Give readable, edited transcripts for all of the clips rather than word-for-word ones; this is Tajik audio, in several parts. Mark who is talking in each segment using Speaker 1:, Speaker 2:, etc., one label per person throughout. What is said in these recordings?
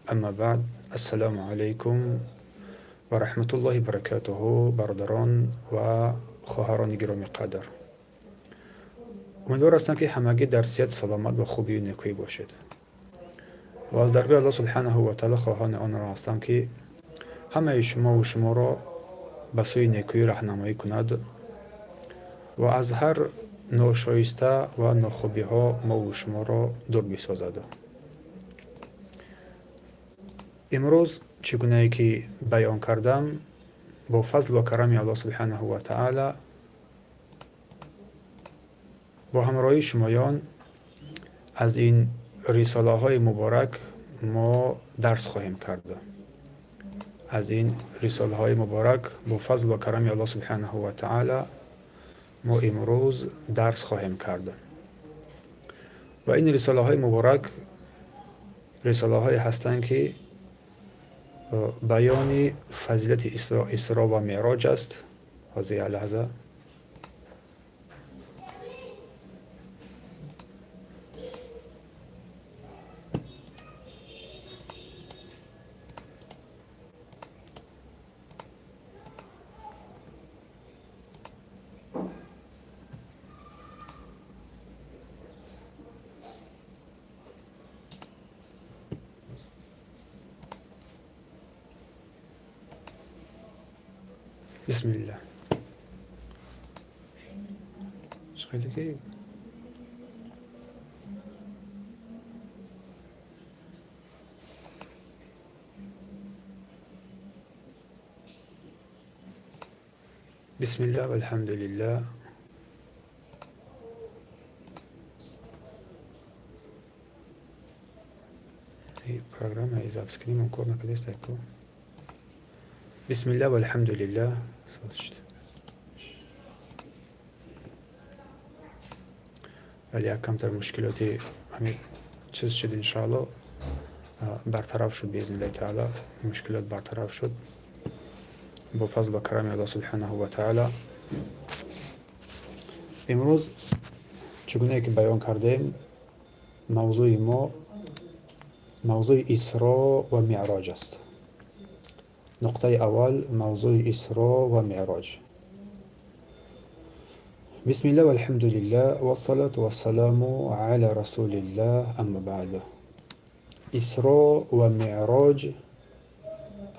Speaker 1: Амма баъд, ассалому алайкум ва раҳматуллоҳи баракатуҳу, бародарон ва хоҳарони гиромӣ қадр. Умедвор ҳастам, ки ҳамагӣ дар сиҳат, саломат ва хубию некӯӣ бошед ва аз даргоҳи Аллоҳ субҳанаҳу ва таъала хоҳони онро ҳастам, ки ҳамаи шумову шуморо ба сӯи некӯӣ раҳнамоӣ кунад ва аз ҳар ношоиста ва нохубиҳо мову шуморо дур бисозад. Имрӯз, чӣ гунае ки баён кардам, бо фазл ва карами Аллоҳ субҳанаҳу ва таъала бо ҳамроҳии шумоён аз ин рисолаҳои муборак мо дарс хоҳем кард. Аз ин рисолаҳои муборак бо фазл ва карами Аллоҳ субҳанаҳу ва таъала мо имрӯз дарс хоҳем кард. Ва ин рисолаҳои муборак рисолаҳое ҳастанд, ки баёни фазилати Исро ва Меъроҷ аст. Ҳозир, як лаҳза. Бисмилла. Хеле ки бисмилла, валҳамдулилла. Программаи запискунӣ кор накардааст. Бисмилла, валҳамдулилла. Вале як камтар мушкилоти ҳамин чиз шуд, иншоалло бартараф шуд, биизниллаҳи таала мушкилот бартараф шуд бо фазл ва карами Аллоҳ субҳанаҳу ва таала. Имрӯз, чӣ гунае ки баён кардем, мавзӯи мо мавзӯи Исро ва Меъроҷ аст. Нуқтаи аввал: мавзӯи Исро ва Меъроҷ. Бисмилла, валҳамдулилла, вассалату вассаламу ала расулиллаҳ, амма баъд. Исро ва Меъроҷ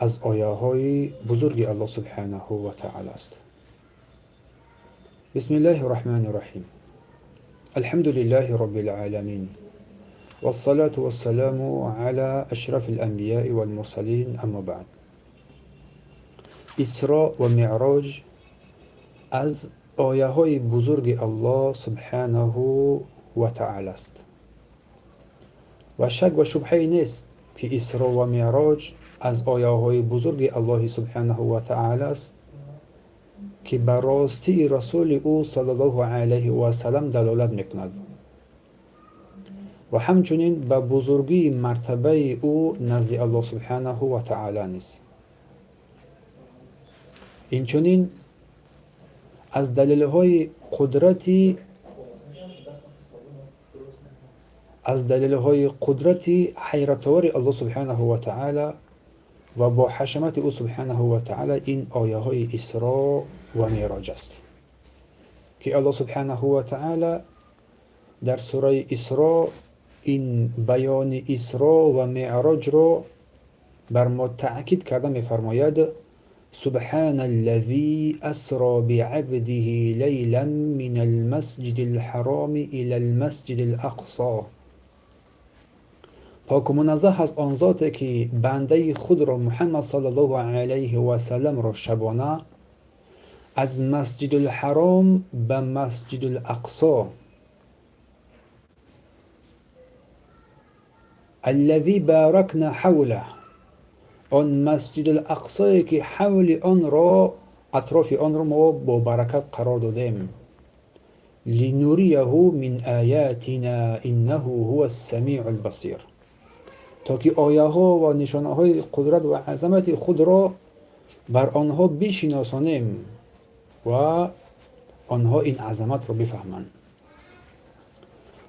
Speaker 1: аз ояҳои бузурги Аллоҳ субҳанаҳу ва таъала аст. Бисмиллаҳи рраҳмани рраҳим. Алҳамду лиллаҳи роббил оламин, вассалату вассаламу ала ашрафи ланбияи валмурсалин, амма баъд. Исро ва Меъроҷ аз ояҳои бузурги Аллоҳ субҳанаҳу ва таъала аст ва шак ва шубҳае нест, ки Исро ва Меъроҷ аз ояҳои бузурги Аллоҳи субҳанаҳу ва таъала аст, ки ба ростии расули ӯ саллаллоҳу алайҳи васалам далолат мекунад ва ҳамчунин ба бузургии мартабаи ӯ назди Аллоҳ субҳанаҳу ва таъала низ. Инчунин аз далелҳои қудрати ҳайратовари Аллоҳ субҳанаҳу ва таъала ва бо ҳашамати ӯ субҳанаҳу ва таъала ин ояҳои Исро ва Меъроҷ аст, ки Аллоҳ субҳанаҳу ва таъала дар сураи Исро ин баёни Исро ва Меъроҷро бар мо таъкид карда мефармояд: سبحان الذي أسرى بعبده ليلا من المسجد الحرام إلى المسجد الأقصى. Поку муназзаҳ аст он зоте, ки бандаи худро Муҳаммад саллаллоҳу алайҳи васалламро шабона аз Масҷидулҳаром ба Масҷидулақсо الذي باركنا حوله, он Масҷидулақсое, ки ҳавли онро, атрофи онро мо бо баракат қарор додем, لنريه من آياتنا إنه هو السميع البصير, то ки ояҳо ва нишонаҳои қудрат ва азамати худро бар онҳо бишиносонем ва онҳо ин азаматро бифаҳманд.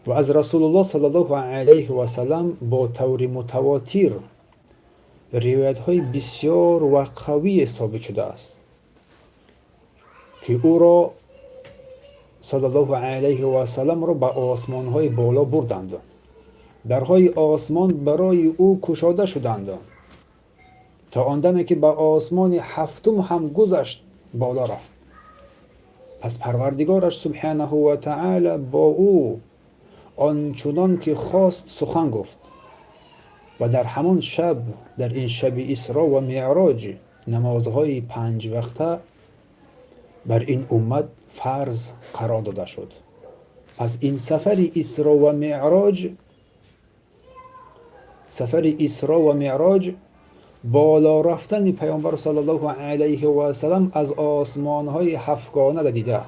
Speaker 1: Ва аз Расулуллоҳ саллаллоҳу алайҳи васалам бо таври мутавотир. ривоятҳои бисёр ва қавие собит шудааст, ки ӯро саллаллоҳу алайҳи васалламро ба осмонҳои боло бурданд. Дарҳои осмон барои ӯ кушода шуданд, то он даме ки ба осмони ҳафтум ҳам гузашт, боло рафт. Пас Парвардигораш субҳанаҳу ва таъала бо ӯ он чунон ки хост сухан гуфт ва дар ҳамон шаб, дар ин шаби Исро ва Меъроҷ, намозҳои панҷвақта бар ин уммат фарз қарор дода шуд. Пас ин сафари Исро ва Меъроҷ, сафари Исро ва Меъроҷ, боло рафтани Паёмбар саллаллоҳу алайҳи васаллам аз осмонҳои ҳафтгона дида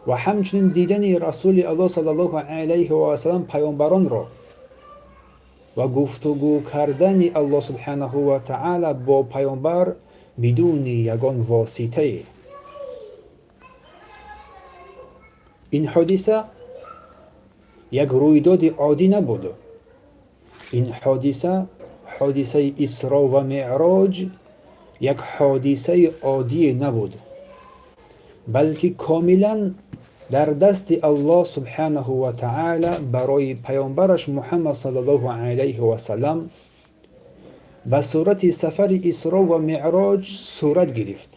Speaker 1: ва ҳамчунин дидани Расули Аллоҳ саллаллоҳу алайҳи васаллам паёмбаронро ва гуфтугӯ кардани Аллоҳ субҳанаҳу ва таъала бо паёмбар бидуни ягон воситае. Ин ҳодиса як рӯйдоди оддӣ набуд. Ин ҳодиса, ҳодисаи Исро ва Меъроҷ, як ҳодисаи оддие набуд, балки комилан дар дасти Аллоҳ субҳанаҳу ва таъала барои паёмбараш Муҳаммад саллаллоҳу алайҳи васаллам ба сурати сафари Исро ва Меъроҷ сурат гирифт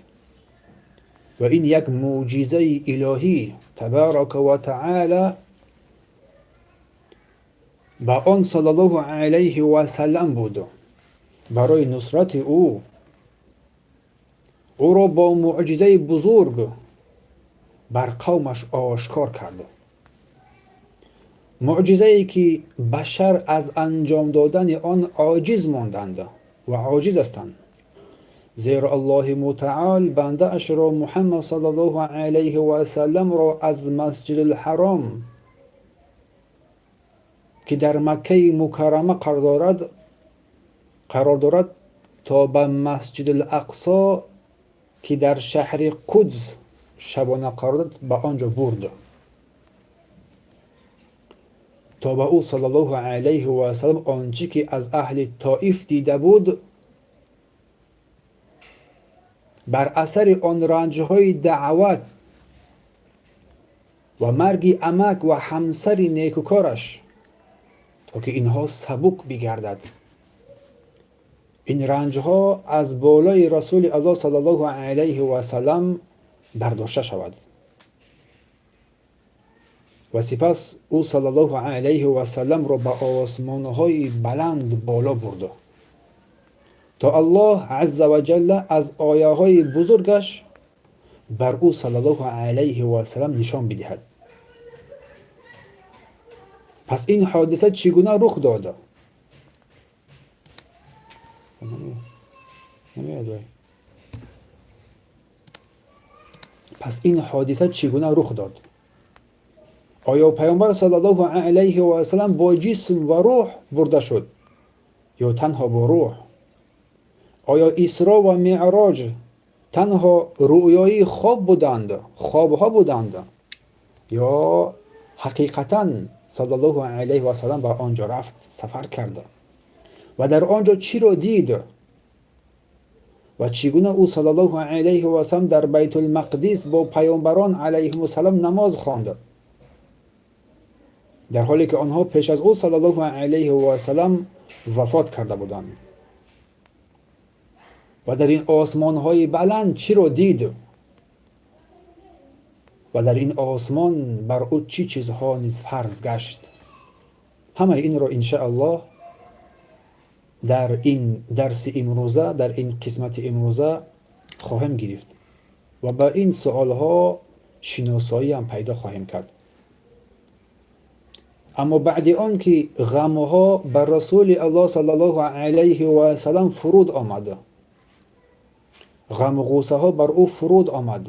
Speaker 1: ва ин як мӯъҷизаи илоҳӣ табарака ва таъала ба он саллаллоҳу алайҳи васаллам буд барои нусрати ӯ. Ӯро бо мӯъҷизаи бузург бар қавмаш ошкор кард, мӯъҷизае ки башар аз анҷом додани он оҷиз монданд ва оҷиз ҳастанд, зеро Аллоҳи мутаол бандаашро Муҳаммад саллаллоҳу алайҳи васалламро аз Масҷидулҳаром, ки дар Маккаи Мукаррама қарор дорад, то ба Масҷидулақсо, ки дар шаҳри Қудс шабона қарор дорад, ба он ҷо бурд, то ба ӯ саллаллоҳу алайҳи васаллам он чӣ ки аз аҳли Тоиф дида буд, бар асари он ранҷҳои даъват ва марги амак ва ҳамсари некукораш, то ки инҳо сабук бигардад. Ин ранҷҳо аз болои Расули Аллоҳ саллаллоҳу алайҳи васаллам бардошта шавад. Ва сипас ӯ саллаллоҳу алайҳи васалламро ба осмонҳои баланд боло бурд, то Аллоҳ азза ва ҷалла аз ояҳои бузургаш бар ӯ саллаллоҳу алайҳи васаллам нишон бидиҳад. Пас ин ҳодиса чӣ гуна рух дод? Пас ин ҳодиса чӣ гуна рух дод? Оё Паёмбар саллаллоҳу алайҳи васаллам бо ҷисм ва рӯҳ бурда шуд ё танҳо бо рӯҳ? Оё Исро ва Меъроҷ танҳо рӯёи хоб буданд, хобҳо буданд, ё ҳақиқатан саллаллоҳу алайҳи васаллам ба он ҷо рафт, сафар кард ва дар он ҷо чиро дид ва чӣ гуна ӯ саллаллоҳу алайҳи васаллам дар Байтулмақдис бо паёмбарон алайҳимуссалом намоз хонд, дар ҳоле ки онҳо пеш аз ӯ саллаллоҳу алайҳи васаллам вафот карда буданд? Ва дар ин осмонҳои баланд чиро дид ва дар ин осмон бар ӯ чӣ чизҳо низ фарз гашт? Ҳамаи инро иншааллоҳ дар ин дарси имрӯза, дар ин қисмати имрӯза хоҳем гирифт ва ба ин суолҳо шиносоиам пайдо хоҳем кард. Аммо баъди он ки ғамҳо бар Расули Аллоҳ саллаллоҳу алайҳи васаллам фуруд омад, ғаму ғуссаҳо бар ӯ фуруд омад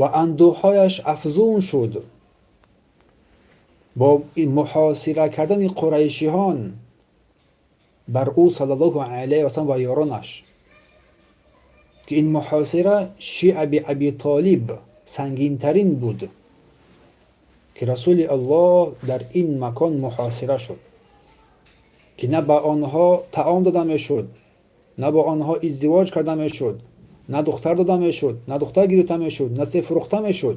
Speaker 1: ва андӯҳҳояш афзун шуд бо муҳосира кардани қурайшиҳон бар ӯ саллаллоҳу алайҳи васаллам ва ёронаш, ки ин муҳосира шиъаби Аби Толиб сангинтарин буд, ки Расули Аллоҳ дар ин макон муҳосира шуд. ки на ба онҳо таом дода мешуд, на бо онҳо издивоҷ карда мешуд, на духтар дода мешуд, на духтар гирифта мешуд, на се фурӯхта мешуд.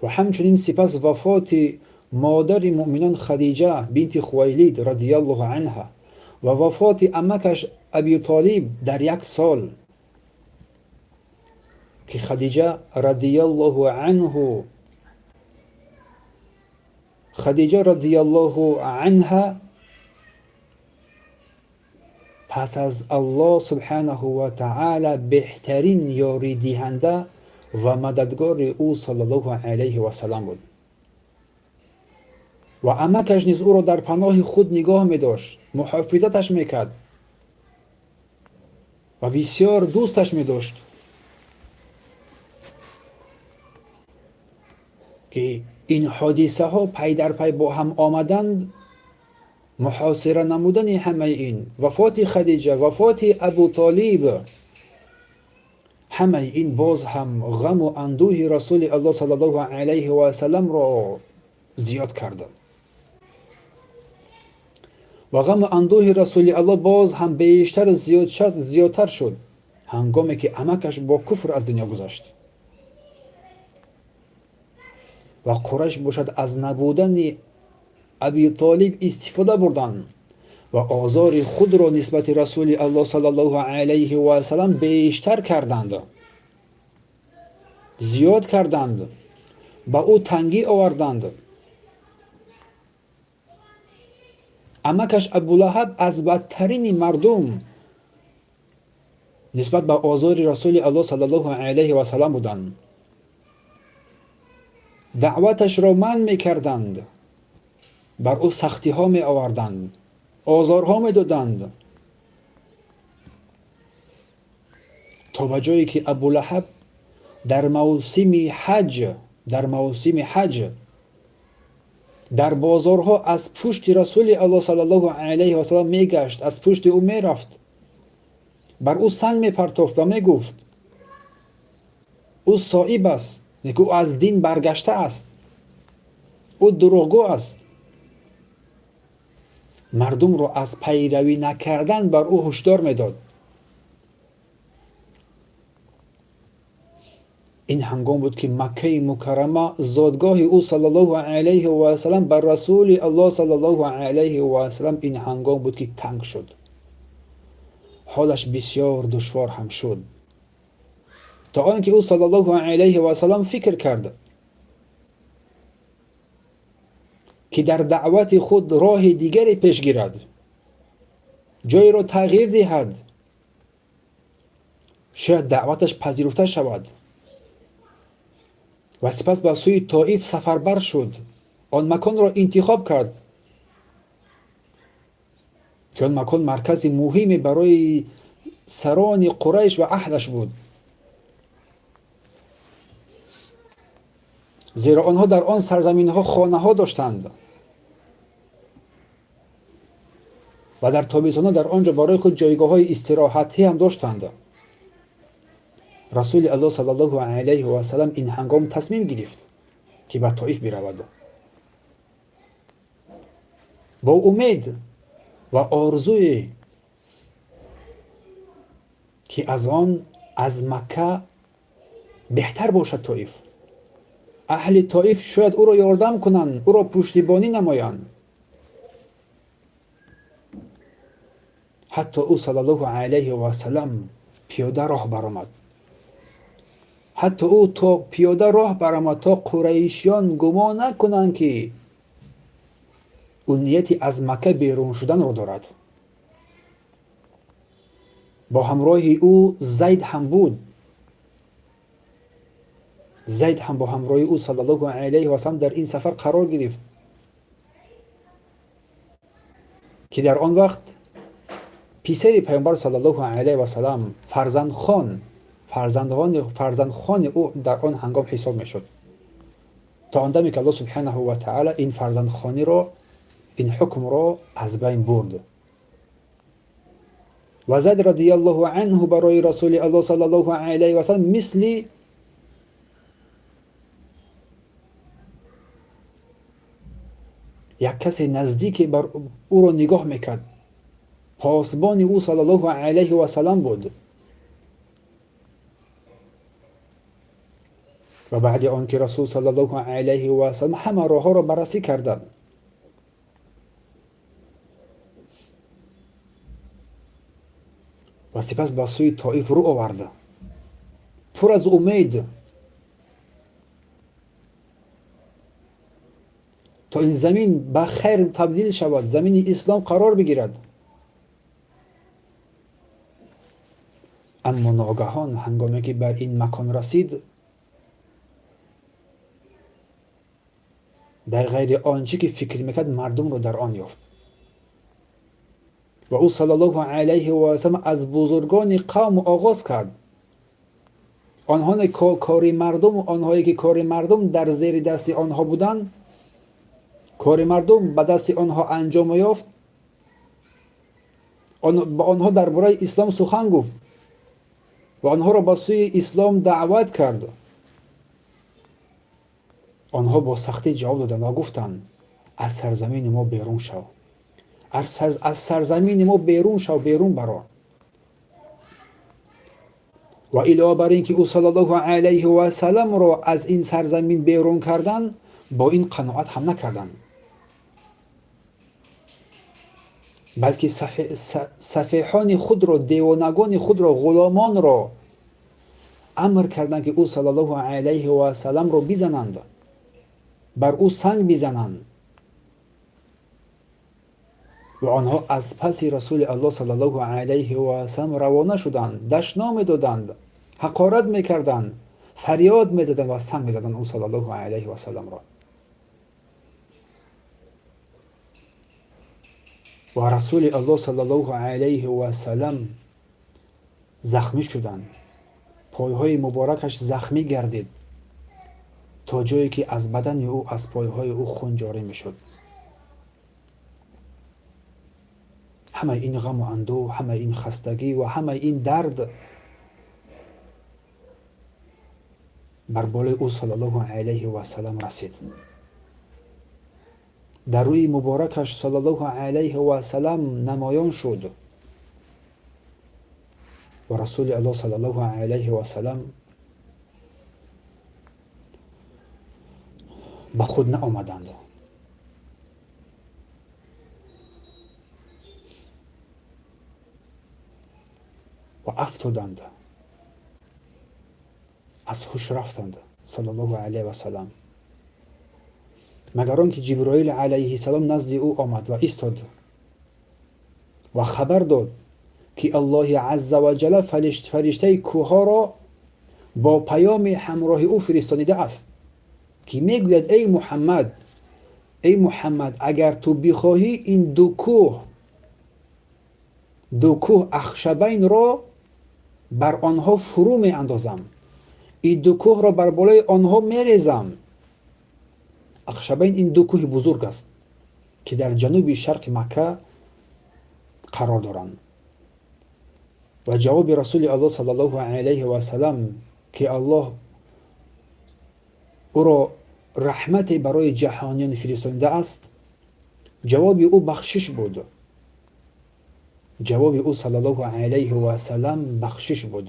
Speaker 1: Ва ҳамчунин сипас вафоти модари муъминон Хадиҷа бинти Хувайлид радиаллоҳу анҳа ва вафоти амакаш Аби Толиб дар як сол, ки Хадиҷа радиаллоҳу анҳу Хадиҷа радиаллоҳу анҳа пас аз Аллоҳ субҳанаҳу ва таъала беҳтарин ёридиҳанда ва мададгори ӯ саллаллоҳу алайҳи васаллам буд ва амакаш низ ӯро дар паноҳи худ нигоҳ медошт, муҳофизаташ мекард ва бисёр дӯсташ медошт, ки ин ҳодисаҳо пай дар пай бо ҳам омаданд. Муҳосира намудани ҳамаи ин, вафоти Хадиҷа, вафоти Абу Толиб, ҳамаи ин боз ҳам ғаму андӯҳи Расули Аллоҳ саллаллоҳу алайҳи васалламро зиёд кард. Ва ғаму андӯҳи Расули Аллоҳ боз ҳам бештар зиёдтар шуд, ҳангоме ки амакаш бо куфр аз дунё гузашт ва Қурайш бошад аз набудани Аби Толиб истифода бурданд ва озори худро нисбати Расули Аллоҳ саллаллоҳу алайҳи васаллам бештар карданд, зиёд карданд, ба ӯ тангӣ оварданд. Амакаш Абулаҳаб аз бадтарини мардум нисбат ба озори Расули Аллоҳ саллаллоҳу алайҳи васаллам буданд. Даъваташро манъ мекарданд, бар ӯ сахтиҳо меоварданд, озорҳо медоданд, то ба ҷое ки Абулаҳаб дар мавсими ҳаҷ дар бозорҳо аз пушти Расули Аллоҳ саллаллоҳу алайҳи васаллам мегашт, аз пушти ӯ мерафт, бар ӯ санг мепартофт ва мегуфт: ӯ соиб аст, ки ӯ аз дин баргашта аст, ӯ дурӯғгӯ аст. Мардумро аз пайравӣ накардан бар ӯ ҳушдор медод. Ин ҳангом буд, ки Маккаи Мукаррама, зодгоҳи ӯ саллаллоҳу алайҳи васаллам, бар Расули Аллоҳ саллаллоҳу алайҳи васаллам ин ҳангом буд, ки танг шуд. Ҳолаш бисёр душвор ҳам шуд, то он ки ӯ саллаллоҳу алайҳи васаллам фикр кард, ки дар даъвати худ роҳи дигаре пеш гирад, ҷойро тағйир диҳад, шояд даъваташ пазируфта шавад. Ва сипас ба сӯи Тоиф сафарбар шуд. Он маконро интихоб кард, ки он макон маркази муҳиме барои сарони Қурайш ва аҳлаш буд, зеро онҳо дар он сарзаминҳо хонаҳо доштанд ва дар тобистонҳо дар он ҷо барои худ ҷойгоҳҳои истироҳатӣ ҳам доштанд. Расули Аллоҳ саллаллоҳу алайҳи васаллам ин ҳангом тасмим гирифт, ки ба Тоиф биравад бо умед ва орзуе, ки аз он аз Макка беҳтар бошад Тоиф. Аҳли Тоиф шояд ӯро ёрдам кунанд, ӯро пуштибонӣ намоянд. Ҳатто ӯ саллаллоҳу алайҳи васаллам пиёда роҳ баромад. Ҳатто ӯ то пиёда роҳ баромад, то қурайшиён гумон накунанд, ки ӯ нияти аз Макка берун шуданро дорад. Бо ҳамроҳи ӯ Зайд ҳам буд. Зайд ҳам бо ҳамроҳи ӯ саллаллоҳу алайҳи васаллам дар ин сафар қарор гирифт, ки дар он вақт писари Паёмбар саллаллоҳу алайҳи васаллам, фарзандхони ӯ дар он ҳангом ҳисоб мешуд, то он даме ки Аллоҳ субҳанаҳу ва таъала ин фарзандхониро, ин ҳукмро аз байн бурд. Ва Зайд радиаллоҳу анҳу барои Расули Аллоҳ саллаллоҳу алайҳи васаллам мисли Як касе наздике бар ӯро нигоҳ мекард, посбони ӯ саллаллоҳу алайҳи васаллам буд. Ва баъди он ки Расул саллаллоҳу алайҳи васаллам ҳама роҳҳоро баррасӣ карданд, ва сипас ба сӯи Тоиф рӯ овард, пур аз умед, то ин замин ба хайр табдил шавад, замини ислом қарор бигирад. Аммо ногаҳон ҳангоме ки бар ин макон расид, дар ғайри он чӣ ки фикр мекард, мардумро дар он ёфт. Ва ӯ саллаллоҳу алайҳи васаллам аз бузургони қавм оғоз кард. Онҳое ки кори мардум дар зери дасти онҳо буданд, кори мардум ба дасти онҳо анҷом ёфт, ба онҳо дар бораи ислом сухан гуфт ва онҳоро ба сӯи ислом даъват кард. Онҳо бо сахтӣ ҷавоб доданд ва гуфтанд: аз сарзамини мо берун шав, аз сарзамини мо берун шав, берун баро. Ва илова бар ин ки ӯ саллаллоҳу алайҳи васалламро аз ин сарзамин берун кардан, бо ин қаноат ҳам накарданд, балки сафеҳони худро, девонагони худро, ғуломонро амр карданд, ки ӯ саллаллоҳу алайҳи васалламро бизананд, бар ӯ санг бизананд. Ва онҳо аз паси Расули Аллоҳ саллаллоҳу алайҳи васаллам равона шуданд, дашном медоданд, ҳақорат мекарданд, фарёд мезаданд ва санг мезаданд ӯ саллаллоҳу алайҳи васалламро. Ва Расули Аллоҳ саллаллоҳу алайҳи васаллам захмӣ шуданд, пойҳои муборакаш захмӣ гардид, то ҷое ки аз бадани ӯ, аз пойҳои ӯ хун ҷорӣ мешуд. Ҳамаи ин ғаму андӯҳ, ҳамаи ин хастагӣ ва ҳамаи ин дард бар болои ӯ саллаллоҳу алайҳи васаллам расид. Дар рӯи муборакаш саллаллоҳу алайҳи васаллам намоён шуд ва Расули Аллоҳ саллаллоҳу алайҳи васаллам ба худ наомаданд. Ва афтоданд, аз ҳуш рафтанд саллаллоҳу алайҳи васаллам. Магар он ки Ҷиброил алайҳиссалом назди ӯ омад ва истод ва хабар дод, ки Аллоҳи азза ва ҷалла фариштаи кӯҳҳоро бо паёми ҳамроҳи ӯ фиристонидааст, ки мегӯяд: эй Муҳаммад, эй Муҳаммад, агар ту бихоҳӣ, ин ду кӯҳ Ахшабайнро бар онҳо фурӯ меандозам, ин ду кӯҳро бар болои онҳо мерезам. Ахшабайн ин ду кӯҳи бузург аст, ки дар ҷануби шарқи Макка қарор доранд. Ва ҷавоби Расули Аллоҳ саллаллоҳу алайҳи васаллам, ки Аллоҳ ӯро раҳмате барои ҷаҳониён фиристонидааст, ҷавоби ӯ бахшиш буд. Ҷавоби ӯ саллаллоҳу алайҳи васаллам бахшиш буд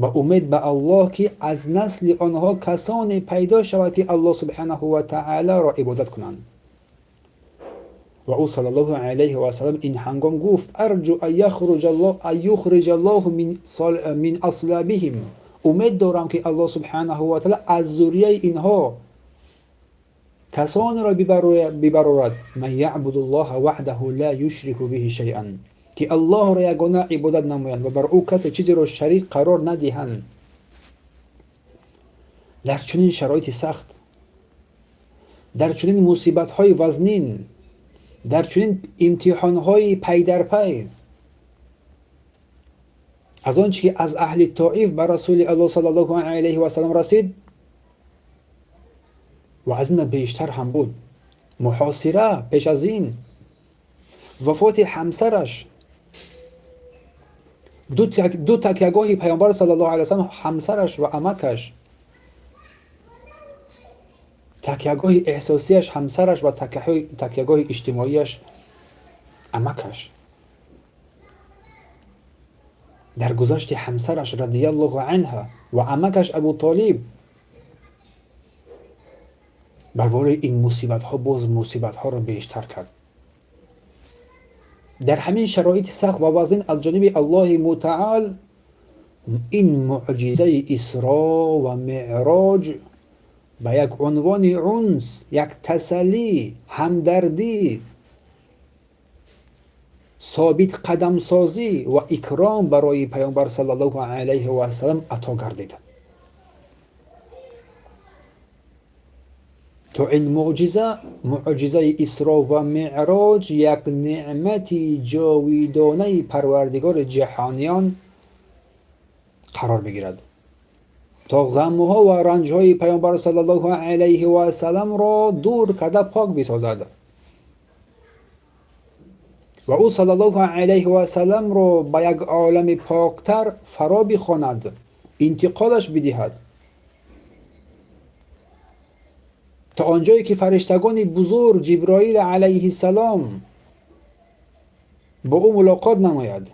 Speaker 1: ва умед ба Аллоҳ, ки аз насли онҳо касоне пайдо шавад, ки Аллоҳ субҳанаҳу ва таолоро ибодат кунанд. Ва ӯ саллаллоҳу алайҳи васаллам ин ҳангом гуфт: арҷу ан юхриҷа Аллоҳу мин аслабиҳим, умед дорам, ки Аллоҳ субҳанаҳу ва таъола аз зуррияи инҳо касонеро бибарорад, ман яъбуду ллоҳа ваҳдаҳу ла юшрику биҳи шайъан, ки Аллоҳро ягона ибодат намоянд ва бар ӯ касе чизеро шарик қарор надиҳанд. Дар чунин шароити сахт, дар чунин мусибатҳои вазнин, дар чунин имтиҳонҳои пайдарпай, аз он чӣ ки аз аҳли Тоиф ба Расули Аллоҳ саллаллоҳу алайҳи васаллам расид ва аз ина бештар ҳам буд, муҳосира, пеш аз ин вафоти ҳамсараш, ду такягоҳи Пайғамбар саллаллоҳу алайҳи васаллам, ҳамсараш ва амакаш. Такягоҳи эҳсосияш ҳамсараш ва такягоҳи иҷтимоияш амакаш. Дар гузашти ҳамсараш радиаллоҳу анҳа ва амакаш Абу Толиб бар бораи ин мусибатҳо боз мусибатҳоро бештар кард. Дар ҳамин шароити сахт ва вазнин аз ҷониби Аллоҳи мутаол ин муъҷизаи Исро ва Меъроҷ ба як унвони унс, як тасаллӣ, ҳамдардӣ, собит қадамсозӣ ва икром барои Паёмбар саллаллоҳу алайҳи васалам ато гардид. То ин муъҷиза, муъҷизаи Исро ва Меъроҷ, як неъмати ҷовидонаи Парвардигори ҷаҳониён қарор бигирад, то ғамҳо ва ранҷҳои Паёмбар саллаллоҳу алайҳи васалламро дур карда пок бисозад ва ӯ саллаллоҳу алайҳи васалламро ба як олами поктар фаро бихонад, интиқолаш бидиҳад, то он ҷое ки фариштагони бузург Ҷиброил алайҳиссалом бо ӯ мулоқот намояд,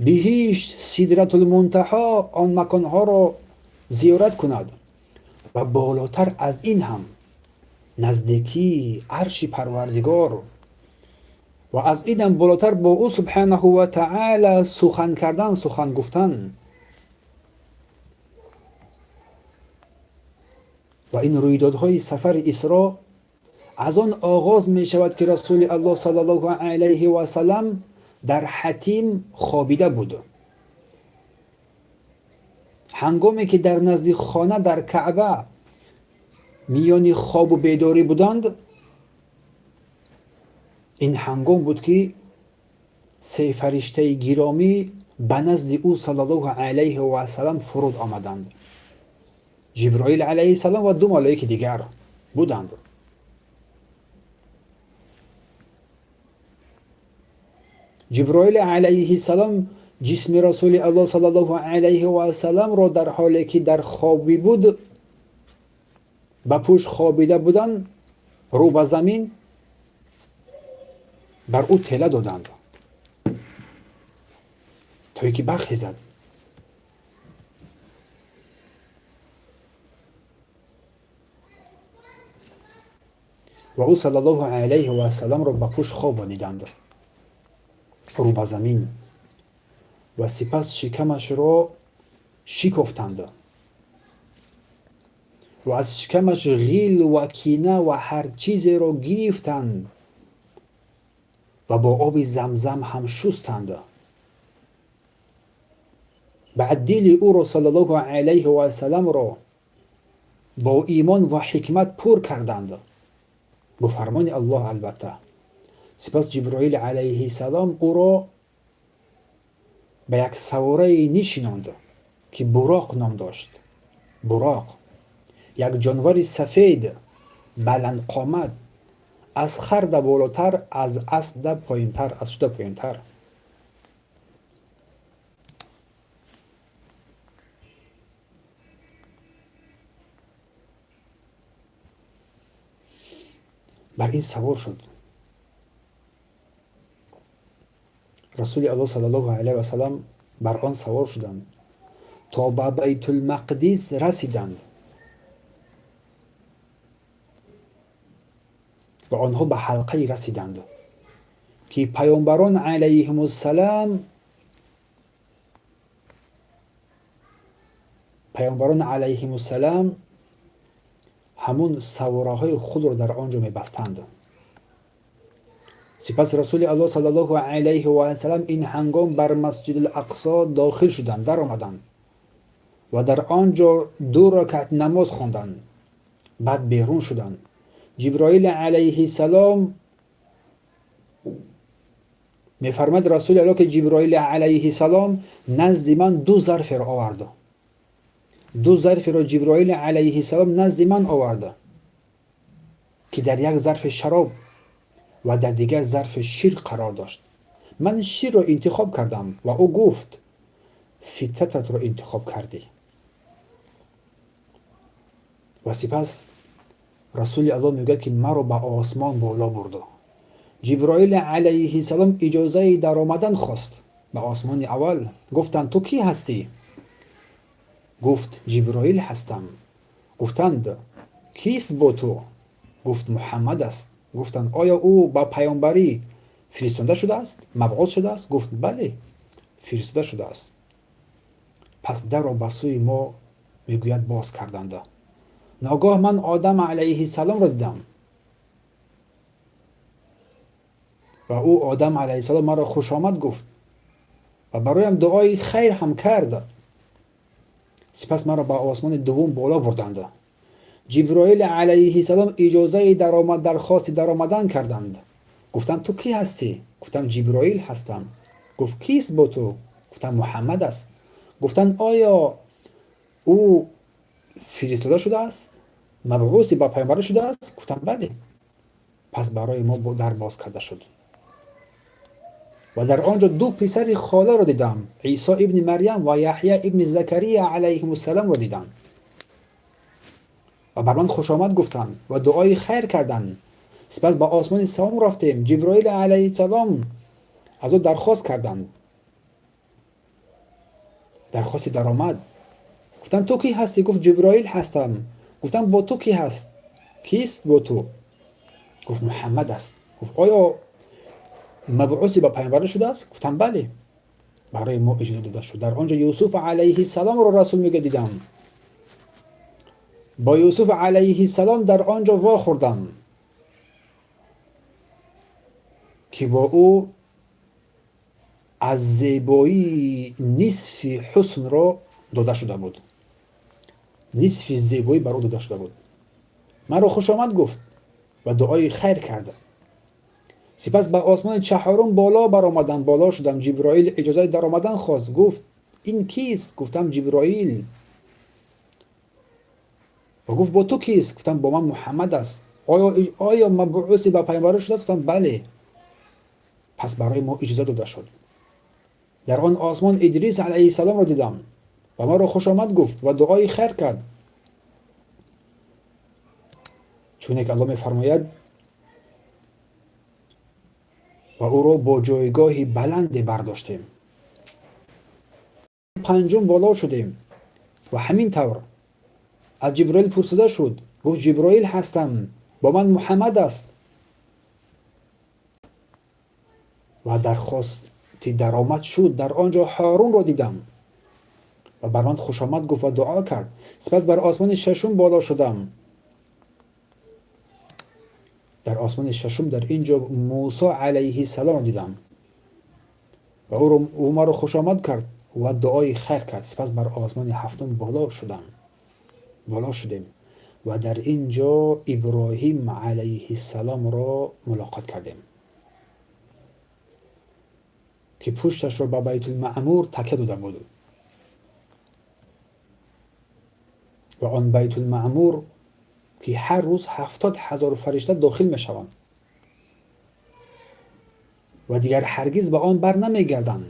Speaker 1: биҳишт, Сидратулмунтаҳо, он маконҳоро зиёрат кунад ва болотар аз ин ҳам наздикии арши Парвардигор ва аз ин ҳам болотар бо ӯ субҳанаҳу ва таъала сухан кардан, сухан гуфтан. Ва ин рӯйдодҳои сафари Исро аз он оғоз мешавад, ки Расули Аллоҳ саллаллоҳу алайҳи васалам дар Ҳатим хобида буд. Ҳангоме ки дар назди хона дар Каъба миёни хобу бедорӣ буданд, ин ҳангом буд, ки се фариштаи гиромӣ ба назди ӯ саллаллоҳу алайҳи васалам фуруд омаданд. Ҷиброил алайҳиссалом ва ду малоики дигар буданд. Ҷиброил алайҳиссалом ҷисми Расули Аллоҳ саллаллоҳу алайҳи васалламро дар ҳоле ки дар хобӣ буд, ба пӯш хобида буданд, рӯ ба замин, бар ӯ тела доданд, то ин ки бархезад. Ва ӯ саллаллоҳу алайҳи васалламро ба пӯш хобониданд рӯ ба замин ва сипас шикамашро шикофтанд ва аз шикамаш ғил ва кина ва ҳар чизеро гирифтанд ва бо оби Замзам ҳам шустанд. Баъд дили ӯро саллаллоҳу алайҳи васалламро бо имон ва ҳикмат пур карданд, бо фармони Аллоҳ албатта. Сипас Ҷиброил алайҳиссалом ӯро ба як саворае нишинонд, ки Буроқ ном дошт. Буроқ як ҷонвари сафед, баландқомат, аз харда болотар, аз аспда поинтар, аз шуда поинтар. Бар ин савор шуд. Расули Аллоҳ саллаллоҳу алайҳи васалам бар он савор шуданд, то ба Байтулмақдис расиданд ва онҳо ба ҳалқае расиданд, ки паёмбарон алайҳимуссалам, паёмбарон алайҳимуссалам ҳамун савораҳои худро дар он ҷо мебастанд. Сипас Расули Аллоҳ саллаллоҳу алайҳи васалам ин ҳангом бар Масҷидул Ақсо дохил шуданд, даромаданд ва дар он ҷо ду ракат намоз хонданд. Баъд берун шуданд. Ҷиброил алайҳиссалом мефармояд Расули Аллоҳ, ки Ҷиброил алайҳиссалом назди ман ду зарферо овард. Ду зарферо Ҷиброил алайҳиссалом назди ман овард, ки дар як зарфи шароб ва дар дигар зарфи шир қарор дошт. Ман ширро интихоб кардам ва ӯ гуфт: «Фитрататро интихоб кардӣ». Ва сипас Расули Аллоҳ мегӯяд, ки маро ба осмон боло бурд. Ҷиброил алайҳиссалом иҷозаи даромадан хост ба осмони аввал. Гуфтанд: ту кӣ ҳастӣ? Гуфт: Ҷиброил ҳастам. Гуфтанд: кист бо ту? Гуфт: Муҳаммад аст. Гуфтанд: оё ӯ ба паёмбарӣ фиристода шудааст, мабъус шудааст? Гуфт: бале, фиристода шудааст. Пас дарро ба сӯи мо, мегӯяд, боз карданд. Ногоҳ ман Одам алайҳиссаломро дидам ва ӯ Одам алайҳиссалом маро хушомад гуфт ва бароям дуои хайр ҳам кард. Сипас маро ба осмони дуввум боло бурданд. Ҷиброил алайҳиссалом иҷозаи дархости даромадан карданд. Гуфтанд: ту кӣ ҳастӣ? Гуфтам: Ҷиброил ҳастам. Гуфт: кист бо ту? Гуфтам: Муҳаммад аст. Гуфтанд: оё ӯ фиристода шудааст, мабъуси ба паёмбарӣ шудааст? Гуфтам: бале. Пас барои мо дар боз карда шуд ва дар он ҷо ду писари холаро дидам, Исо ибни Марьям ва Яҳя ибни Закария алайҳимуссаломро дидам ва бар ман хушомад гуфтанд ва дуои хайр карданд. Сипас ба осмони севум рафтем. Ҷиброил алайҳиссалом аз ӯ дархост карданд, дархости даромад. Гуфтанд: ту кӣ ҳастӣ? Гуфт: Ҷиброил ҳастам. Гуфтанд: бо ту кӣ ҳаст? Кист бо ту? Гуфт: Муҳаммад аст. Гуфт: оё мабъуси ба паёмбарӣ шудааст? Гуфтам: бале. Барои мо иҷоза дода шуд. Дар он ҷо Юсуф алайҳиссаломро, Расул мега, дидам. Бо Юсуф алайҳиссалом дар он ҷо вохӯрдам, ки бо ӯ аз зебоии нисфи ҳуснро дода шуда буд, нисфи зебоӣ бар ӯ дода шуда буд. Маро хушомад гуфт ва дуои хайр кард. Сипас ба осмони чаҳорум боло баромадам, боло шудам. Ҷиброил иҷозаи даромадан хост. Гуфт: ин кист? Гуфтам: Ҷиброил. Ва гуфт: бо ту кист? Гуфтам: бо ман Муҳаммад аст. Оё мабъуси ба паёмбарӣ шудааст? Гуфтам: бале. Пас барои мо иҷоза дода шуд. Дар он осмон Идрис алайҳиссаломро дидам ва маро хушомад гуфт ва дуои хайр кард. Чуне ки Аллоҳ мефармояд: ва ӯро бо ҷойгоҳи баланде бардоштем. Панҷум боло шудем ва ҳамин тавр аз Ҷиброил пурсида шуд. Гуфт: Ҷиброил ҳастам, бо ман Муҳаммад аст. Ва дархости даромад шуд. Дар он ҷо Ҳорунро дидам ва бар ман хушомад гуфт ва дуо кард. Сипас бар осмони шашум боло шудам. Дар осмони шашум дар ин ҷо Мусо алайҳиссаломро дидам ва ӯ маро хушомад кард ва дуои хайр кард. Сипас бар осмони ҳафтум боло шудам, боло шудем ва дар ин ҷо Иброҳим алайҳиссаломро мулоқот кардем, ки пушташро ба Байтулмаъмур такя дода буд ва он Байтулмаъмур ки ҳар рӯз 70,000 фаришта дохил мешаванд ва дигар ҳаргиз ба он бар намегарданд,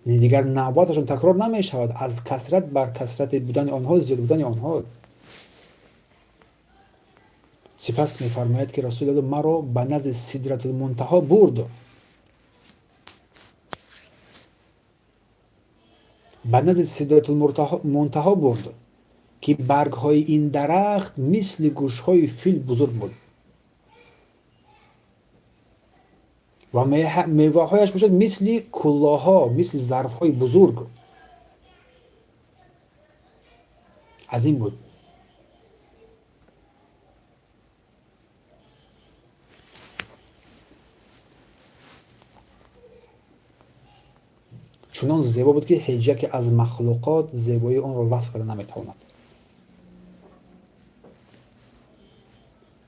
Speaker 1: дигар навбаташон такрор намешавад аз касрат бар касрати будани онҳо, зиёд будани онҳо. Сипас мефармояд, ки Расулаллоҳ маро ба назди Сидратулмунтаҳо бурд. Ба назди Сидратулмунтаҳо бурд, ки баргҳои ин дарахт мисли гӯшҳои фил бузург буд ва меваҳояш бошад мисли куллоҳо, мисли зарфҳои бузург азим буд. Чунон зебо буд, ки ҳеҷ яке аз махлуқот зебоии онро васф карда наметавонад.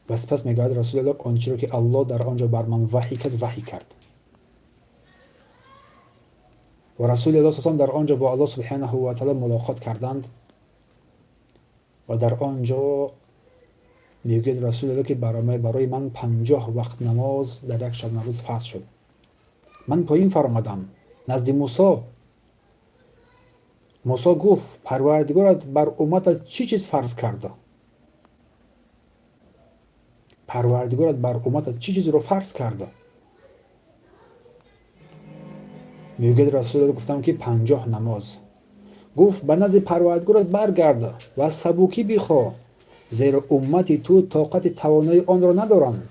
Speaker 1: Ва сипас мегӯяд Расулаллоҳ: он чиро ки Аллоҳ дар он ҷо бар ман ваҳй кард, ваҳй кард. Ва Расули Аллоҳ салам дар он ҷо бо Аллоҳ субҳанаҳу ва таъала мулоқот карданд ва дар он ҷо мегӯяд Расулаллоҳ, ки барои ман 50 вақт намоз дар як шабонарӯз фарз шуд. Ман поин фаромадам назди Мусо. Мусо гуфт: Парвардигорат бар умматат чӣ чиз фарз карда? Парвардигорат бар умматат чӣ чизро фарз карда? Мегӯяд Расулуллоҳ: гуфтам ки 50 намоз. Гуфт: ба назди Парвардигорат баргард ва сабукӣ бихоҳ, зеро уммати ту тоқати тавоноии онро надоранд.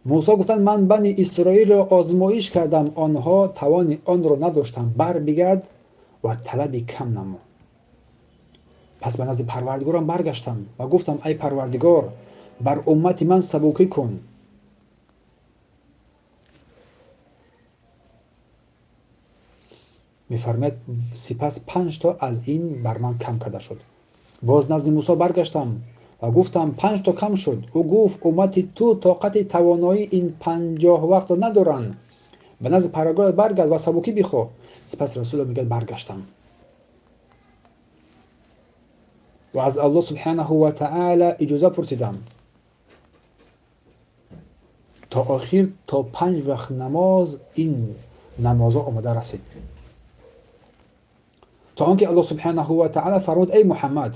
Speaker 1: Мусо гуфтанд: ман Бани Исроилро озмоиш кардам, онҳо тавони онро надоштанд. Барбигард ва талаби кам намо. Пас ба назди Парвардигорам баргаштам ва гуфтам: ай Парвардигор, бар уммати ман сабукӣ кун. Мефармояд: сипас 5 то аз ин бар ман кам карда шуд. Боз назди Мусо баргаштам ва гуфтам: 5 то кам шуд. Ӯ гуфт: уммати ту тоқати тавоноии ин 50 вақтро надоранд. Ба назди Парвардигорат баргард ва сабукӣ бихоҳ. Сипас Расулуллоҳ мегӯяд: баргаштам ва аз Аллоҳ субҳанаҳу ва таъала иҷоза пурсидам то охир то 5 вақт намоз ин намозҳо омода расид, то он ки Аллоҳ субҳанаҳу ва таъала фармуд: эй Муҳаммад,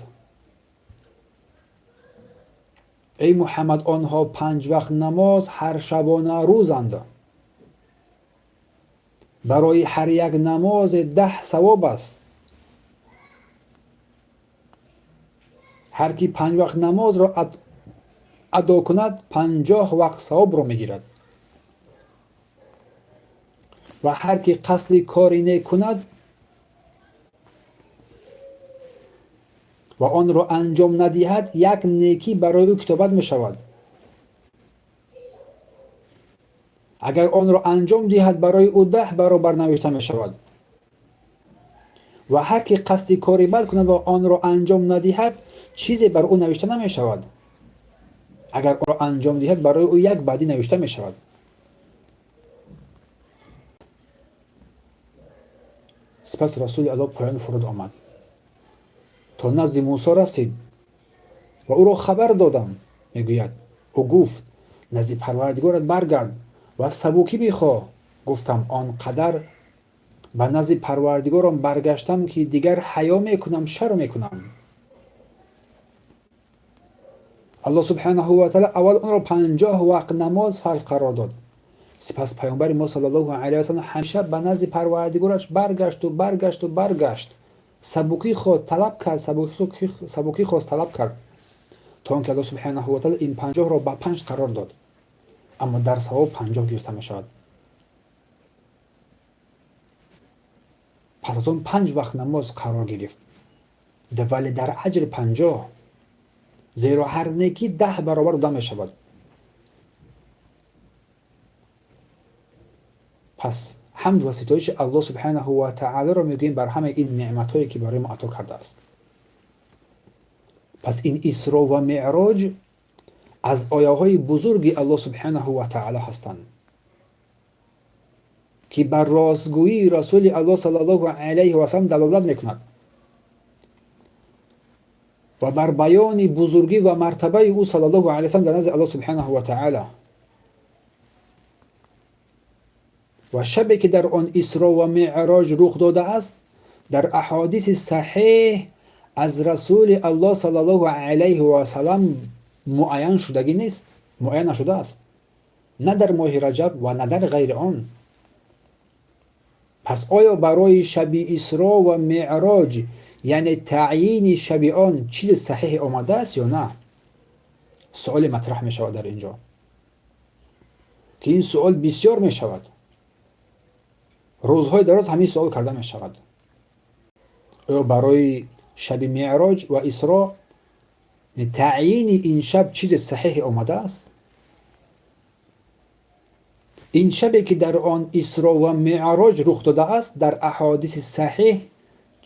Speaker 1: эй Муҳаммад, онҳо 5 вақт намоз ҳар шабона рӯзанд. Барои ҳар як намоз 10 савоб аст. Ҳар ки 5 вақт намозро адо кунад, 50 вақт савобро мегирад. Ва ҳар ки қасди кори нек кунад ва онро анҷом надиҳад, як некӣ барои ӯ китобат мешавад. Агар онро анҷом диҳад, барои ӯ 10 баробар навишта мешавад. Ва ҳар ки қасди кори бад кунад ва онро анҷом надиҳад, чизе бар ӯ навишта намешавад. Агар онро анҷом диҳад, барои ӯ як бадӣ навишта мешавад. Сипас Расули Аллоҳ поён фуруд омад то назди Мусо расид ва ӯро хабар додам. Мегӯяд: ӯ гуфт: назди Парвардигорат баргард ва сабукӣ бихоҳ. Гуфтам: он қадар ба назди Парвардигорам баргаштам, ки дигар ҳаё мекунам, шарм мекунам. Аллоҳ субҳанаҳу ва таъала аввал онро 50 вақт намоз фарз қарор дод. Сипас паёмбари мо саллаллоҳу алайҳи васаллам ҳамеша ба назди Парвардигораш баргашту баргашту баргашт. Сабукӣ хост, талаб кард, сабукӣ хост, талаб кард, то он ки Аллоҳ субҳанаҳу ва таъала ин 50-ро ба 5 қарор дод. Аммо дар савоб 50 гирифта мешавад. Пас аз он 5 вақт намоз қарор гирифт, вале дар аҷр 50, зеро ҳар некӣ 10 баробар дода мешавад. Пас ҳамд ва ситоиши Аллоҳ субҳанаҳу ва таъаларо мегӯем бар ҳамаи ин неъматҳое ки барои мо ато кардааст. Пас ин Исро ва Меъроҷ аз ояҳои бузурги Аллоҳ субҳанаҳу ва таъала ҳастанд, ки бар ростгӯии Расули Аллоҳ саллаллоҳу алайҳи васаллам далолат мекунад ва бар баёни бузургӣ ва мартабаи ӯ саллаллоҳу алайҳи васаллам дар назди Аллоҳ субҳанаҳу ва таъала. Ва шабе ки дар он Исро ва Меъроҷ рух додааст, дар аҳодиси саҳеҳ аз Расули Аллоҳ саллаллоҳу алайҳи васаллам муайян шудагӣ нест, муайян нашудааст, на дар моҳи Раҷаб ва на дар ғайри он. Пас оё барои шаби Исро ва Меъроҷ, яъне таъйини шаби он, чизи саҳеҳе омадааст ё на? Суоле матраҳ мешавад дар инҷо, ки ин суол бисёр мешавад. Рӯзҳои дароз ҳамин суол карда мешавад. Оё барои шаби Меъроҷ ва Исро таъйини ин шаб чизи саҳеҳе омадааст? Ин шабе ки дар он Исро ва Меъроҷ рух додааст, дар аҳодиси саҳеҳ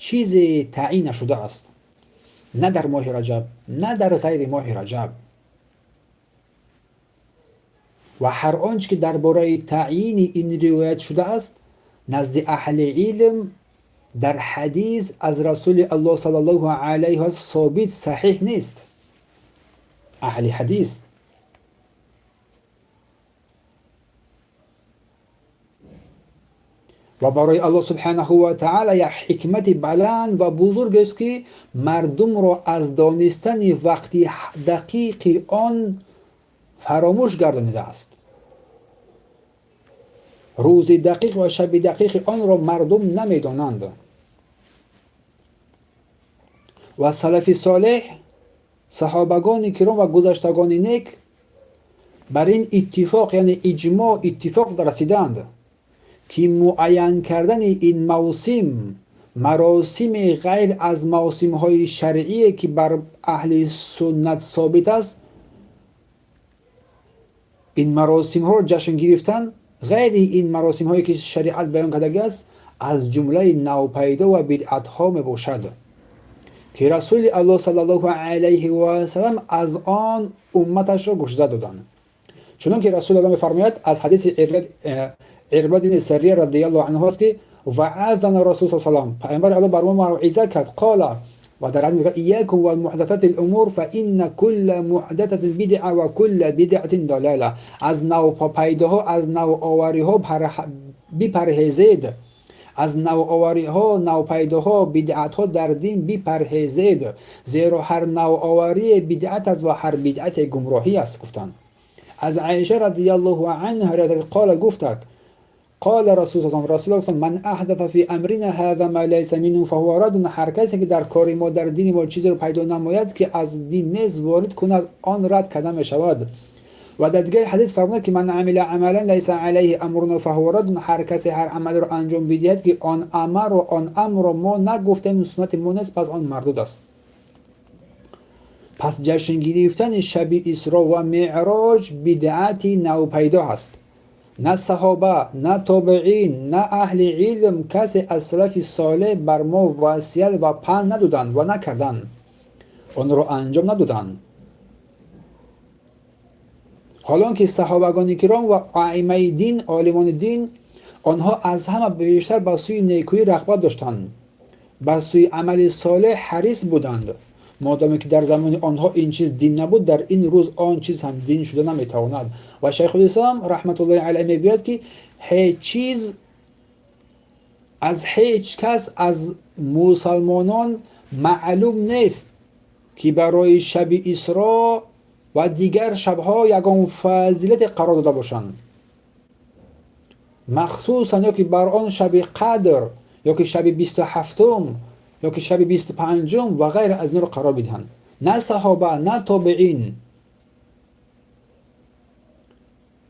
Speaker 1: чизе таъйин нашудааст, на дар моҳи Раҷаб, на дар ғайри моҳи Раҷаб. Ва ҳар он чи ки дар бораи таъйини ин ривоят шудааст, назди аҳли илм дар ҳадис аз Расули Аллоҳ саллаллоҳу алайҳи васаллам собит саҳеҳ нест. Аҳли ҳадис و برای الله سبحانه و تعالی یک حکمت بلند و بزرگ است که مردم را از دانستن وقتی دقیق آن فراموش گردانیده است. روز دقیق و شب دقیق آن را مردم نمیدانند. و سلف صالح، صحابگان کرام و گذشتگان نیک بر این اتفاق، یعنی اجماع، اتفاق رسیدند که معین کردن این موسم، مراسم غیر از موسم های شرعی که بر اهل سنت ثابت است، این مراسم ها جشن گرفتن غیر این مراسم هایی که شریعت بیان کرده است از جمله نوپیدا و بدعت ها می باشد که رسول الله صلی الله علیه و سلم از آن امتش را گوشزد دادند. چون که رسول الله می‌فرماید از حدیث عرباد بن سریه رضی الله عنه است که وعظنا رسول صلی الله علیه و سلم، پیامبر الله بر ما موعظه کرد، قال و در حدیث میگه ایاکم و محدثات الامور فان كل محدثه بدعه و كل بدعه ضلاله. از نو پیداها، از نو آوری‌ها بپرهیزید، از نوآوری‌ها، نوپیداها، بدعت‌ها در دین بپرهیزید، زیرا هر نوآوری بدعت است و هر بدعت گمراهی است. گفتند از عایشه رضی الله عنها قال گفتند قال رسول الله، رسول الله من احدث فی امرنا هذا ما ليس منه فهو رد. هر کسی که در کار ما، در دین ما چیزی رو پیدا نماید که از دین نیست وارد کند، آن رد کرده می شود. و در دیگر حدیث فرمود که من عمل عملا لیس علیه امرنا فهو رد. هر کسی هر عمل رو انجام بدهد که آن امر و آن امر رو ما نگفتیم، سنت ما نیست، پس آن مردود است. پس جشن گرفتن شب اسراء و معراج بدعت نوپیدا است. نه صحابه، نه تابعین، نه اهل علم، کسی از سلف صالح بر ما وصیت و پند ندادند و نکردند، آن را انجام ندادند. حالا که صحابگان کرام و ائمه دین، عالمان دین، آنها از همه بیشتر به سوی نیکویی رغبت داشتند، به سوی عمل صالح حریص بودند. مادامی که در زمان آنها این چیز دین نبود، در این روز آن چیز هم دین شده نمیتواند. و شیخ الاسلام رحمت الله علیه میگوید که هیچ چیز از هیچ کس از مسلمانان معلوم نیست که برای شب اسراء و دیگر شبها یگان فضیلت قرار داده باشند، مخصوصا یا که بر آن شب قدر یا که شب 27 یا که شب 25 و غیر از این رو قرار بدهند. نه صحابه، نه تابعین،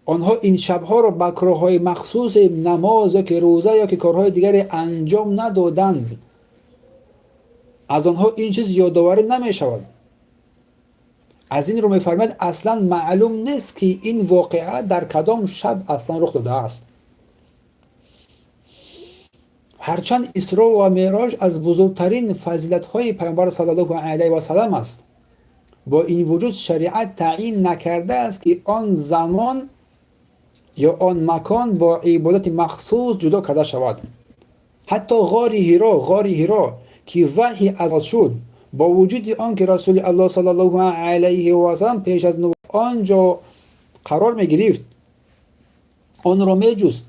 Speaker 1: آنها این شبها را به کارهای مخصوص نماز یا که روزه یا که کارهای دیگری انجام ندادند. از آنها این چیز یادآوری نمی شود. از این رو میفرماید اصلا معلوم نیست که این واقعه در کدام شب اصلا رخ داده است. هرچند اسراء و معراج از بزرگترین فضیلت‌های پیامبر صلی الله علیه و سلم است، با این وجود شریعت تعیین نکرده است که آن زمان یا آن مکان با عبادت مخصوص جدا کرده شود. حتی غار حرا که وحی از شد، با وجود آن که رسول الله صلی الله علیه و سلم پیش از نبوت آنجا قرار می گرفت، آن را می جست.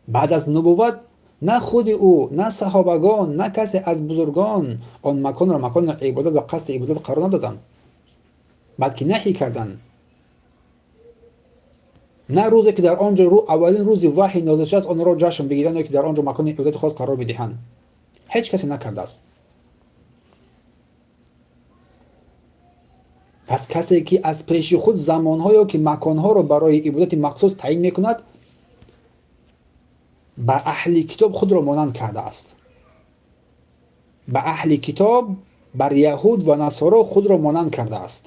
Speaker 1: بعد از نبوت نه خود او، نه صحابگان، نه کسی از بزرگان آن مکان را مکان عبادت و قصد عبادت قرار ندادند، بلکه نهی کردند. نه روزی که در آنجا اولین روز وحی نازل شد آن را جشن بگیرند یا که در آنجا مکان عبادت خاص قرار بدهند. هیچ کسی نکرده است. پس کسی که از پیش خود زمانها یا که مکانها را برای عبادت مخصوص تعیین میکند، به اهل کتاب خود را مانند کرده است. به اهل کتاب، بر یهود و نصارا خود را مانند کرده است.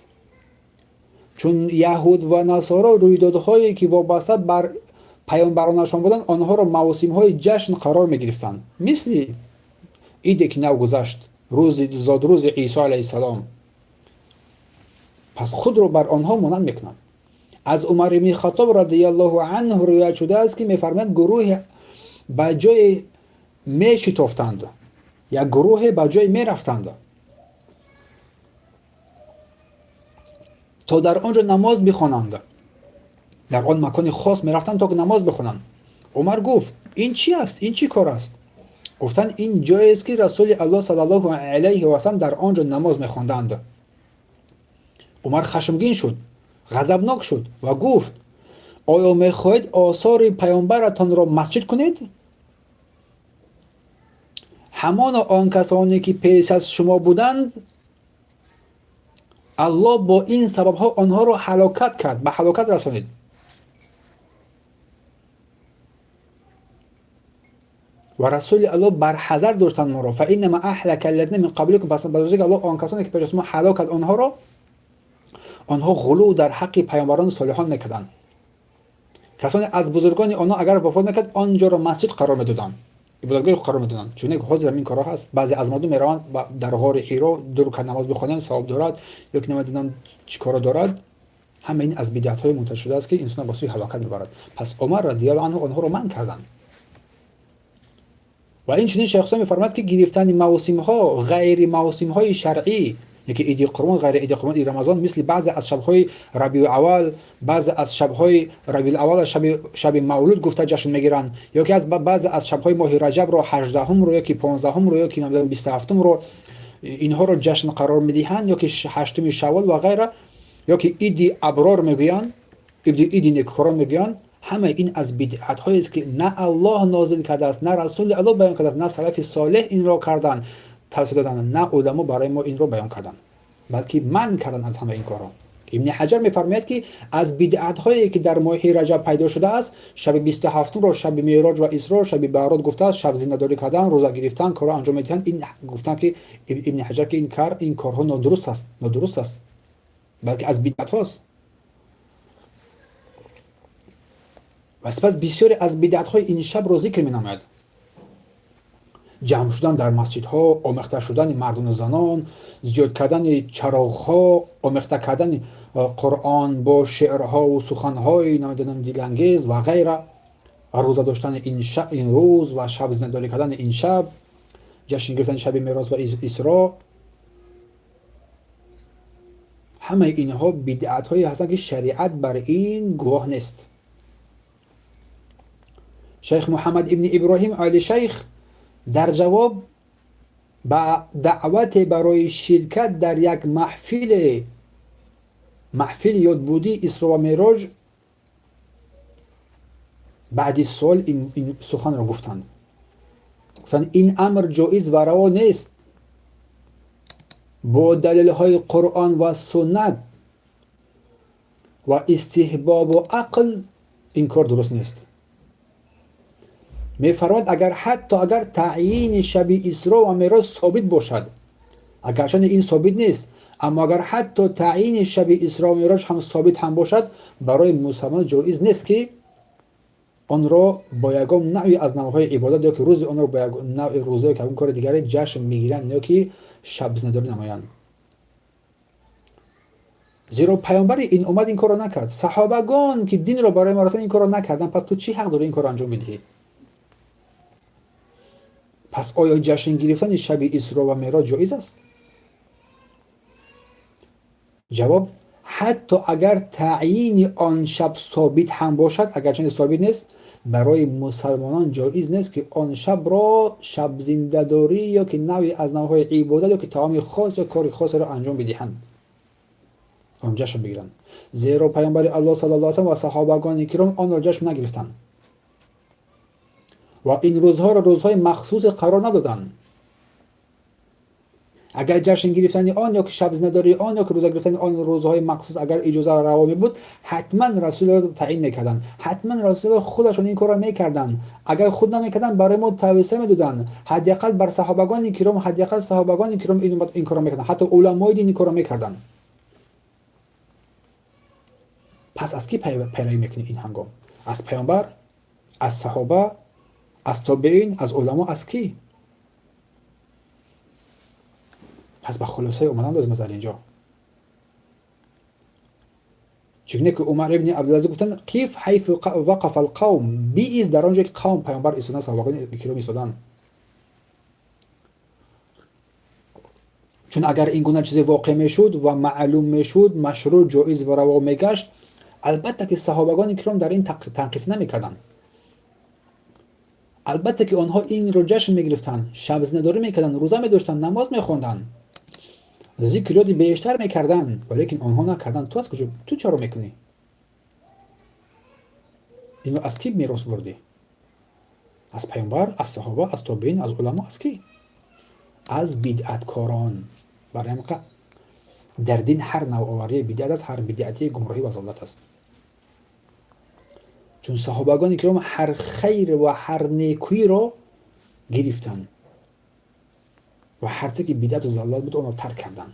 Speaker 1: چون یهود و نصارا رویدادهایی که وابسته بر پیامبرانشان بودند، آنها را موسم‌های جشن قرار می‌گرفتند، مثل عیدی که نو گذشت، روز زادروز عیسی علیه السلام. پس خود را بر آنها مانند می‌کنند. از عمر بن خطاب رضی الله عنه روایت شده است که می‌فرماید گروه به جای میشتافتند، یک گروه به جای میرفتند تا در آنجا نماز بخوانند. در آن مکان خاص میرفتند تا که نماز بخوانند. Умар гуфт: ин чӣ аст? Ин чӣ кор аст? Гуфтанд: ин ҷоест, ки Расули Аллоҳ саллаллоҳу алайҳи васаллам дар он ҷо намоз мехонданд. Умар хашмгин шуд, ғазабнок шуд ва гуфт: оё мехоҳед осори паёмбаратонро масҷид кунед? Ҳамоно он касоне, ки пеш аз шумо буданд, Аллоҳ бо ин сабабҳо онҳоро ҳалокат кард, ба ҳалокат расонид. Ва Расули Аллоҳ барҳазар доштанд моро: фаиннама аҳлака аллазина мин қабликум. Пас ба рӯзе ки Аллоҳ он касоне, ки пеш аз шумо ҳалок кард онҳоро, онҳо ғулув дар ҳаққи паёмбарону солиҳон мекарданд. Касоне аз бузургони онҳо агар вафот мекард, он ҷоро масҷид қарор медоданд, ибодатгоҳ қарор медоданд. Чунки ҳозир ин корҳо ҳаст. Баъзе аз мардум мераванд дар ғори Ҳиро ду рукат намоз бихонем, савоб дорад, ё ки намедонам чӣ коро дорад. Ҳама ин аз бидъатҳои мунташир шудааст, ки инсонро ба сӯи ҳалокат мебарад. Пас Умар радиаллоҳу анҳу онҳоро манъ карданд. Ва инчунин Шайх Ҳусайн мефармояд, ки гирифтани мавсимҳо ғайри мавсимҳои шаръӣ, яке иди Қурбон, ғайри иди Қурбон, иди Рамазон, мисли баъзе аз шабҳои Рабиу Аввал, баъзе аз шабҳои Рабиул Аввал шаби Мавлуд гуфта ҷашн мегиранд, ё ки аз баъзе аз шабҳои моҳи Раҷабро, 18-ро ё ки 15-ро ё ки 27-ро, инҳоро ҷашн қарор медиҳанд, ё ки 8-уми Шаввол ва ғайра, ё ки иди Аброр мегӯянд, иди некукорон мегӯянд. Ҳамаи ин аз бидъатҳоест, ки на Аллоҳ нозил кардааст, на Расули Аллоҳ баён кардааст, на салафи солеҳ инро карданд, тавсия доданд, на уламо барои мо инро баён карданд, балки манъ карданд аз ҳамаи ин корҳо. Ибни Ҳаҷар мефармояд, ки аз бидъатҳое, ки дар моҳи Раҷаб пайдо шудааст, шаби 27-ро шаби Меъроҷ ва Исро, шаби Барот гуфтааст, шаб зиндадорӣ кардан, рӯза гирифтан, корҳо анҷом медиҳанд. Ин гуфтанд, ки Ибни Ҳаҷар, ки ин корҳо нодуруст аст, нодуруст аст, балки аз бидъатҳост. Ва сипас бисёре аз бидъатҳои ин шабро зикр менамояд: ҷамъ шудан дар масҷидҳо, омехта шудани мардону занон, зиёд кардани чароғҳо, омехта кардани Қуръон бо шеърҳову суханҳои намедонам дилангез ва ғайра, ва рӯза доштани ин рӯз ва шаб зиндадорӣ кардани ин шаб, ҷашн гирифтани шаби Мерос ва Исро. Ҳамаи инҳо бидъатҳое ҳастанд, ки шариат бар ин гувоҳ нест. Шайх Муҳаммад ибни Иброҳим Оли Шайх дар ҷавоб ба даъвате барои ширкат дар як маҳфили ёдбудии Исро ва Мероҷ баъди суол ин суханро гуфтанд. Гуфтанд: ин амр ҷоиз ва раво нест. Бо далелҳои Қуръон ва суннат ва истиҳбобу ақл ин кор дуруст нест. Мефармояд: агар ҳатто агар таъйини шаби Исро ва Мероҷ собит бошад, агарчанде ин собит нест, аммо агар ҳатто таъйини шаби Исро ва Мероҷ ҳам собит ҳам бошад, барои мусалмон ҷоиз нест, ки онро бо ягон навъи аз навъҳои ибодат ё ки рӯзи онро бо ягон навъи рӯза ё ки ягон кори дигаре ҷашн мегиранд ё ки шабзиндадорӣ намоянд. Зеро паёмбари ин уммат ин корро накард, саҳобагон, ки динро барои мо расонанд, ин корро накарданд. Пас ту чӣ ҳақ дорӣ ин корро анҷом медиҳӣ? Пас оё ҷашн гирифтани шаби Исро ва Мероҷ ҷоиз аст? Ҷавоб: ҳатто агар таъйини он шаб собит ҳам бошад, агарчанде собит нест, барои мусалмонон ҷоиз нест, ки он шабро шабзиндадорӣ ё ки навъе аз навъҳои ибодат ё ки таоми хос ё кори хосеро анҷом бидиҳанд, он ҷашн бигиранд. Зеро паёмбари Аллоҳ саллаллоҳу алайҳи васаллам ва саҳобагони киром онро ҷашн нагирифтанд ва ин рӯзҳоро рӯзҳои махсусе қарор надоданд. Агар ҷашн гирифтани он ё ки шабзиндадории он ё ки рӯза гирифтани он рӯзҳои махсус агар иҷоза раво мебуд, ҳатман Расулро таъин мекарданд, ҳатман Расулро худашон ин корро мекарданд. Агар худ намекарданд, барои мо тавсия медоданд. Ҳадди ақал бар саҳобагони киром, ҳадди ақал саҳобагони киром ин корро мекарданд, ҳатто уламои дин ин корро мекарданд. Пас аз кӣ пайравӣ мекунӣ ин ҳангом? Аз паёмбар, аз саҳоба, аз тобеин, аз уламо, аз кӣ? Пас ба хулосае омадан лозим аст дар инҷо. Чунки ки Умар ибни Абдулазиз гуфтанд: қиф ҳайсу вақафа алқавм, биист дар он ҷое ки қавм, паёмбар истоданд, саҳобагони киром истоданд. Чун агар ин гуна чизе воқеъ мешуд ва маълум мешуд, машрӯъ, ҷоиз ва раво мегашт, албатта ки саҳобагони киром дар ин танқис намекарданд. Албатта ки онҳо инро ҷашн мегирифтанд, шабзиндадорӣ мекарданд, рӯза медоштанд, намоз мехонданд, зикр ёди бештар мекарданд, валекин онҳо накарданд. Ту аз куҷо, ту чаро мекунӣ? Инро аз кӣ мерос бурдӣ? Аз паёмбар, аз саҳоба, аз тобеин, аз уламо, аз кӣ? Аз бидъаткорон. Барои ҳамин дар дин ҳар навоварии бидъат аст, ҳар бидъатии гумроҳӣ ва золат аст. Чун саҳобагони киром ҳар хайр ва ҳар некӯиро гирифтанд ва ҳарче ки бидъату залолат буд, онро тарк карданд.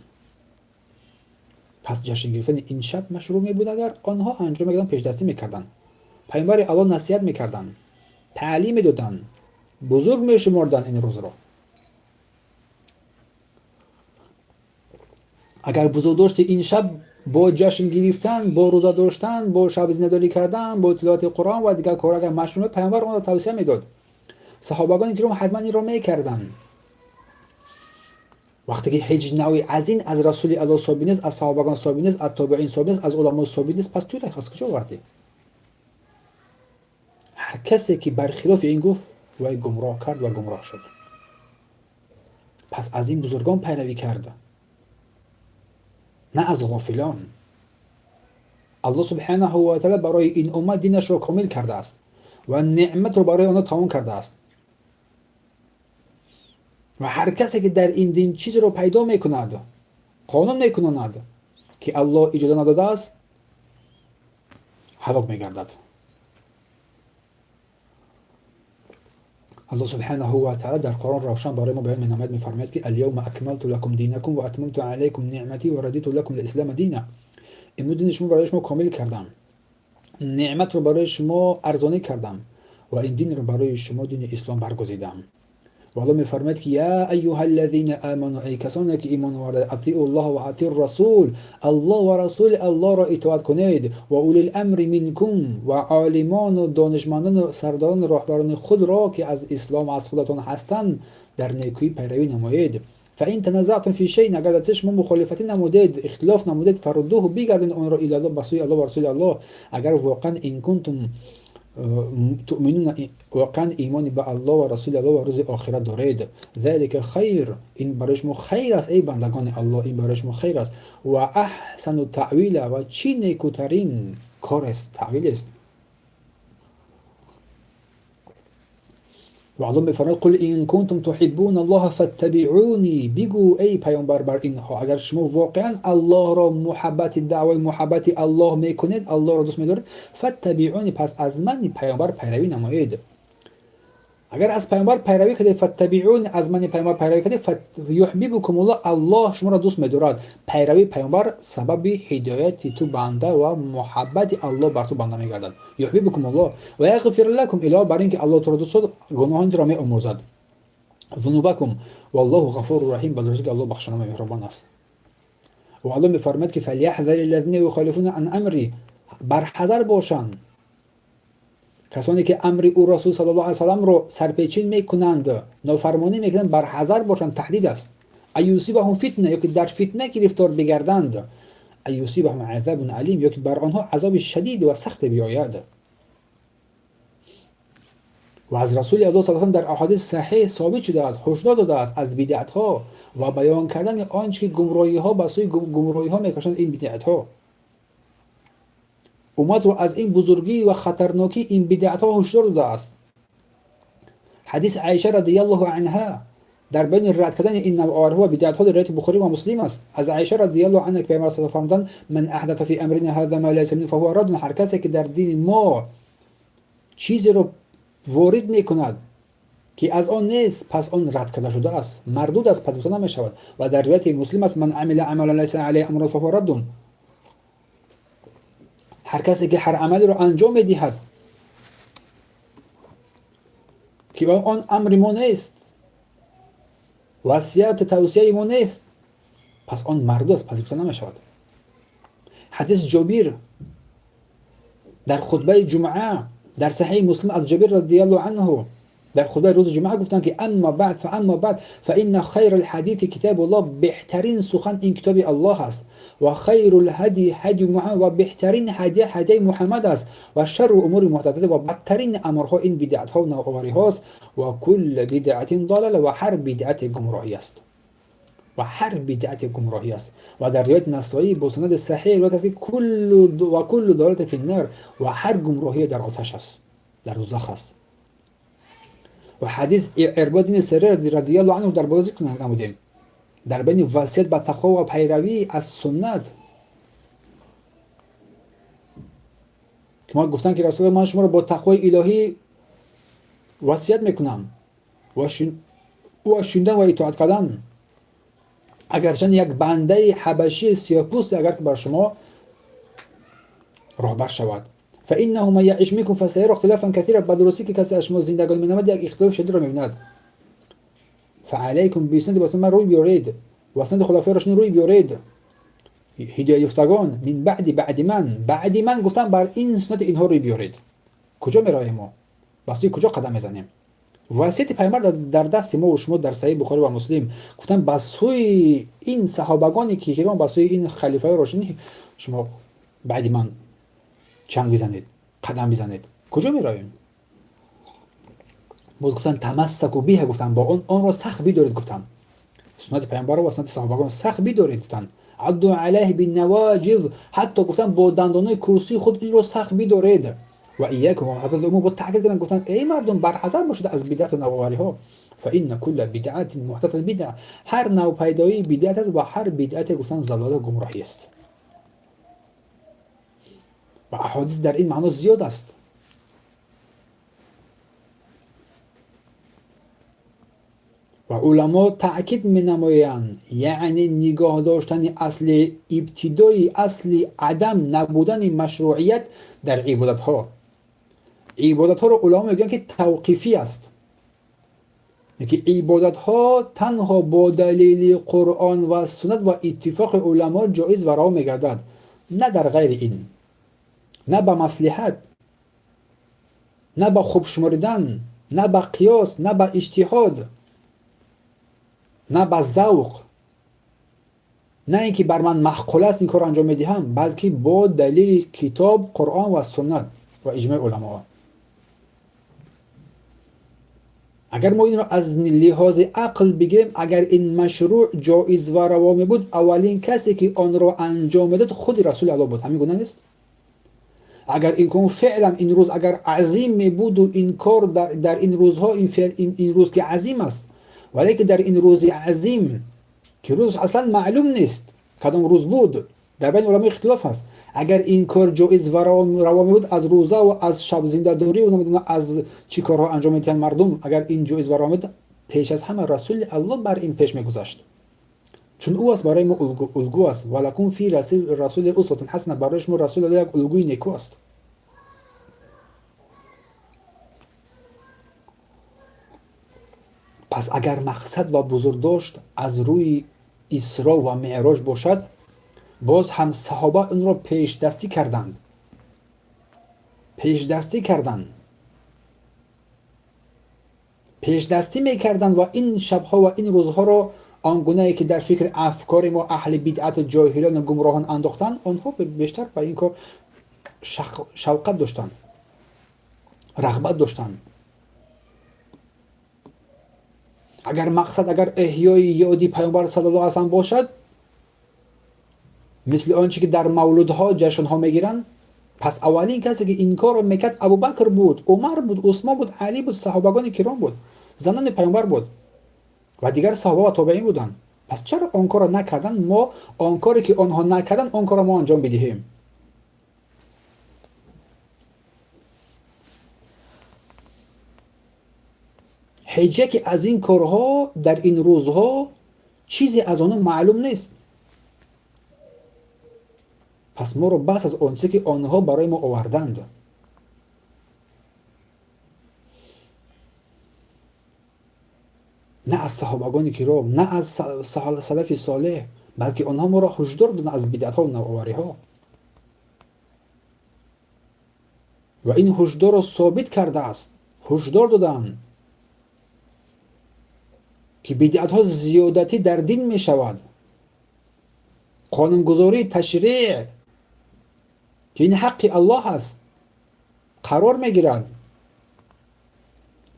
Speaker 1: Пас ҷашн гирифтани ин шаб машрӯъ мебуд, агар онҳо анҷом мекарданд, пешдастӣ мекарданд, паёмбари Аллоҳ насиҳат мекарданд, таълим медоданд, бузург мешуморданд ин рӯзро. Агар бузургдошти ин шаб бо ҷашн гирифтан, бо рӯза доштан, бо шабзиндадорӣ кардан, бо тиловати Қуръон ва дигар корҳо агар машрӯъ, паёмбар онро тавсия медод. Саҳобагони киром ҳатман инро мекарданд. Вақте ки ҳеҷ навъи аз ин аз расули Аллоҳ собит нест, аз саҳобагон собит нест, аз тобеин собит нест, аз уламо собит нест, пас ту аз куҷо овардӣ? Ҳар касе ки бар хилофи ин гуфт, вай гумроҳ кард ва гумроҳ шуд. Пас аз ин бузургон пайравӣ кард, на аз ғофилон. Аллоҳ субҳанаҳу ва таъала барои ин уммат динашро комил кардааст ва неъматро барои онҳо тамом кардааст. Ва ҳар касе ки дар ин дин чизеро пайдо мекунад, қонун мекунонад, ки Аллоҳ иҷоза надодааст, ҳалок мегардад. Аллоҳ субҳанаҳу ва таъала дар Қуръон равшан барои мо баён менамояд, мефармояд ки аляавма акмалту лакум динакум ва атмамту алайкум ниъматӣ ва радиту лакум лислама дина. Имрӯз дини шумо барои шумо комил кардам, неъматро барои шумо арзонӣ кардам ва ин динро барои шумо дини ислом баргузидам. Ва Аллоҳ мефармояд ки я айюҳа аллазина аману, эй касоне ки имон овардаед, атиу ллоҳ ва атиу расул, Аллоҳ ва расули Аллоҳро итоат кунед, ва улил амри минкум, ва олимону донишмандону сардорону роҳбарони худро, ки аз ислом аз худатон ҳастанд, дар некӯӣ пайравӣ намоед. Фаин таназаътум фи шайъин, агар дар чиз шумо мухолифатӣ намудед, ихтилоф намудед, фаруддуҳу, бигардонед онро илаллоҳ, ба сӯи Аллоҳ ва расули Аллоҳ, агар воқеан ин кунтум туъминуна, воқеан имони ба Аллоҳ ва расули Аллоҳ ва рӯзи охират доред. Залика хайр, ин барои шумо хайр аст, эй бандагони Аллоҳ, ин барои шумо хайр аст. Ва аҳсану таъвила, ва чӣ некӯтарин кор аст, таъвил аст. Ва Аллоҳ мефармояд: қул ин кунтум туҳиббуна Аллоҳа фаттабиъуни, бигӯ эй паёмбар бар инҳо, агар шумо воқеан Аллоҳро муҳаббати даъвои муҳаббати Аллоҳ мекунед, Аллоҳро дӯст медоред, фаттабиъуни, пас аз мани паёмбар пайравӣ намоед. Агар аз паёмбар пайравӣ кардед, фаттабиъуни, аз мани паёмбар пайравӣ кардед, юҳбибукумуллоҳ, Аллоҳ шуморо дӯст медорад. Пайравии паёмбар сабаби ҳидояти ту банда ва муҳаббати Аллоҳ бар ту банда мегардад. Юҳбибукумуллоҳ ва яғфир лакум, илова бар ин ки Аллоҳ туро дӯст дорад, гуноҳони туро меомӯрзад. Зунубакум валлоҳу ғафуру раҳим, ба дурустӣ ки Аллоҳ бахшанда меҳрубон аст. Ва Аллоҳ мефармояд ки фаляҳзари ллазина юхолифуна ан амри, барҳазар бошанд касоне ки амри ӯ расул саллаллоҳу алайҳи васалламро сарпечин мекунанд, нофармонӣ мекунанд, барҳазар бошанд, таҳдид аст. Аюсибаҳум фитна, ё ки дар фитна гирифтор бигарданд, аюсибаҳум азабун алим, ё ки бар онҳо азоби шадид ва сахте биёяд. Ва аз расули Аллоҳ саллаллоҳу алайҳи васаллам дар аҳодиси саҳеҳ собит шудааст, ҳушдор додааст аз бидъатҳо ва баён кардани он чи ки гумроҳиҳо ба сӯи гумроҳиҳо мекашанд ин бидъатҳо. Умматро аз ин бузургӣ ва хатарнокии ин бидъатҳо ҳушдор додааст. Ҳадиси Айша радияллоҳу анҳа дар баёни рад кардани ин навъовариҳо ва бидъатҳо дар ривояти Бухорӣ ва Муслим аст. Аз Айша радияллоҳу анҳа ки паёмбар саллаллоҳу фармуданд: ман аҳдаса фи амрина ҳаза ма лайса минҳу фаҳува раддун, ҳар касе ки дар дини мо чизеро ворид мекунад ки аз он нест, пас он рад карда шудааст, мардуд аст, пазируфта намешавад. Ва дар ривояти Муслим аст: ман амила амалан лайса алайҳи амруна фаҳува раддун, ҳар касе ки ҳар амалеро анҷом медиҳад ки он амри мо нест, васияту тавсияи мо нест, пас он мардуд аст, пазируфта намешавад. Ҳадиси Ҷобир дар хутбаи ҷумъа дар саҳеҳи Муслим аз Ҷобир радияллоҳу анҳу در خطبه روز جمعه گفتند که اما بعد فاما بعد فان خیر الحدیث کتاب الله، بهترین سخن این کتاب الله است، و خیر الهدی هدی محمد، و بهترین هدیه هدیه محمد است، و شر امور محدثات، و بدترین امرها این بدعت ها و نوآوری هاست، و کل بدعت ضلاله، و هر بدعت گمراهی است، و هر بدعت گمراهی است. و در روایت نسائی با سند صحیح روایت است که کل و کل ضلاله فی النار، و هر گمراهی در آتش است، در دوزخ است. و حدیث عرباد بن سریه رضی الله عنه در بالا ذکر نمودیم در بین وصیت به تقوا و پیروی از سنت که ما گفتن که رسول الله من شما را با تقوای الهی وصیت میکنم و شنیدن و اطاعت کردن، اگرچه یک بنده حبشی سیاه‌پوست اگر که بر شما راهبر شود. فانه من یعش منکم فسیرى اختلافا کثیرا، به درستی که کسی از شما زندگانی می‌نماید یک اختلاف شدید را می‌بیند. فعلیکم بسنت، با سنت من روی بیارید و سنت خلفای راشدین روی بیارید، هدایت یافتگان من بعد بعد من، بعد من گفتم بر این سنت اینها روی بیارید. کجا می‌رویم ما؟ بس توی کجا قدم می‌زنیم؟ وصیت پیامبر در دست ما و شما در صحیح بخاری و مسلم گفتن به سوی این صحابگانی که کرام، به سوی این خلیفه راشدین شما بعد من چنگ بزنید، قدم بزنید. کجا می‌رویم؟ باز گفتن تمسکوا بها، گفتن با آن را سخت بدارید، گفتن سنت پیامبر و سنت صحابگان سخت بدارید، گفتن عضوا علیه بالنواجذ، حتی گفتن با دندانای کرسی خود این را سخت بدارید. و ایاکم و محدثات الامور، با تاکید کردن گفتن ای مردم برحذر باشید از بدعت و نوآوری ها. فان کل بدعت محدثه بدعه، هر نوپیدایی بدعت است و هر بدعت گفتن ضلال و گمراهی است. و احادیث در این معنا زیاد است. و علما تأکید می‌نمایند یعنی نگاه داشتن اصل ابتدای اصل عدم نبودن مشروعیت در عبادت ها. عبادت ها رو علما میگن که توقیفی است، که عبادت ها تنها با دلیل قرآن و سنت و اتفاق علما جایز و روا میگردد، نه در غیر این، نه به مصلحت، نه به خوب شمردن، نه به قیاس، نه به اجتهاد، نه به ذوق، نه اینکه بر من معقول است این کار انجام میدهم، بلکه با دلیل کتاب، قرآن و سنت و اجماع علما. اگر ما این را از لحاظ عقل بگیریم، اگر این مشروع جایز و روا می بود، اولین کسی که آن را انجام میداد خود رسول الله بود. همین گونه نیست؟ اگر این کار فعلا این روز اگر عظیم می بود و این کار در این روزها، این فعل این روز که عظیم است، ولی که در این روز عظیم که روز اصلا معلوم نیست کدام روز بود، در بین علما اختلاف هست، اگر این کار جایز و روا می بود، از روزه و از شب زنده داری و نمیدونم از چی کارها انجام میدن مردم، اگر این جایز و روا می بود، پیش از همه رسول الله بر این پیش میگذاشت، چون او است برای ما الگو است. ولکم فی رسول اسوه حسنه، برای شما رسول الله یک الگوی نیکو است. پس اگر مقصد و بزرگداشت از روی اسراء و معراج باشد، باز هم صحابه اون را پیش دستی کردند، پیش دستی کردند، پیش دستی میکردند و این شبها و این روزها را آنگونه که در فکر افکار ما اهل بدعت و جاهلان و گمراهان انداختند، آنها بیشتر به این کار شوقت داشتند، رغبت داشتند. اگر مقصد اگر احیای یادی پیامبر صلی الله علیه و سلم باشد، مثل آنچه که در مولودها جشنها میگیرند، پس اولین کسی که این کار رو میکرد ابوبکر بود، عمر بود، عثمان بود، علی بود، صحابگان کرام بود، زنان پیامبر بود و دیگر صحابه و تابعین بودند. پس چرا آن کار را نکردن؟ ما آن کاری که آنها نکردن آن کار را ما انجام بدهیم. هیچ یکی از این کارها در این روزها چیزی از آنها معلوم نیست. پس ما رو بس از آنچه که آنها برای ما آوردند. نه از صحابگان کرام، نه از سلف صالح، بلکه آنها ما را هشدار دادند از بدعت ها و نوآوری ها و این هشدار را ثابت کرده است. هشدار دادند. ки бидъатҳо зиёдатӣ дар дин мешавад, қонунгузории ташриъ ки ин ҳаққи Аллоҳ аст қарор мегирад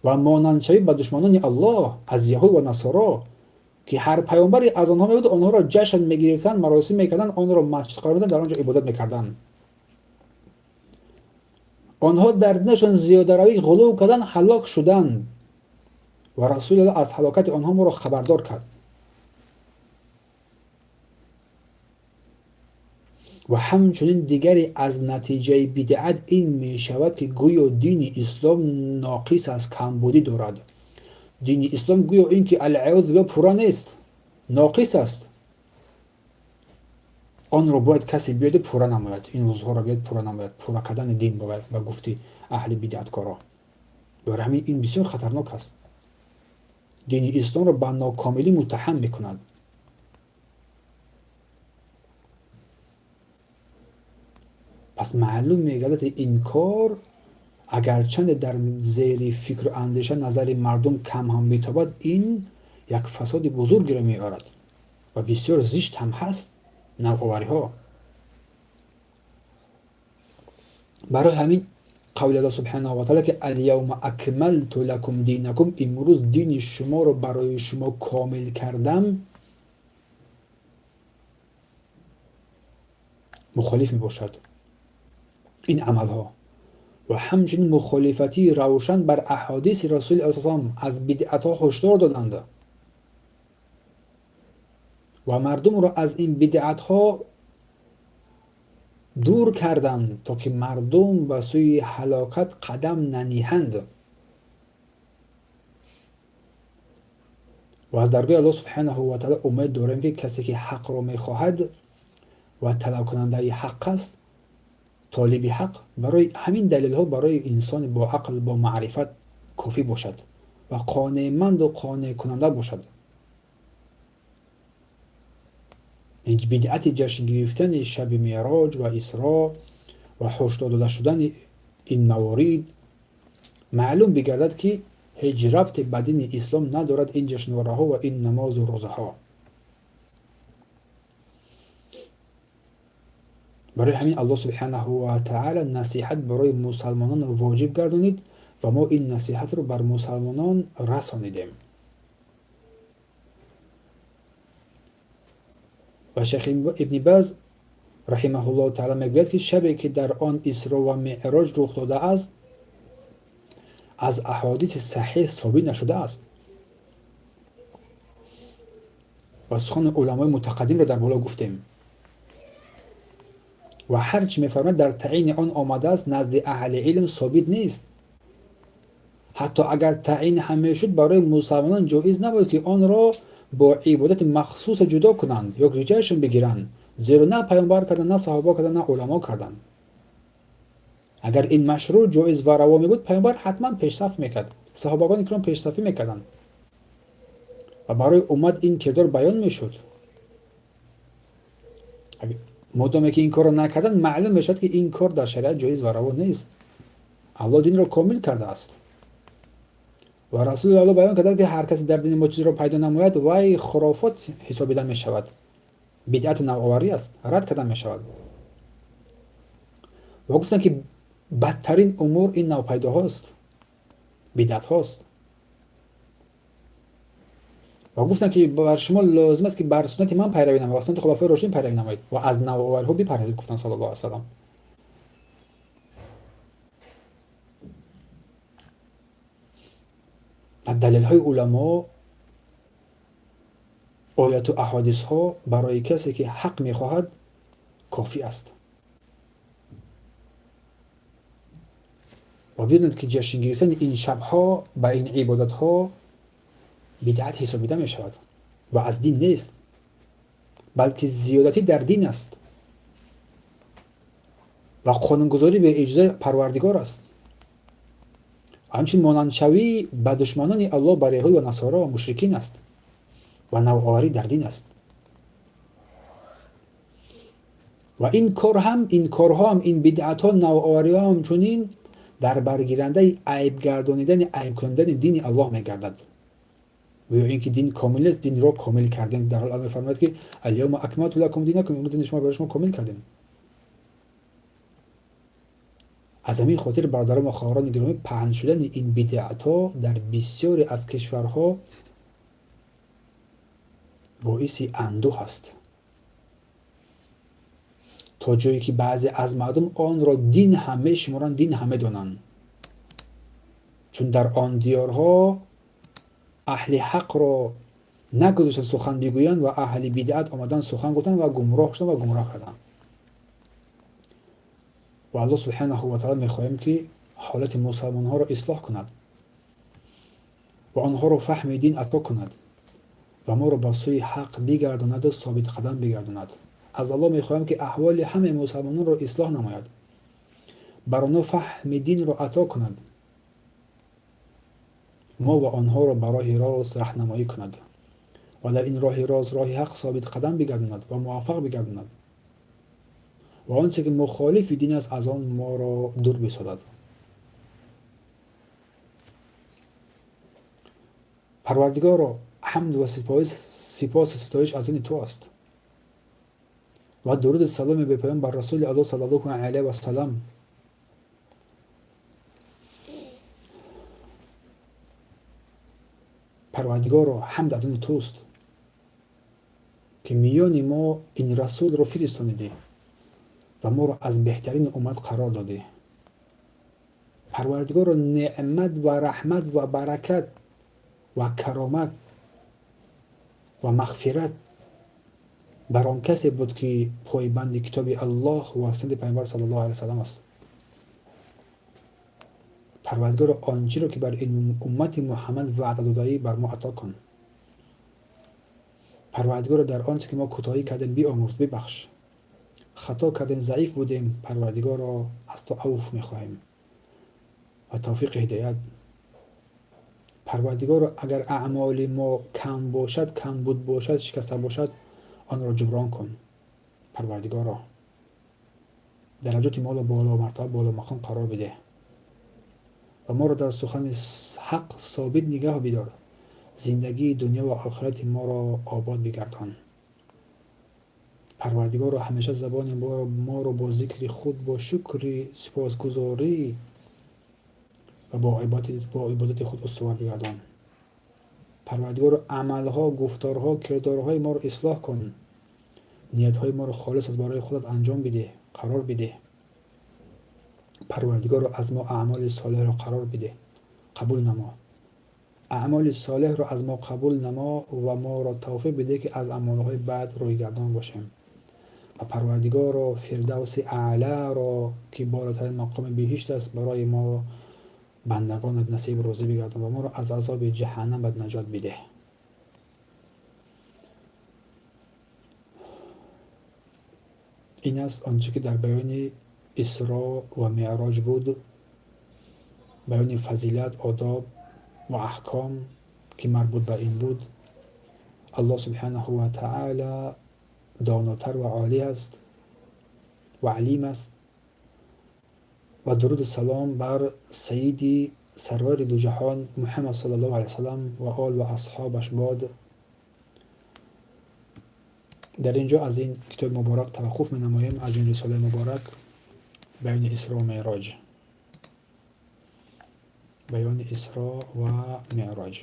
Speaker 1: ва монандшавӣ ба душманони Аллоҳ аз яҳуд ва насоро ки ҳар паёмбаре аз онҳо мебуд, онҳоро ҷашн мегирифтанд, маросим мекарданд, онро масҷид қарор медоданд, дар он ҷо ибодат мекарданд. Онҳо дар динашон зиёдаравӣ ғулув карданд, ҳалок шуданд ва Расулуллоҳ аз ҳалокати онҳо моро хабардор кард. Ва ҳамчунин дигаре аз натиҷаи бидъат ин мешавад, ки гӯё дини ислом ноқис аст, камбудӣ дорад. Дини ислом гӯё ин ки алъиёзу биллоҳ пурра нест, ноқис аст. Онро бояд касе биёяду пурра намояд, ин рӯзҳоро биёяд пурра намояд. Пурра кардани дин бояд ба гуфти аҳли бидъаткоро. Барои ҳамин ин бисёр хатарнок аст. Дини исломро ба нокомилӣ муттаҳам мекунад. Пас маълум мегардад, ки ин кор агарчанде дар зери фикру андеша назари мардум кам ҳам битобад, ин як фасоди бузургеро меорад ва бисёр зишт ҳам ҳаст навовариҳо. Барои ҳамин қавли Аллоҳ субҳанаҳу ва таъала, ки аляавма акмалту лакум динакум, имрӯз дини шуморо барои шумо комил кардам, мухолиф мебошад ин амалҳо ва ҳамчунин мухолифатии равшан бар аҳодиси Расули Аллоҳ саллаллоҳу алайҳи васаллам аз бидъатҳо ҳушдор доданд ва мардумро аз ин бидъатҳо дур карданд, то ки мардум ба сӯи ҳалокат қадам наниҳанд. Ва аз даргоҳи Аллоҳ субҳанаҳу ва таъала умед дорем, ки касе ки ҳақро мехоҳад ва талабкунандаи ҳақ аст, толиби ҳақ, барои ҳамин далелҳо барои инсони бо ақл, бо маърифат кофӣ бошад ва қонеъманду қонеъкунанда бошад. Ҳеҷ бидъати ҷашн гирифтани шаби Меъроҷ ва Исро ва ҳушдор дода шудани ин маворид маълум бигардад, ки ҳеҷ рабте ба дини ислом надорад ин ҷашнвораҳо ва ин намозу рӯзаҳо. Барои ҳамин Аллоҳ субҳанаҳу ва таъала насиҳат барои мусалмонон воҷиб гардонид ва мо ин насиҳатро бар мусалмонон расонидем. Ва шайх Ибни Баз раҳимаҳуллоҳу таъала мегӯяд, ки шабе ки дар он Исро ва Меъроҷ рух додааст, аз аҳодиси саҳеҳ собит нашудааст. Ва сухани уламои мутақаддимро дар боло гуфтем. Ва ҳар чӣ мефармояд дар таъини он омадааст, назди аҳли илм собит нест. Ҳатто агар таъин ҳам мешуд, барои мусалмонон ҷоиз набуд, ки онро бо ибодати махсуса ҷудо кунанд ё ки ҷашн бигиранд, зеро на паёмбар карданд, на саҳоба карданд, на уламо карданд. Агар ин машрӯъ, ҷоиз ва раво мебуд, паёмбар ҳатман пешсаф мекард, саҳобагони киром пешсафӣ мекарданд ва барои уммат ин кирдор баён мешуд. Модоме ки ин корро накарданд, маълум мешавад, ки ин кор дар шариат ҷоиз ва раво нест. Аллоҳ динро комил кардааст ва Расули Аллоҳ баён кардааст, ки ҳар касе дар дини мо чизро пайдо намояд, вай хурофот ҳисобида мешавад, бидъату навоварӣ аст, рад карда мешавад. Ва гуфтанд, ки бадтарин умур ин навпайдоҳост, бидъатҳост. Ва гуфтанд, ки бар шумо лозим аст, ки бар суннати ман пайравӣ намоед ва суннати хулафои рошидин пайравӣ намоед ва аз навовариҳо бипарҳезед, гуфтанд саллаллоҳу алайҳи васаллам. Ва далелҳои уламо, ояту аҳодисҳо барои касе ки ҳақ мехоҳад кофӣ аст. Ва бидонед, ки ҷашн гирифтани ин шабҳо ба ин ибодатҳо бидъат ҳисобида мешавад ва аз дин нест, балки зиёдатӣ дар дин аст ва қонунгузорӣ бе иҷозаи Парвардигор аст. Ҳамчунин монандшавӣ ба душманони Аллоҳ, бар яҳуд ва насоро ва мушрикин аст ва навоварӣ дар дин аст. Ва ин кор ҳам, ин корҳо ҳам, ин бидъатҳо, навовариҳо ҳамчунин дар баргирандаи айбгардонидани, айбкунандани дини Аллоҳ мегардад. Гӯё ин ки дин комил нест, динро комил кардем. Дар ҳол мефармояд ки аляума акмалту лакум динакум, имрӯз дини шумо барои шумо комил кардем. Аз ҳамин хотир бародарон ва хоҳарони гиромӣ, паҳн шудани ин бидъатҳо дар бисёре аз кишварҳо боиси андӯҳ аст, то ҷое ки баъзе аз мардум онро дин ҳам мешуморанд, дин ҳам медонанд, чун дар он диёрҳо аҳли ҳақро нагузоштанд сухан бигӯянд ва аҳли бидъат омадан сухан гуфтанд ва гумроҳ шуданд ва гумроҳ карданд. Ва Аллоҳ субҳанаҳу ва таъала мехоҳем ки ҳолати мусалмонҳоро ислоҳ кунад ва онҳоро фаҳми дин ато кунад ва моро ба сӯи ҳақ бигардонаду собитқадам бигардонад. Аз Аллоҳ мехоҳем ки аҳволи ҳамаи мусалмононро ислоҳ намояд, бар онҳо фаҳми динро ато кунад, мо ва онҳоро ба роҳи рост раҳнамоӣ кунад ва дар ин роҳи рост, роҳи ҳақ собитқадам бигардонад ва муваффақ бигардонад ва он чизе ки мухолифи дин аст, аз он моро дур бисозад. Парвардигоро, ҳамд ва сипосу ситоиш аз они ту аст ва дуруду саломи бепоён бар расули Аллоҳ саллаллоҳу алайҳи васалам. Парвардигоро, ҳамд аз они туст ки миёни мо ин расулро фиристонидӣ ва моро аз беҳтарини уммат қарор додӣ. Парвардигоро, неъмат ва раҳмат ва баракат ва каромат ва мағфират бар он касе буд ки пойбанди китоби Аллоҳ ва суннати Пайғамбар саллаллоҳу алайҳи васаллам аст. Парвардигоро, он чиро ки бар ин уммати Муҳаммад ваъда додаӣ, бар мо ато кун. Парвардигоро, дар он чизе ки мо кӯтоҳӣ кардем биомӯрз, бибахш. Хато кардем, заиф будем, Парвардигоро, аз ту авф мехоҳем ва тавфиқи ҳидоят. Парвардигоро, агар аъмоли мо кам бошад, камбуд бошад, шикаста бошад, онро ҷуброн кун. Парвардигоро, дараҷоти моро боло мартаба, боло мақом қарор бидеҳ ва моро дар сухани ҳақ собит нигаҳ бидор. Зиндагии дунё ва охирати моро обод бигардон. Парвардигоро, ҳамеша забони моро бо зикри худ, бо шукри сипосгузорӣ ва бо ибодати худ устувор бигардон. Парвардигоро, амалҳо, гуфторҳо, кирдорҳои моро ислоҳ кун. Ниятҳои моро холис аз барои худат анҷом бидеҳ, қарор бидеҳ. Парвардигоро, аз мо аъмоли солеҳро қарор бидеҳ, қабул намо. Аъмоли солеҳро аз мо қабул намо ва моро тавфиқ бидеҳ ки аз аъмолҳои бад рӯйгардон бошем. Ва Парвардигоро, фирдавси аъларо ки болотарин мақоми биҳишт аст, барои мо бандагонат насиб рӯзӣ бигардон ва моро аз азоби ҷаҳаннамат наҷот бидеҳ. Ин аст он чизе ки дар баёни Исро ва Меъроҷ буд, баёни фазилат, одоб ва аҳком ки марбут ба ин буд. Аллоҳ субҳанаҳу ва таъала донотар ва олӣ аст ва алим аст. Ва дуруду салом бар сайиди сарвари дуҷаҳон Муҳаммад саллаллоҳу алайҳи васаллам ва ол ва асҳобаш бод. Дар ин ҷо аз ин китоби муборак таваққуф менамоем, аз ин рисолаи муборак баёни Исро ва Меъроҷ. Баёни Исро ва Меъроҷ.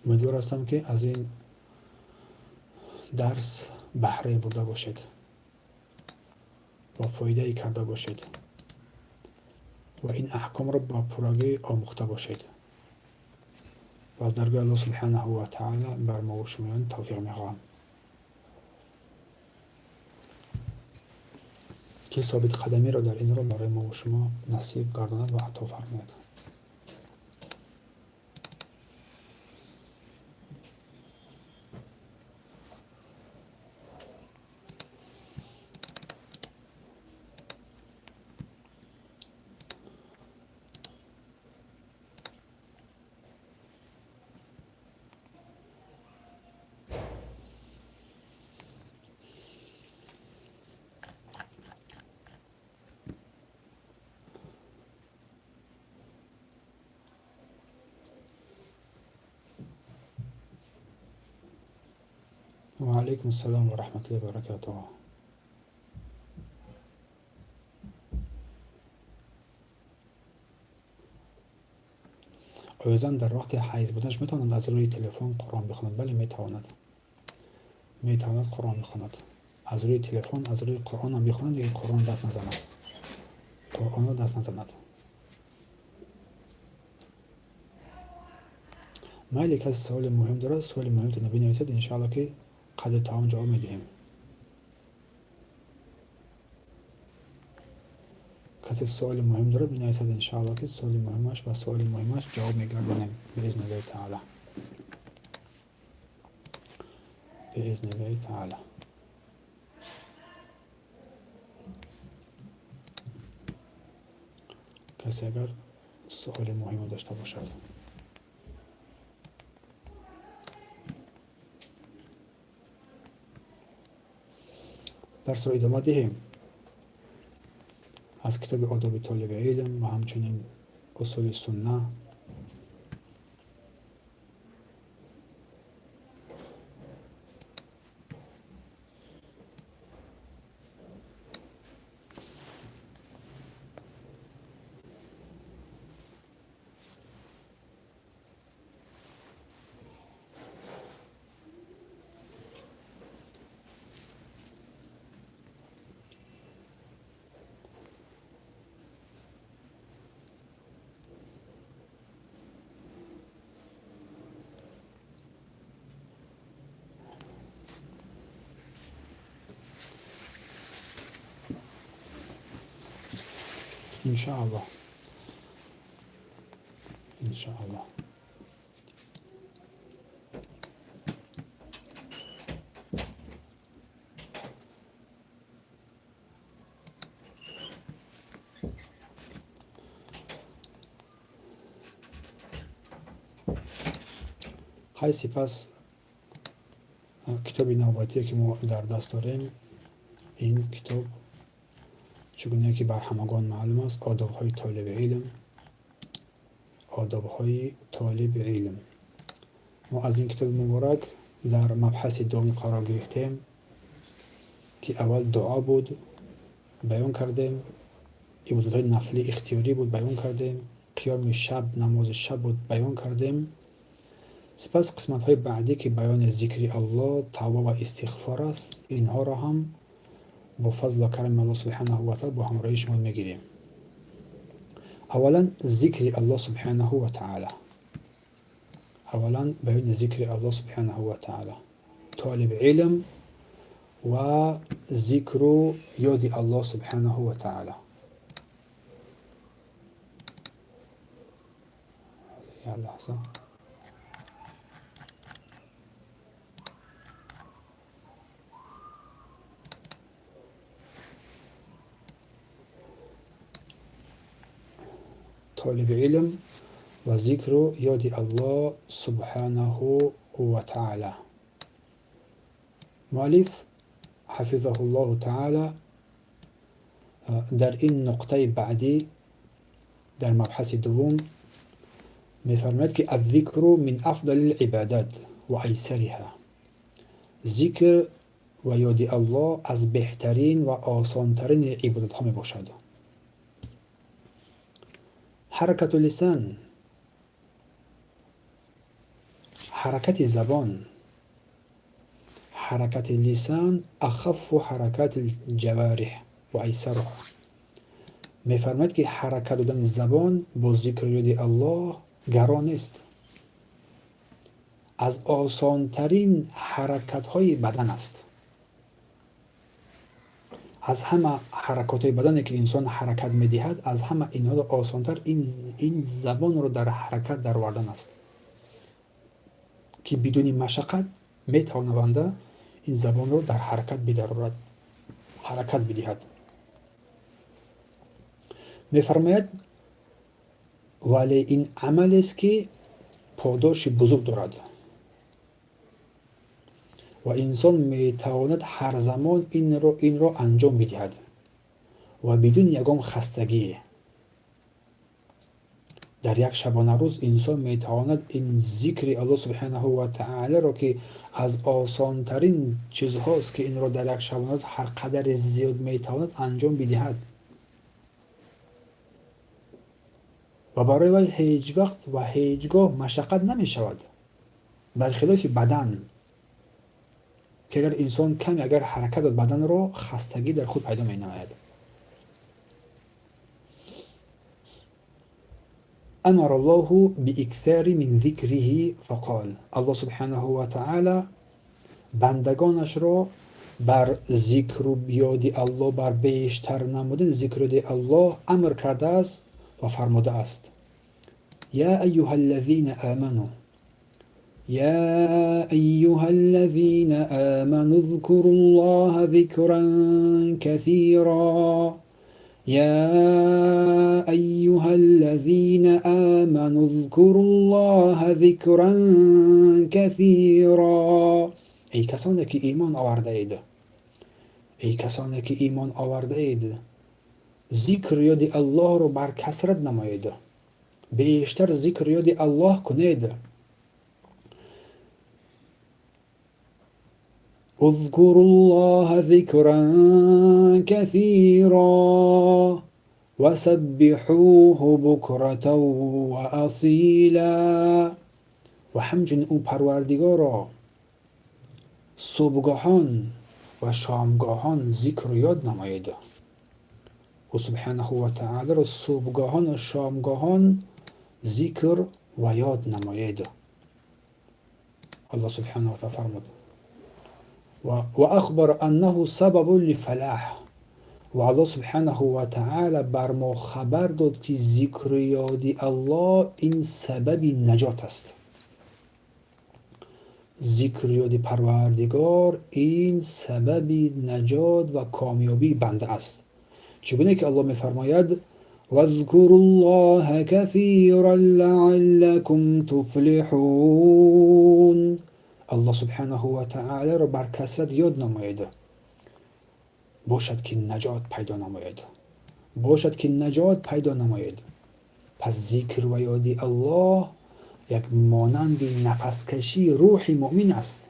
Speaker 1: Умедвор ҳастам ки аз ин дарс баҳрае бурда бошед ва фоидае карда бошед ва ин аҳкомро ба пуррагӣ омӯхта бошед. Ва аз даргоҳи Аллоҳ субҳанаҳу ва таъала бар мо ва шумоён тавфиқ мехоҳам ки собитқадамиро дар ин роҳ барои мо ва шумо насиб гардонад ва ато фармояд. Ва алайкум ассалом ва раҳматуллоҳи ва баракатуҳ. Оё зан дар вақти ҳайз буданаш метавонад аз рӯи телефон Қуръон бихонад? Бале, метавонад. Метавонад Қуръон бихонад. Аз рӯи телефон, аз рӯи Қуръон ҳам бихонад, лекин Қуръон даст назанад. Қуръонро даст назанад. Майли, касе саволи муҳим дорад, саволи муҳимтонро бинависед, иншоалло ки қадри тавон ҷавоб медиҳем. Касе суоли муҳим дорад, бинависад, иншоалло ки суоли муҳимаш ба суоли муҳимаш ҷавоб мегардонем биизниллаҳи таала. Биизниллаҳи таала. Касе агар суоли муҳиме дошта бошад. Дарсро идома диҳем аз китоби одоби толиби илм ва ҳамчунин усули сунна. Иншааллоҳ, иншааллоҳ. Ҳай, сипас китоби навбатие ки мо дар даст дорем, ин китоб, чугуне ки бар ҳамагон маълум аст, одобҳои толиби илм. Одобҳои толиби илм. Мо аз ин китоби муборак дар мабҳаси дуюм қарор гирифтем, ки аввал дуо буд, баён кардем, ибодатҳои нафлӣ ихтиёрӣ буд, баён кардем, қиёми шаб, намози шаб буд, баён кардем. Сипас қисматҳои баъдӣ, ки баёни зикри Аллоҳ, тавба ва истиғфор аст, инҳоро ҳам бо фазл ва карами Аллоҳ субҳанаҳу ва таала бо ҳамроҳии шумо мегирем. Аввалан зикри Аллоҳ субҳанаҳу ва таала. Аввалан баёни зикри Аллоҳ субҳанаҳу ва таала. Толиби илм ва зикру ёди Аллоҳ субҳанаҳу ва таала. Я лаҳза. Толиби илм ва зикру ёди Аллоҳ субҳанаҳу ва таала. Муаллиф ҳафизаҳуллоҳу таала дар ин нуқтаи баъдӣ, дар мабҳаси дуввум мефармояд, ки аззикру мин афдали либадат ва айсариҳа. Зикр ва ёди Аллоҳ аз беҳтарин ва осонтарини ибодатҳо мебошад. Ҳаракату лисан, ҳаракати забон, ҳаракати лисан ахаффу ҳаракати ҷавариҳ ва айсаруҳа. Мефармояд, ки ҳаракат додани забон бо зикру ёди Аллоҳ гарон нест, аз осонтарин ҳаракатҳои бадан аст. Аз ҳама ҳаракатҳои бадане ки инсон ҳаракат медиҳад, аз ҳама инҳоро осонтар ин забонро дар ҳаракат даровардан аст, ки бидуни машаққат метавонад банда ин забонро дар ҳаракат бидарорад, ҳаракат бидиҳад. Мефармояд, вале ин амалест, ки подоши бузург дорад ва инсон метавонад ҳар замон инро анҷом бидиҳад ва бидуни ягон хастагӣ. Дар як шабонарӯз инсон метавонад ин зикри Аллоҳ субҳанаҳу ва таолоро, ки аз осонтарин чизҳост, ки инро дар як шабонарӯз ҳар қадаре зиёд метавонад анҷом бидиҳад. Ва барои вай ҳеҷ вақт ва ҳеҷ гоҳ машаққат намешавад. Бархилофи бадан, ки агар инсон каме агар ҳаракат дод баданро, хастагӣ дар худ пайдо менамояд. أمر الله بإكثار من ذكره فقال. الله سبحانه وتعالى бандагонашро бар зикру ёди Аллоҳ, бар бештар намудани зикру ёди Аллоҳ амр кардааст ва фармудааст: يا أيها الذين آمنوا يا أيها الذين آمنوا اذكروا الله ذكرا كثيرا يا أيها الذين آمنوا اذكروا الله ذكرا كثيرا. Эй касоне ки имон овардаед, эй касоне ки имон овардаед, зикр ёди Аллоҳро бар касрат намоед, бештар зикр ёди Аллоҳ кунед. اذكروا الله ذكرا كثيرا وسبحوه بكرة وأصيلا. و همچنین او پروردگارا صبحگاهان و شامگاهان ذکر و یاد نمایید. او سبحانه و تعالی را صبحگاهان و شامگاهان ذکر و یاد نمایید. الله سبحانه و تعالی فرمود و اخبر انه سبب لفلاح. و الله سبحانه و تعالی بر ما خبر داد که ذکر یاد الله این سبب نجات است. ذکر یاد پروردگار این سبب نجات و کامیابی بنده است. چگونه که الله می‌فرماید: واذكروا الله كثيرا لعلكم تفلحون. الله سبحانه و تعالی را بر کثرت یاد نمایید، باشد که نجات پیدا نمایید، باشد که نجات پیدا نمایید. پس ذکر و یاد الله یک مانند نفسکشی روح مؤمن است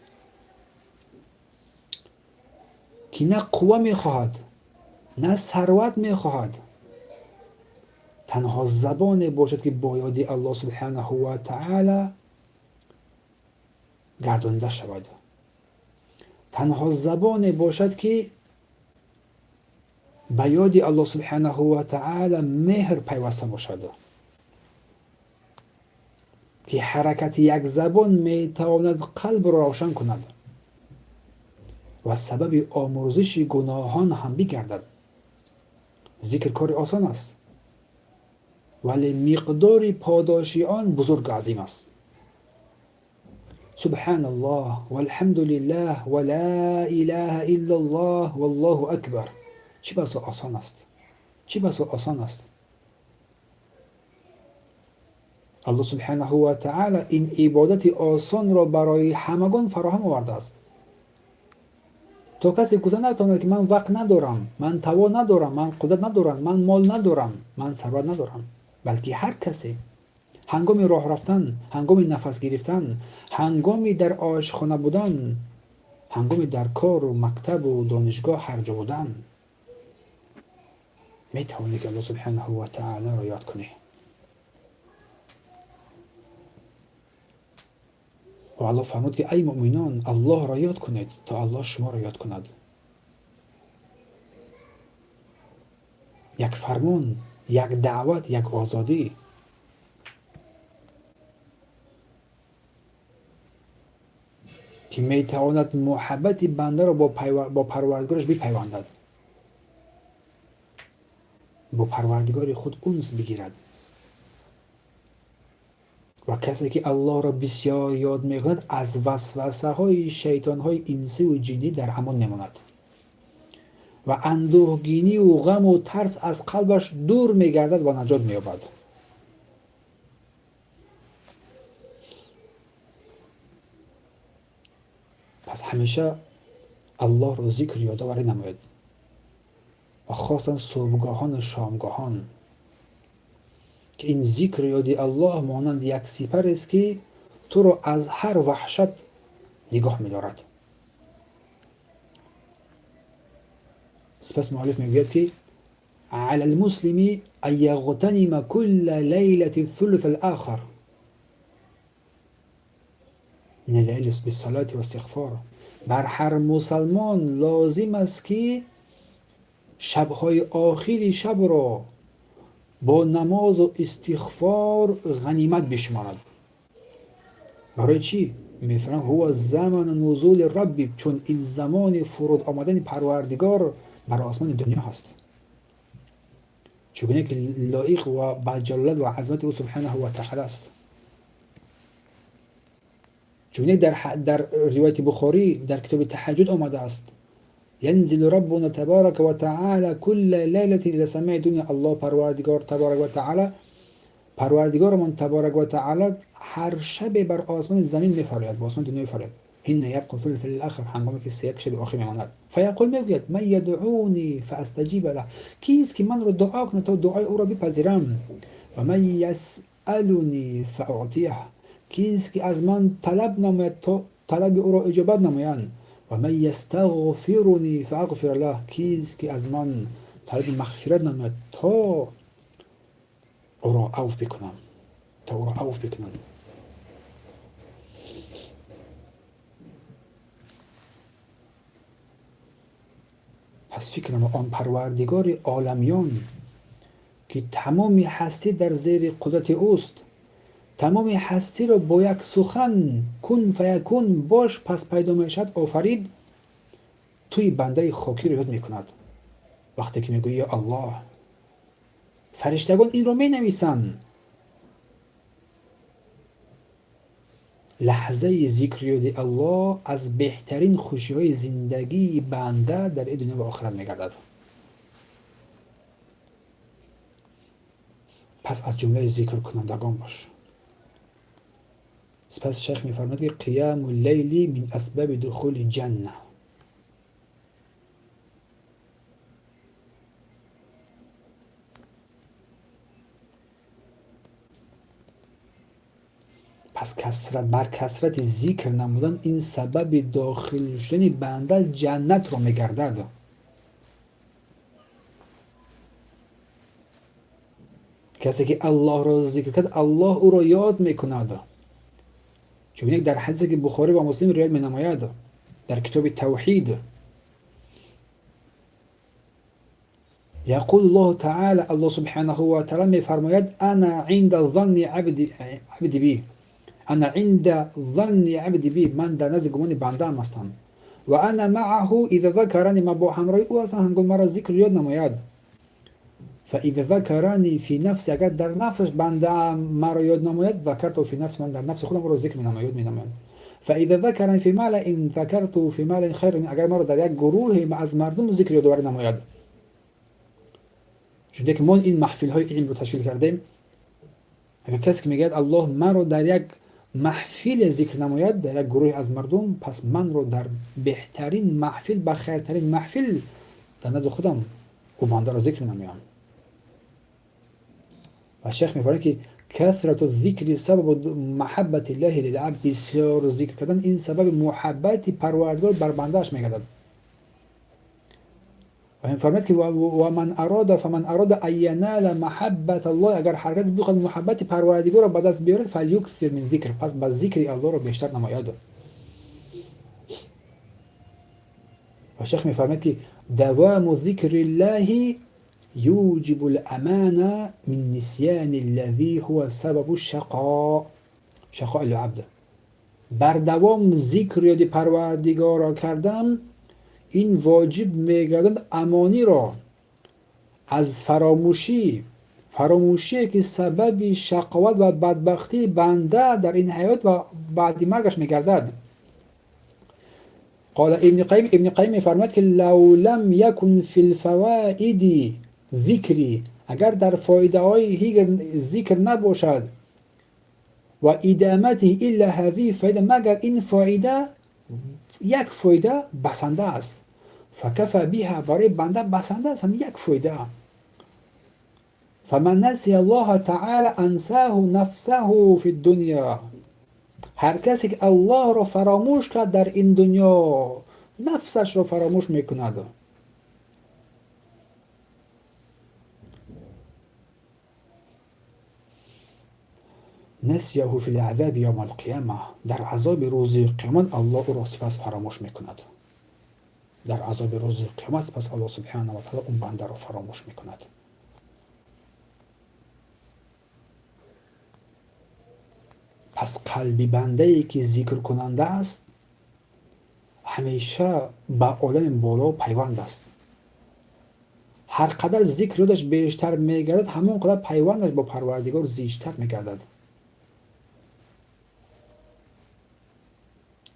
Speaker 1: که نه قوه میخواهد نه ثروت میخواهد، تنها زبان باشد که با یاد الله سبحانه و تعالی گردانده شود، تنها زبان باشد که به یاد الله سبحانه و تعالی مهر پیوسته باشد، که حرکت یک زبان میتواند قلب را روشن کند و سبب آمرزش گناهان هم بگردد. ذکر کار آسان است ولی مقدار پاداش آن بزرگ و عظیم است. سبحان الله والحمد لله ولا اله الا الله والله اکبر. چه بسا آسان است، چه بسا آسان است. الله سبحانه و تعالی این عبادت آسان را برای همگان فراهم آورده است تا کسی گفته نتواند که من وقت ندارم، من توان ندارم، من قدرت ندارم، من مال ندارم، من ثروت ندارم، بلکه هر کسی هنگام راه رفتن، هنگام نفس گرفتن، هنگامی در آشخانه بودن، هنگامی در کار و مکتب و دانشگاه هر جا بودن، میتوانی که الله سبحانه و تعالی را یاد کنی. و الله فرمود که ای مؤمنان الله را یاد کنید تا الله شما را یاد کند. یک فرمان، یک دعوت، یک آزادی. که میتواند محبت بنده را با پروردگارش بپیوندد، با پروردگار خود انس بگیرد. و کسی که الله را بسیار یاد میکند از وسوسه های شیطان های انسی و جنی در امان میماند و اندوهگینی و غم و ترس از قلبش دور میگردد و نجات مییابد. پس همیشه الله را ذکر یادآوری نماید و خاصا صبحگاهان و شامگاهان ки ин зикр ёди Аллоҳ монанди як сипарест, ки туро аз ҳар ваҳшат нигоҳ медорад. Сипас муаллиф мегӯяд, ки على المسلم أن يغتنم كل ليلة الثلث الآخر من الليل بالصلاة والاستغفار. بر هر مسلمان لازم است که شب‌های آخری شب را با نماز و استغفار غنیمت بشمارد. برای چی؟ می‌فرمایند هو زمان نزول رب، چون این زمان فرود آمدن پروردگار بر آسمان دنیا هست، چون که لایق و با جلالت و عظمت او سبحانه و تعالی است. چون در روایت بخاری در کتاب تهجد آمده است ينزل ربنا تبارك وتعالى كل ليلة إلى سماء الدنيا. الله پروردگار تبارک و تعالی، پروردگارمان تبارک و تعالی هر شب بر آسمان زمین می‌فراید، به آسمان دنیا می‌فراید. حين يبقى ثلث الآخر، هنگامی که یک شب آخر می‌ماند. فیقول میگوید من یدعونی فاستجیب له، کیست که من رو دعا کند تا دعای او را بپذیرم؟ و من یسألنی فاعطیه، کیست که از من طلب نماید تا طلب او را اجابت نمایند؟ و من یستغفرنی فاغفر له، کیست که از من طلب مغفرت نماید تا او را عفو بکنم، تا او را عفو بکنم. پس فکر نما آن پروردگار عالمیان که تمام هستی در زیر قدرت اوست، تمام هستی را با یک سخن کن فیکون، باش پس پیدا میشد، آفرید، توی بنده خاکی را یاد میکند. وقتی که میگویی یا الله، فرشتگان این را مینویسند. لحظه ذکر یاد الله از بهترین خوشی‌های زندگی بنده در این دنیا و آخرت میگردد. پس از جمله ذکر کنندگان باش. سپس شیخ می‌فرماید که قیام اللیل من اسباب دخول جنه. پس کثرت بر کثرت ذکر نمودن این سبب داخل شدن بنده جنت را میگردد. کسی که الله را ذکر کرد الله او را یاد میکند. چون یک در حدیثی که بخاری و مسلم روایت مینماید در کتاب توحید، یقول الله تعالی، الله سبحانه و تعالی میفرماید انا عند ظن عبدی بی، انا عند ظن عبدی بی، من در نزد گمان بنده ام هستم، و انا معه اذا ذکرنی، من با همراه او هستم هنگام مرا ذکر یاد نماید. فاذا ذکرنی فی نفسی، اگر در نفسش بنده مرا یاد نماید، ذکرت فی نفسی، من در نفس خودم را ذکر مینماید مینماید. فاذا ذکرنی فی ملأ ذکرت فی ملأ خیر، اگر مرا در یک گروه از مردم ذکر یادآوری نماید. چون که ما این محفل های علم رو تشکیل کردیم، اگر کسی که میگه الله مرا در یک محفل ذکر نماید، در یک گروه از مردم، پس من رو در بهترین محفل، به خیرترین محفل در نزد خودم او بنده را ذکر نمایم. و شیخ میفرماید که کثرت الذکر سبب محبت الله للعبد، بسیار ذکر کردن این سبب محبت پروردگار بر بندهش میگردد. و میفرماید که و من اراد فمن اراد ان ینال محبت الله، اگر هر کس بخواد محبت پروردگار را به دست بیارد، فلیکثر من ذکر، پس با ذکر الله را بیشتر نماید. و شیخ میفرماید که دوام ذکر الله يوجب الأمان من نسيان الذي هو سبب الشقاء، شقاء العبد. بر دوام ذکر یاد پروردگار را کردم، این واجب میگردند امانی را از فراموشی، فراموشی که سبب شقاوت و بدبختی بنده در این حیات و بعد مرگش میگردد. قال ابن قیم، ابن قیم میفرماید که لو لم یکن فی الفوائد ذکری، اگر در فایده های ذکر نباشد و ادامته الا هذه فایده، مگر این فایده یک فایده بسنده است، فکفى بها، برای بنده بسنده است هم یک فایده. فمن نسي الله تعالى انساه نفسه في الدنيا. هر کسی که الله را فراموش کرد در این دنیا نفسش را فراموش میکند. نسیه فی العذاب یوم القیامه، در عذاب روز قیامت الله او را سپس فراموش میکند. در عذاب روز قیامت سپس الله سبحانه و تعالی اون بنده را فراموش میکند. پس قلب بنده ای که ذکر کننده است همیشه به عالم بالا پیوند است. هر قدر ذکر یادش بیشتر میگردد همون قدر پیوندش با پروردگار زیشتر میگردد.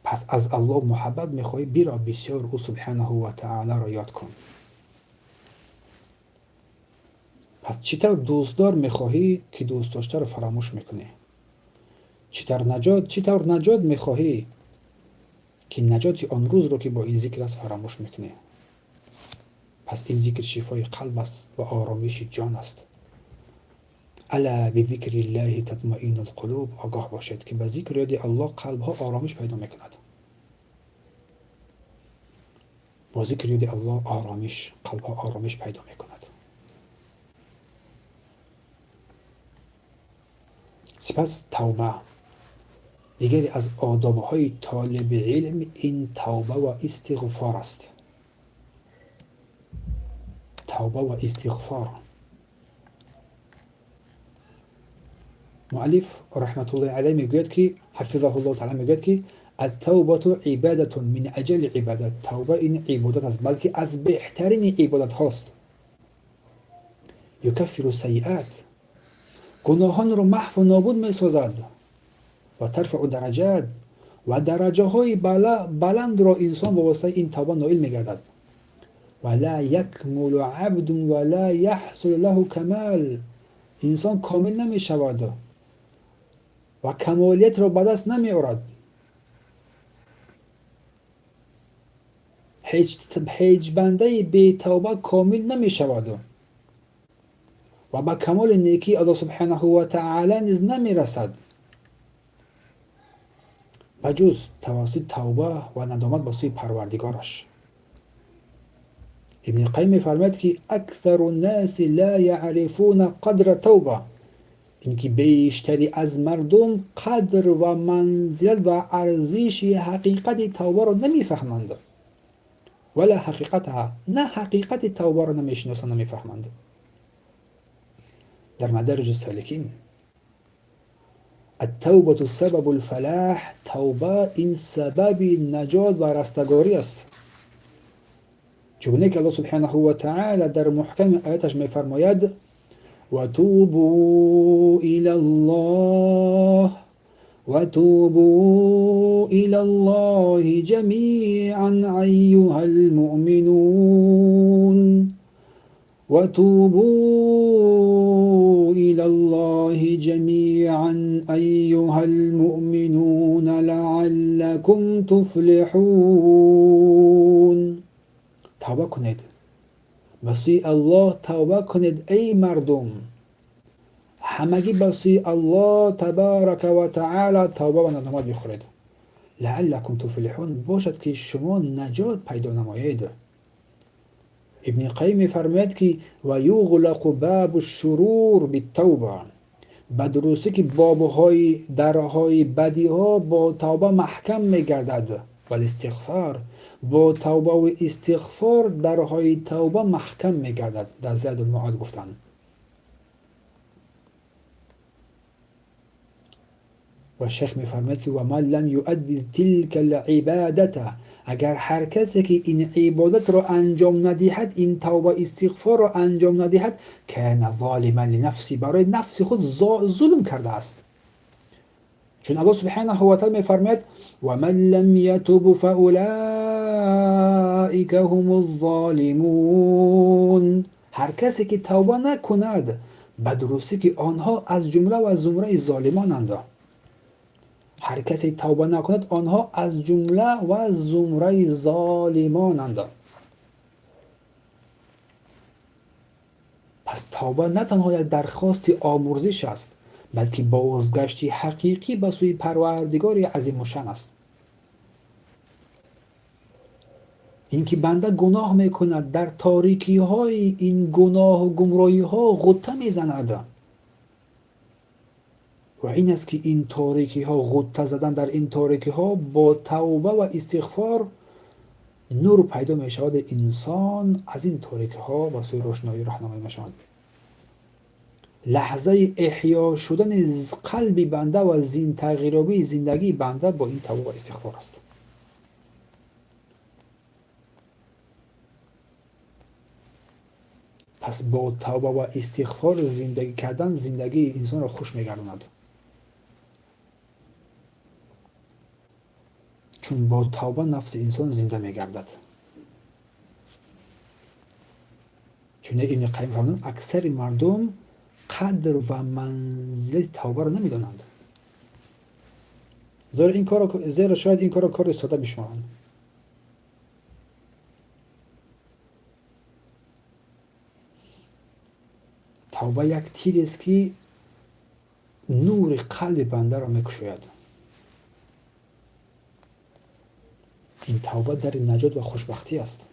Speaker 1: پس از الله محبت میخواهی بیرا بسیار او سبحانه و تعالی را یاد کن. پس چطور دوستدار میخواهی که دوست داشته را فراموش میکنی؟ چطور نجات میخواهی که نجات آن روز را که با این ذکر است فراموش میکنی؟ پس این ذکر شفای قلب است و آرامش جان است. الا بذکر الله تطمئن القلوب. آگاه باشید که به ذکر یاد الله قلب ها آرامش پیدا میکند. با ذکر یاد الله آرامش، قلب ها آرامش پیدا میکند. سپس توبه. دیگری از آداب های طالب علم این توبه و استغفار است. توبه و استغفار. مؤلف رحمة الله علیه میگوید که حفظه الله تعالی میگوید که التوبة عبادة من اجل عبادت. توبه این عبادت است، بلکه از بهترین عبادت هاست. یکفر السیئات، گناهان را محو و نابود میسازد. و ترفع درجات، و درجه های بلند را انسان با واسطه این توبه نائل میگردد. و لا یکمل عبد و لا یحصل له کمال، انسان کامل نمیشود و کمالیت را به دست نمیآورد. هیچ بنده بی توبه کامل نمیشود و به کمال نیکی الله سبحانه و تعالی نیز نمیرسد بجز توسط توبه و ندامت به سوی پروردگارش. ابن قیم می‌فرماید که اکثر الناس لا یعرفون قدر توبه، اینکه بیشتری از مردم قدر و منزلت و ارزش حقیقت توبه را نمیفهمند. ولا حقیقتها، نه حقیقت توبه را نمیشناسند، نمیفهمند. در مدارج السالکین التوبة سبب الفلاح، توبه این سبب نجات و رستگاری است. چگونه که الله سبحانه و تعالی در محکم آیاتش میفرماید وتوبوا إلى الله وتوبوا إلى الله جميعا أيها المؤمنون وتوبوا إلى الله جميعا أيها المؤمنون لعلكم تفلحون. توبه کنید، به سوی الله توبه کنید ای مردم. همگی به سوی الله تبارک و تعالی توبه و ندامت بخورید. لعلکم تفلحون، باشد که شما نجات پیدا نمایید. ابن قیم می‌فرماید که و یغلق باب الشرور بالتوبه، به درستی که بابهای درهای بدیها با توبه محکم می‌گردد. و الاستغفار، با توبه و استغفار درهای توبه محکم می‌گردد. در زاد المعاد گفتند. و شیخ می‌فرماید که و من لم یؤدی تلك العبادة، اگر هر کسی که این عبادت را انجام ندهد، این توبه استغفار را انجام ندهد، کان ظالما لنفسه، برای نفس خود ظلم کرده است. چون الله سبحانه و تعالی می‌فرماید و من لم یتب فاولئک هم الظالمون، هر کسی که توبه نکند به درستی که آنها از جمله و زمره ظالمانند. هر کسی توبه نکند آنها از جمله و زمره ظالمانند. Пас тавба на танҳо як дархости омурзиш аст, балки бозгашти ҳақиқӣ ба сӯи Парвардигори азимушшаън аст. Ин ки банда гуноҳ мекунад, дар торикиҳои ин гуноҳу гумроҳиҳо ғутта мезанад. Ва ин аст, ки ин торикиҳо, ғутта задан дар ин торикиҳо, бо тавба ва истиғфор нур пайдо мешавад, инсон аз ин торикиҳо ба сӯи рӯшноӣ роҳнамоӣ мешавад. Лаҳзаи эҳё шудани қалби банда ва тағйирёбии зиндагии банда бо ин тавба ва истиғфор аст. Пас бо тавба ва истиғфор зиндагӣ кардан зиндагии инсонро хуш мегардонад, чун бо тавба нафси инсон зинда мегардад. Чун Ибни Қайим фармуданд, аксари мардум қадр ва манзилати тавбаро намедонанд, зеро шояд ин корро кори сода бишуморанд. Тавба як тирест, ки нури қалби бандаро мекушояд. Ин тавба дари наҷот ва хушбахтӣ аст.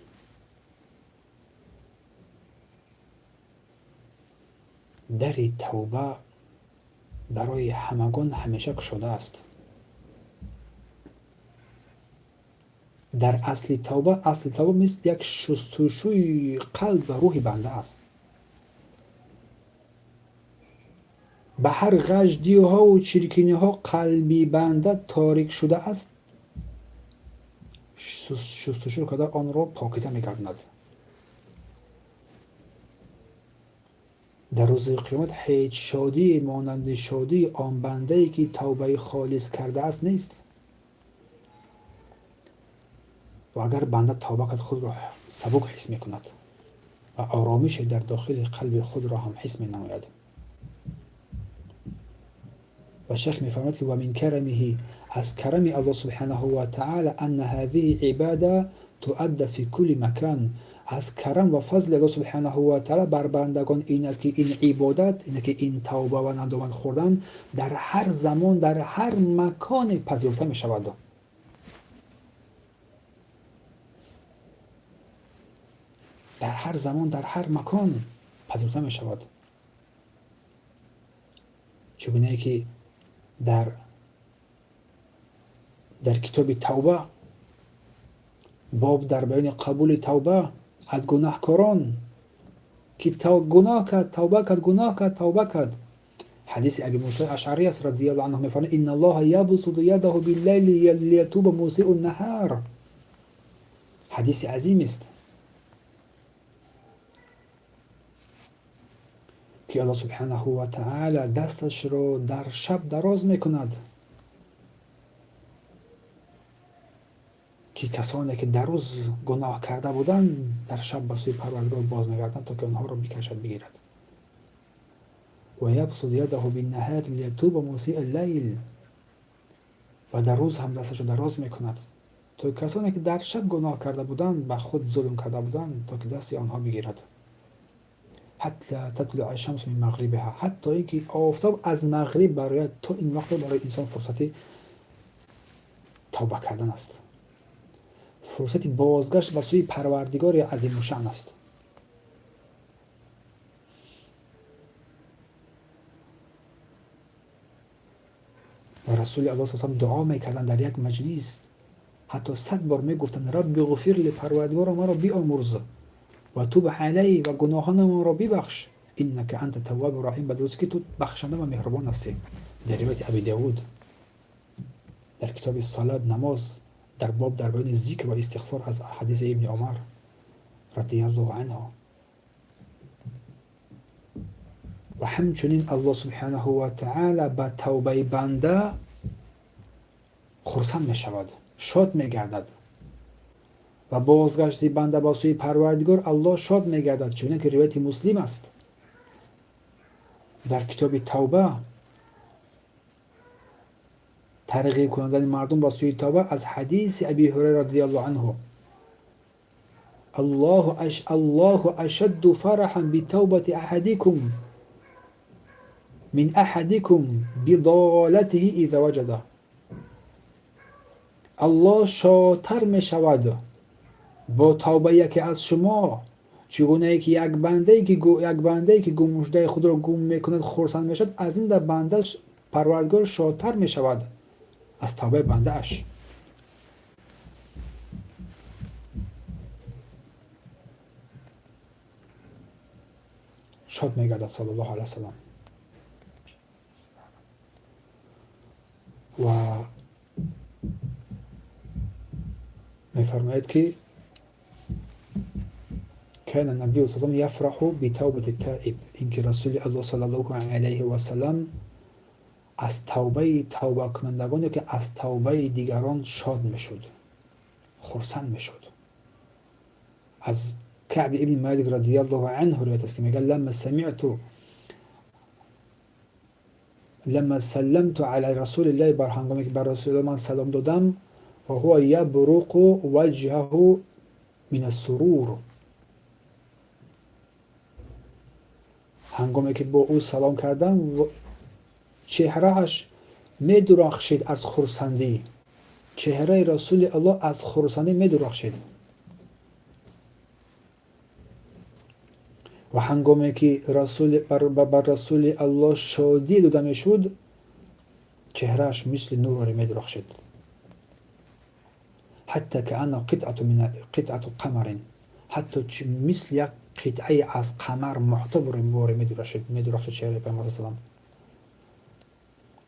Speaker 1: Дари тавба барои ҳамагон ҳамеша кушода аст. Дар асли тавба, асли тавба мисли як шустушӯи қалб ва рӯҳи банда аст. Ба ҳар ғаждиҳову чиркиниҳо қалби банда торик шудааст, шустушӯ карда онро покиза мегардонад. Дар рӯзи қиёмат ҳеҷ шодие монанди шодии он бандае, ки тавбаи холис кардааст, нест. Ва агар банда тавба кард, худро сабук ҳис мекунад ва оромише дар дохили қалби худро ҳам ҳис менамояд. Ва шайх мефармояд, ки ومن كرمه, аз карами Аллоҳ سبحانه وتعالى, أن هذه العبادة تؤدى في كل مكان. Аз карам ва фазли Аллоҳ سبحانه وتعالى бар бандагон ин аст, ки ин ибодат, ин ки ин тавба ва надомат хӯрдан дар ҳар замон, дар ҳар маконе пазируфта мешавад. Дар ҳар замон, дар ҳар макон пазируфта мешавад. Чунае ки дар китоби тавба, боб дар баёни қабули тавба аз гунаҳкорон, ки гуноҳ кард, тавба кард, гуноҳ кард, тавба кард, ҳадиси Аби Мусои Ашъарӣ аст رضي الله عنه, мефармояд: إن الله يبسط يده بالليل ليتوب مسيء النهار. Ҳадиси азимест, ки Аллоҳ سبحانه وتعالى дасташро дар шаб дароз мекунад, ки касоне, ки дар рӯз гуноҳ карда буданд, дар шаб ба сӯи Парвардигор боз мегарданд, то ки онҳоро бикашад, бигирад. ويبسط يده بالنهار ليتوب مسيء الليل. Ва дар рӯз ҳам дасташро дароз мекунад, то касоне, ки дар шаб гуноҳ карда буданд, ба худ зулм карда буданд, то ки дасти онҳо бигирад. حتى تطلع الشمس من مغربها, ҳатто ин ки офтоб аз мағриб барояд. То ин вақте барои инсон фурсати тавба кардан аст, фурсати бозгашт ба сӯи Парвардигори азимушаън аст. Ва Расули Аллоҳ с дуо мекарданд дар як маҷлис, ҳатто 100 бор мегуфтанд: رب اغفر لي, Парвардигоро, маро биомурз, وتب علي, ва гуноҳонамонро бибахш, إنك أنت التواب الرحيم, ба дурустӣ ки ту бахшанда ва меҳрубон ҳастӣ. Дар ривояти Аби Давуд, дар китоби салат, намоз, дар боб дар баёни зикр ва истиғфор, аз ҳадиси Ибни Умар رضي الله عنه. Ва ҳамчунин Аллоҳ سبحانه وتعالى ба тавбаи банда хурсанд мешавад, шод мегардад ва бозгашти банда ба сӯи Парвардигор Аллоҳ шод мегардад, чуне ки ривояти Муслим аст дар китоби тавба, тарғиб кунандани мардум ба сӯи тавба, аз ҳадиси Аби Ҳурайра رضي الله عنه. الله أشد فرحا بتوبة أحدكم من أحدكم بضالته إذا وجده. الله شادتر می شود با توبه یکی از شما، چگونه که یک بنده که گم شده خود را گم میکند خرسند میشد، از این در بنده پروردگار شادتر می شود از توبه بنده اش. شاد میگردد صلی الله علیه وسلم. و میفرماید که كان النبي صلى الله عليه وسلم يفرح بتوبة التائب. اینکه رسول الله صلی الله علیه و سلم از توبه توبه کنندگانی که از توبه دیگران شاد میشد، خرسند میشد. از کعب ابن مالک رضی الله عنه روایت است که میگه لما سلمت علی رسول الله، بر هنگامی که بر رسول الله من سلام دادم، و هو یبرق وجهه من السرور، هنگامی که با او سلام کردم چهرهش میدرخشید از خرسندی، چهره رسول الله از خرسندی میدرخشید. و هنگامی که بر رسول الله شادی داده میشد، چهرهش مثل نور میدرخشید، حتی که قطعه قمر، حتی مثل یک قطعه از قمر محتبر میدرخشید چهره پیامبر صلی الله علیه و سلم.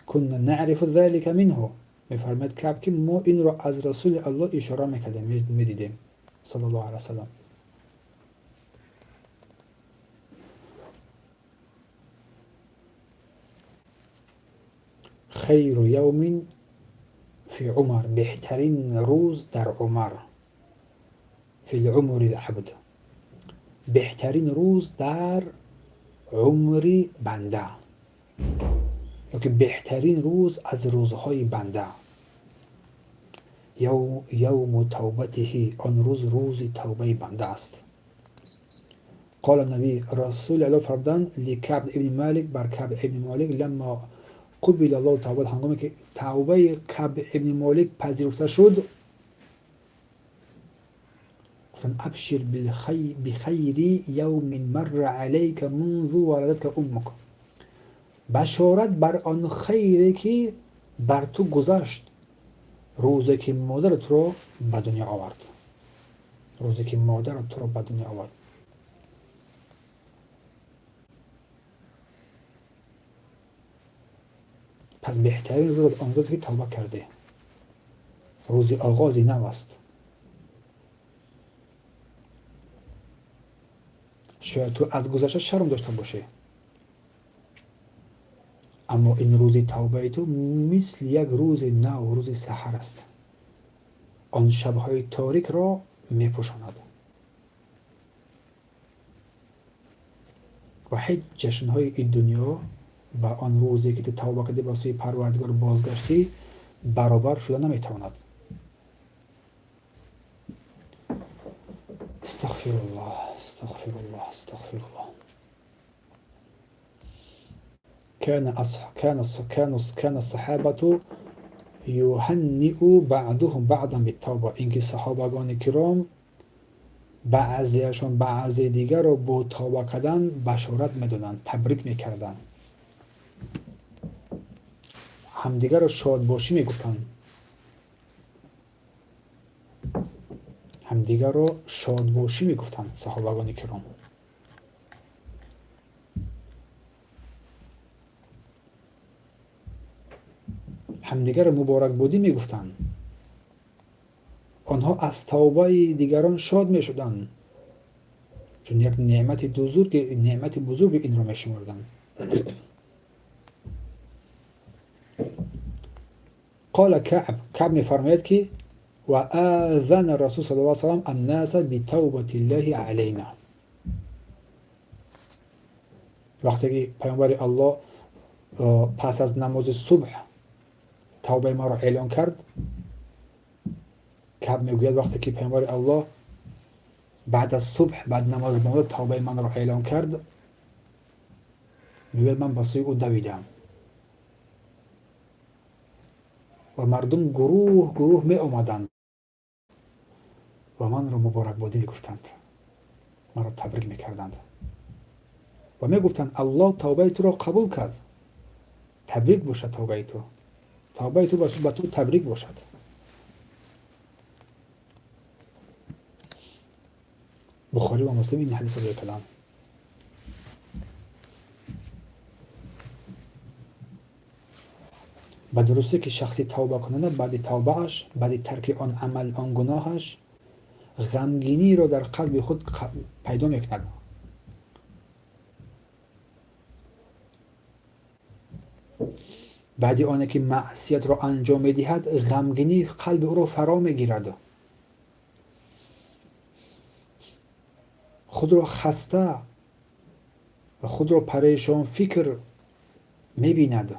Speaker 1: كنا نعرف ذلك منه. میفرماید کعب که ما این را از رسول الله اشاره میکردیم، میدیدیم صلی الله علیه و سلم. خیر یوم فی عمر، بهترین روز در عمر، فی العمر العبد، بهترین روز در عمر بنده، یا که بهترین روز از روزهای بنده، یوم توبته، آن روز روز توبه بنده است. قال النبی، رسول الله فرمودند لکعب ابن مالک، بر کعب ابن مالک، لما قبل الله توبه، هنگامی که توبه کعب ابن مالک پذیرفته شد، گفتند ابشر بخیر یوم مر علیک منذ ولدتک امک، بشارت بر آن خیری که بر تو گذشت روزی که مادرت رو به دنیا آورد، روزی که مادرت رو به دنیا آورد. پس بهترین روز آن روزی که توبه کرده، روز آغاز نو است. شاید تو از گذشته شرم داشته باشی، اما این روز توبه تو مثل یک روز نو، روز سحر است. آن شب‌های تاریک را میپوشاند و هیچ جشن‌های این دنیا با آن روزی که تو توبه کردی به سوی پروردگار بازگشتی برابر شده نمیتواند. استغفر الله، استغفر الله، استغفر الله. كان الصحابة يهنئ بعضهم بعضا بالتوبه. اینکه صحابگان کرام بعضیشون بعضی دیگر رو با توبه کردن بشارت میدادند، تبریک میکردند، همدیگر رو شاد باشی میگفتند، همدیگر رو شاد باشی میگفتند صحابگان کرام. همدیگر مبارک بودی میگفتند. آنها از توبه دیگران شاد میشدند، چون یک نعمت بزرگ این را میشمردند. قال کعب، کعب میفرماید که و آذن الرسول صلی الله علیه و سلم الناس بتوبة الله علینا. وقتی که پیامبر الله پس از نماز صبح توبه ما را اعلان کرد، کعب میگوید وقتی که پیامبر الله بعد از صبح، بعد نماز بامداد توبه من را اعلام کرد. میگوید من به سوی او دویدم و مردم گروه گروه می آمدند و من را مبارکبادی می گفتند، مرا تبریک می کردند و می گفتند الله توبه تو را قبول کرد، تبریک باشد توبه تو، توبه تو به تو تبریک باشد. بخاری و مسلم این حدیث را روایت کردند. به درستی که شخصی توبه کننده بعد توبه‌اش، بعد ترک آن عمل، آن گناهش، غمگینی را در قلب خود پیدا میکند. بعد آنکه که معصیت را انجام میدهد، غمگینی قلب او را فرا میگیرد. خود را خسته و خود را پریشان فکر میبیند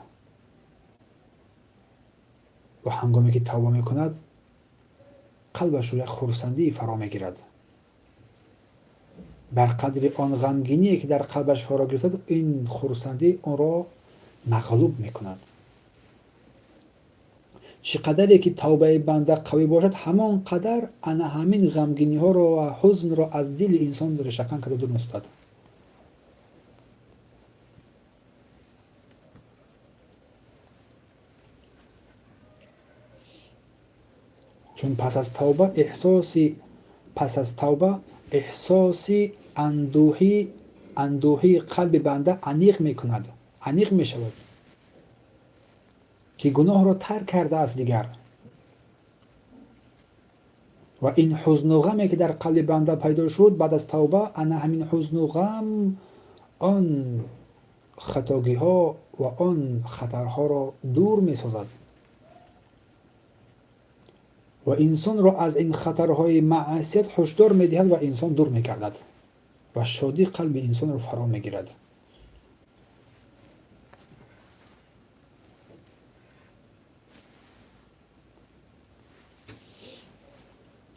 Speaker 1: و هنگامی که توبه میکند قلبش را یک خرسندی فرا میگیرد. بر قدر آن غمگینی که در قلبش فرا گرفته، این خرسندی آن را مغلوب میکند. چقدری که توبه بنده قوی باشد، همان قدر انا همین غمگینی ها را و حزن را از دل انسان ریشه‌کن کرده دور می‌افتد. چون پس از توبه احساسی اندوهی قلب بنده عمیق میکند، عمیق میشود که گناه را ترک کرده است دیگر. و این حزن و غمی که در قلب بنده پیدا شد بعد از توبه، انا همین حزن و غم آن خطاگی ها و آن خطرها را دور میسازد و انسان را از این خطرهای معصیت هشدار میدهد و انسان دور میگردد و شادی قلب انسان را فرا میگیرد.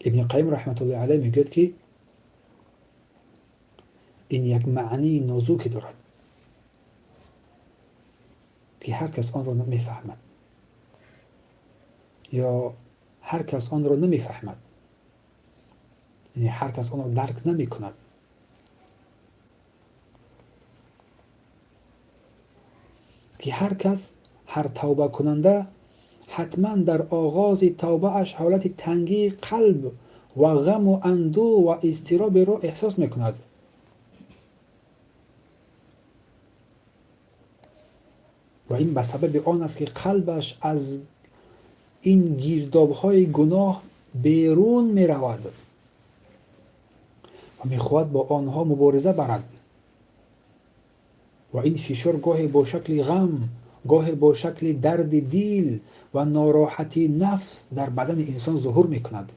Speaker 1: ابن قیم رحمت الله علیه میگوید که این یک معنی نازکی دارد که هر کس آن را نمیفهمد یا هر کس آن را نمیفهمد، یعنی هر کس آن را درک نمیکند. که هر کس، هر توبه کننده حتما در آغاز توبه اش حالت تنگی قلب و غم و اندوه و اضطراب را احساس میکند. و این به سبب آن است که قلبش از این گیرداب‌های گناه بیرون می‌رود و می‌خواهد با آنها مبارزه برد. و این فشار گاهی با شکل غم، گاهی با شکل درد دل و ناراحتی نفس در بدن انسان ظهور می‌کند.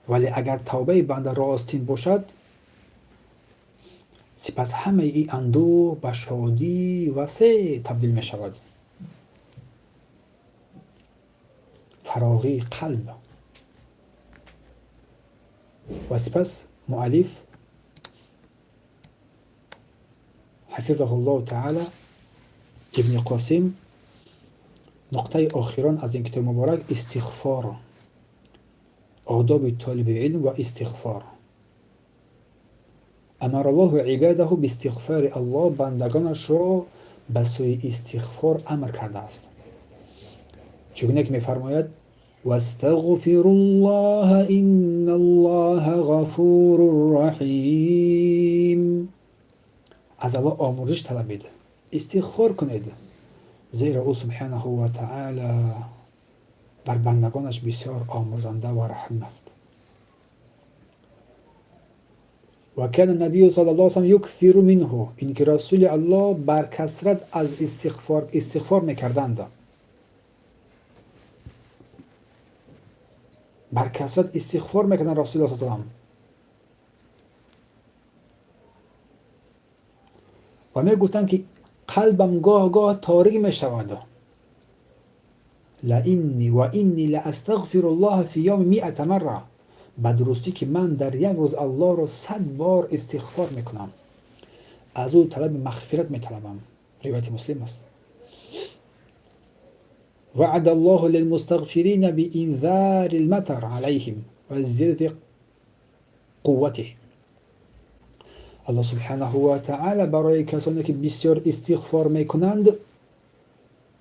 Speaker 1: ولی اگر توبه بنده راستین باشد، سپس همه این اندوه به شادی وسیع تبدیل می‌شود. فراغی قلب. و سپس مؤلف حفظه الله تعالی ابن قاسم نقطه آخران از این کتاب مبارک استغفار، آداب طالب علم و استغفار. امر الله عباده باستغفار الله، بندگانش را به سوی استغفار امر کرده است. چگونه که می‌فرماید واستغفروا الله ان الله غفور رحیم. از الله آمرزش طلبید، استغفار کنید، زیرا او سبحانه و تعالی بر بندگانش بسیار آمرزنده و رحیم است. و کان النبی صلی الله علیه و سلم یکثر منه، اینکه رسول الله بر کثرت از استغفار میکردند، بر کثرت استغفار میکردند رسول الله صلی الله علیه و سلم. و میگفتند که قلبم گاه گاه تاریک میشود. لانی و انی لاستغفر الله فی یوم 100 مره، Ба дурустӣ ки ман дар як рӯз Аллоҳро 100 бор истиғфор мекунам, аз ӯ талаби мағфират металабам. Ривояти Муслим аст. وعد الله للمستغفرين بإنذار المطر عليهم وزيادة قوتهم. الله سبحانه وتعالى برای کسانی که بسیار استغفار میکنند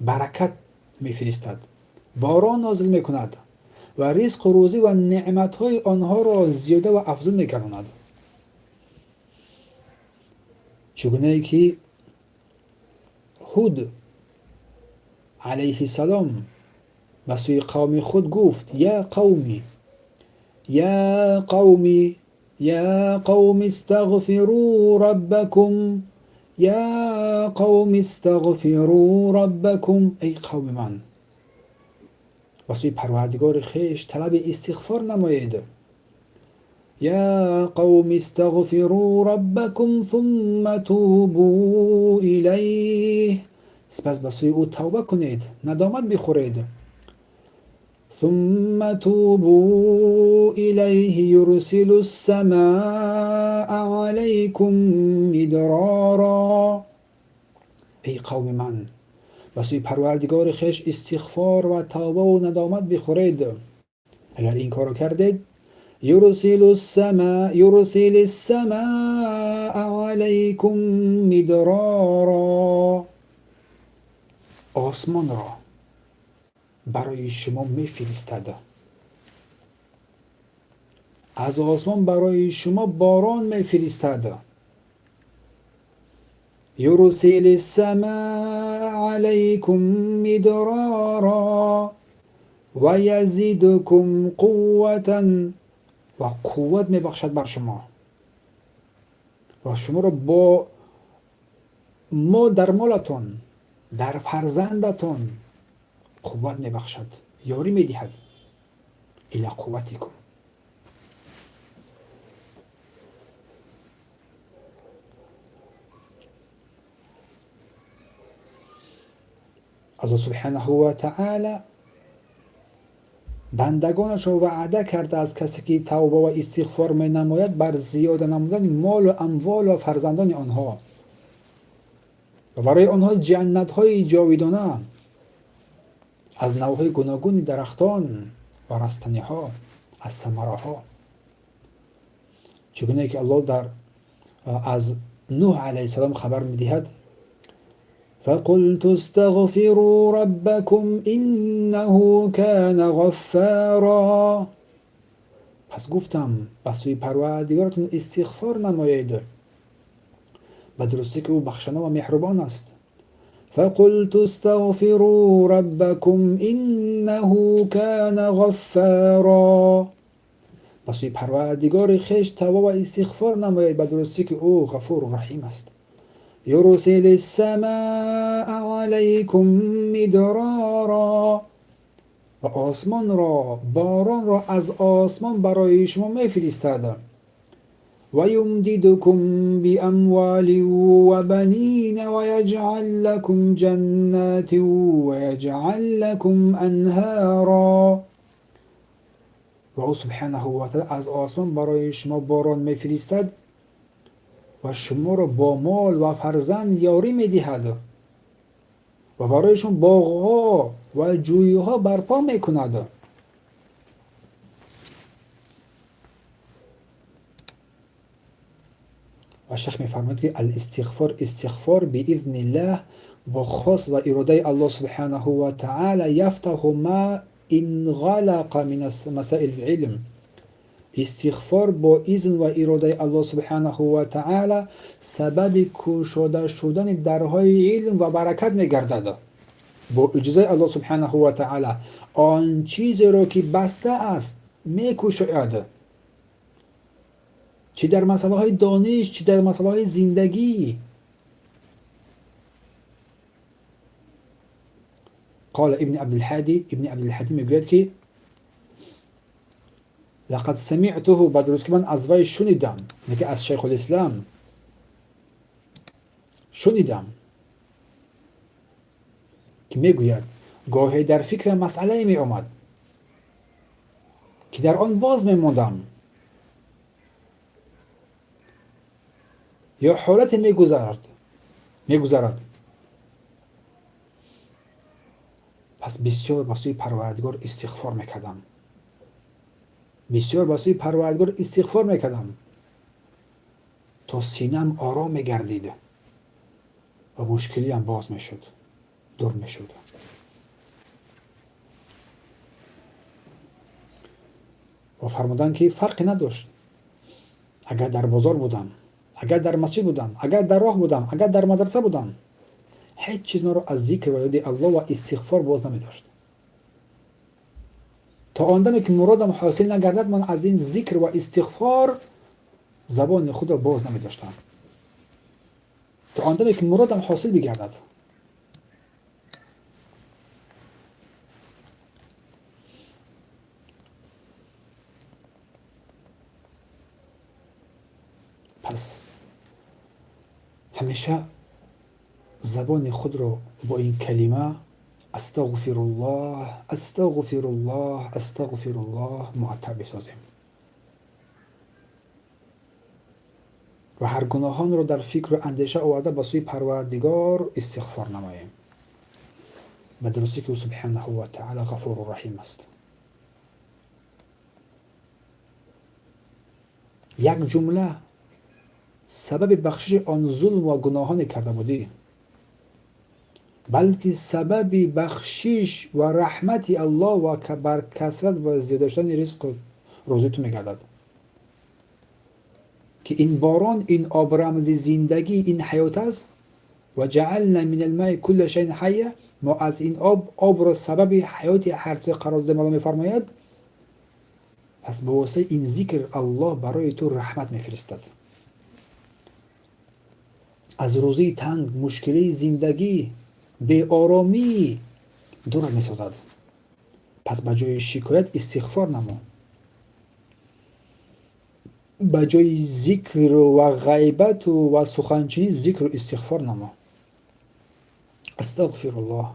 Speaker 1: برکت میفرستد، باران نازل میکند و رزق و روزی و نعمتهای آنها را زیاده و افزون میگرداند. چگونه که هود علیه السلام به سوی قوم خود گفت: یا قومی، یا قومی، یا قوم استغفروا ربکم، یا قوم استغفروا ربکم. ای قوم من، به سوی پروردگار خویش طلب استغفار نمایید. یا قوم استغفروا ربکم ثم توبوا الیه. سپس به سوی او توبه کنید، ندامت بخورید. ثم توبوا الیه یرسل السماء علیکم مدرارا. ای قوم من، به سوی پروردگار خویش استغفار و توبه و ندامت بخورید. اگر این کارو کردید، یرسل السماء علیکم مدرارا، آسمان را برای شما میفرستد، از آسمان برای شما باران میفرستد. یرسل السماء علیکم مدرارا و یزیدکم قوة، و قوت میبخشد بر شما و شما را با ما در مالتان، در فرزندتان قوت میبخشد، یاری میدهد. الی قوتکم. الله سبحانه و تعالی بندگانش را وعده کرده از کسی که توبه و استغفار می نماید بر زیاده نمودن مال و اموال و فرزندان آنها و برای آنها جنت های جاویدانه از نوعهای گوناگون درختان و رستنی ها، از ثمره ها. چگونه که الله در از نوح علیه السلام خبر میدهد: فقلت استغفروا ربكم انه كان غفارا. پس گفتم به سوی پروردگارتون استغفار نمایید، به درستی که او بخشنده و مهربان است. فقلت استغفروا ربكم انه كان غفارا. به سوی پروردگار خویش توبه و استغفار نمایید، به درستی که او غفور و رحیم است. یرسل السماء علیکم مدرارا، و آسمان را، باران را از آسمان برای شما میفرستد. و یمددکم باموال و بنین و یجعل لکم جنات و یجعل لکم انهارا. و او سبحانه و تعالی از آسمان برای شما باران میفرستد و شما را با مال و فرزند یاری میدهد و برایشون باغها و جویها برپا میکند. و شیخ میفرماید که الاستغفار، استغفار باذن الله، با خواست و اراده الله سبحانه و تعالی، یفتح ما انغلق من مسائل العلم. استغفار با اذن و اراده الله سبحانه و تعالی سبب کشاده شدن درهای علم و برکت میگردد. با اجازه الله سبحانه و تعالی آن چیزی را که بسته است میکشاید، چه در مسئله های دانش، چه در مسئله های زندگی. قال ابن عبدالهادی، ابن عبدالهادی میگوید که لقد سمعته، بدرست که من از وی شنیدم، میگه از شیخ الاسلام شنیدم که میگوید گاهی در فکر مسئله می آمد که در آن باز میماندم یا حالت میگذرد پس بسیار به سوی پروردگار استغفار میکردم. بسیار به سوی پروردگار استغفار میکردم تا سینم آرام میگردید و مشکلی هم باز میشد، دور میشد. و فرمودند که فرقی نداشت اگر در بازار بودم، اگر در مسجد بودم، اگر در راه بودم، اگر در مدرسه بودم، هیچ چیز مرا از ذکر و یاد الله و استغفار باز نمی داشت. تا آن دمی که مرادم حاصل نگردد من از این ذکر و استغفار زبان خود را باز نمی داشتم تا آن دمی که مرادم حاصل بگردد. پس همیشه زبان خود را با این کلمه استغفر الله، استغفر الله، استغفر الله معطر بسازیم و هر گناهان را در فکر و اندیشه آورده به سوی پروردگار استغفار نماییم. به درستی که او سبحانه و تعالی غفور و رحیم است. یک جمله سبب بخشش آن ظلم و گناهان کرده بودی، بلکه سبب بخشش و رحمت الله و بر کثرت و زیاد شدن رزق و روزی تو میگردد که این باران، این آب رمز زندگی، این حیات است. و جعلنا من الماء کل شیء حی، ما از این آب را سبب حیات هر چیز قرار دادیم. الله میفرماید پس به واسطه این ذکر الله برای تو رحمت میفرستد. از روزی تنگ، مشکلی زندگی، بی آرامی دور میسازد. پس به جای شکایت استغفار نما، به جای ذکر و غیبت و سخنچینی ذکر و استغفار نما. استغفر الله.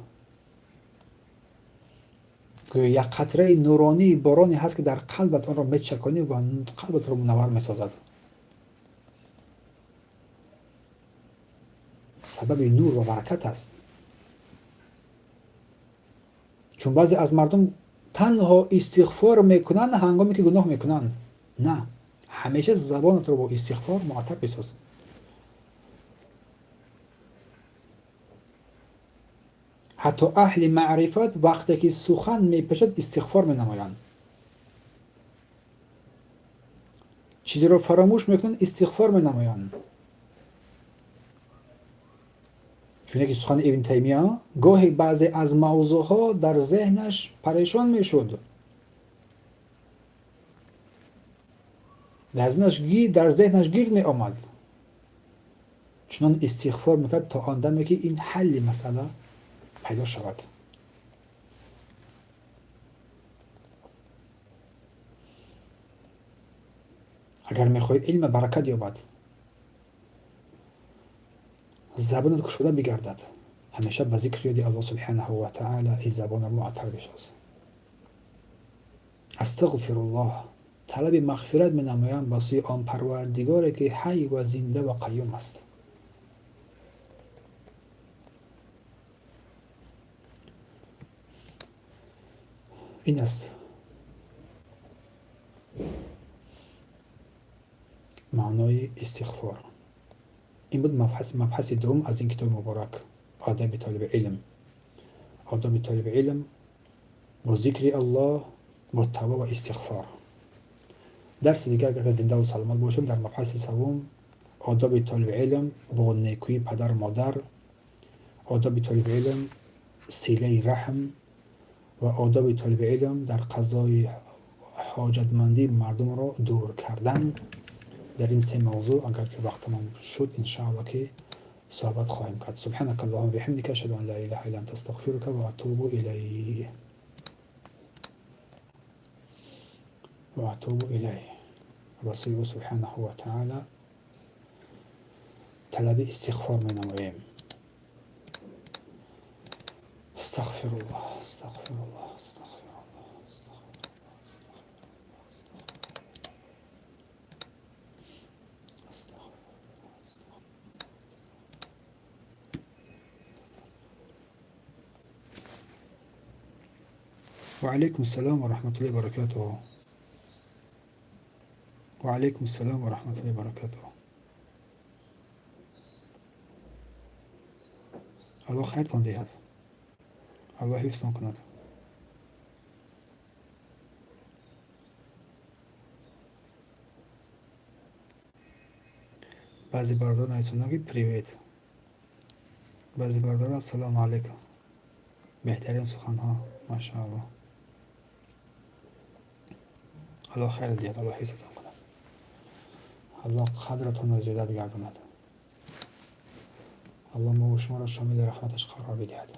Speaker 1: گویا یک قطره نورانی بارانی هست که در قلبت آن را میچکانی و قلبت را منور میسازد. سبب نور و برکت است. چون بعضی از مردم تنها استغفار میکنند هنگامی که گناه میکنند. نه، همیشه زبانت رو با استغفار معطر بساز. حتی اهل معرفت وقتی که سخن میپیچد استغفار مینمایند. چیزی رو فراموش میکنند استغفار مینمایند. چون که سخن ابن تیمیه گاهی بعضی از موضوعها در ذهنش پریشان میشد، در ذهنش گیر می آمد، چنان استغفار میکرد تا آن دمی که این حل مسئله پیدا شود. اگر میخوای علم برکت یابد، زبانت کشوده بگردد، همیشه به ذکر یاد الله سبحانه و تعالی این زبان را معطر بساز. استغفر الله، طلب مغفرت می نمایم به سوی آن پروردگاری که حی و زنده و قیوم است. این است معنای استغفار. این بود مبحث دوم از این کتاب مبارک، آداب طالب علم. آداب طالب علم با ذکر الله، با توبه و استغفار. درس دیگر اگر زنده و سلامت باشم در مبحث سوم، آداب طالب علم با نیکویی پدر و مادر، آداب طالب علم صله رحم و آداب طالب علم در قضای حاجتمندی مردم را دور کردن. در این سه موضوع اگر که وقت تمام شد انشاءالله که صحبت خواهیم کرد. سبحانك اللهم وبحمدك اشهد ان لا اله الا انت استغفرك واتوب الیه. واتوب الیه. و سوی او سبحانه و تعالی طلب استغفار می نماییم. استغفر الله، استغفر الله، استغفر الله، استغفر الله. Ва алайкум ассалом ва раҳматуллоҳи ва баракатуҳ. Ва алайкум ассалом ва раҳматуллоҳи ва баракатуҳ. Аллоҳ хайртон диҳад, Аллоҳ ҳифзтон кунад. Баъзе бародарон нависонда, ки привет, баъзе бародарон ассалому алайкум. Беҳтарин суханҳо, машааллоҳ. Аллоҳ хайр диҳад, Аллоҳ ҳифзатон кунад, Аллоҳ қадратонро зиёда бигардонад, Аллоҳ мову шуморо шомили раҳматаш қарор бидиҳад.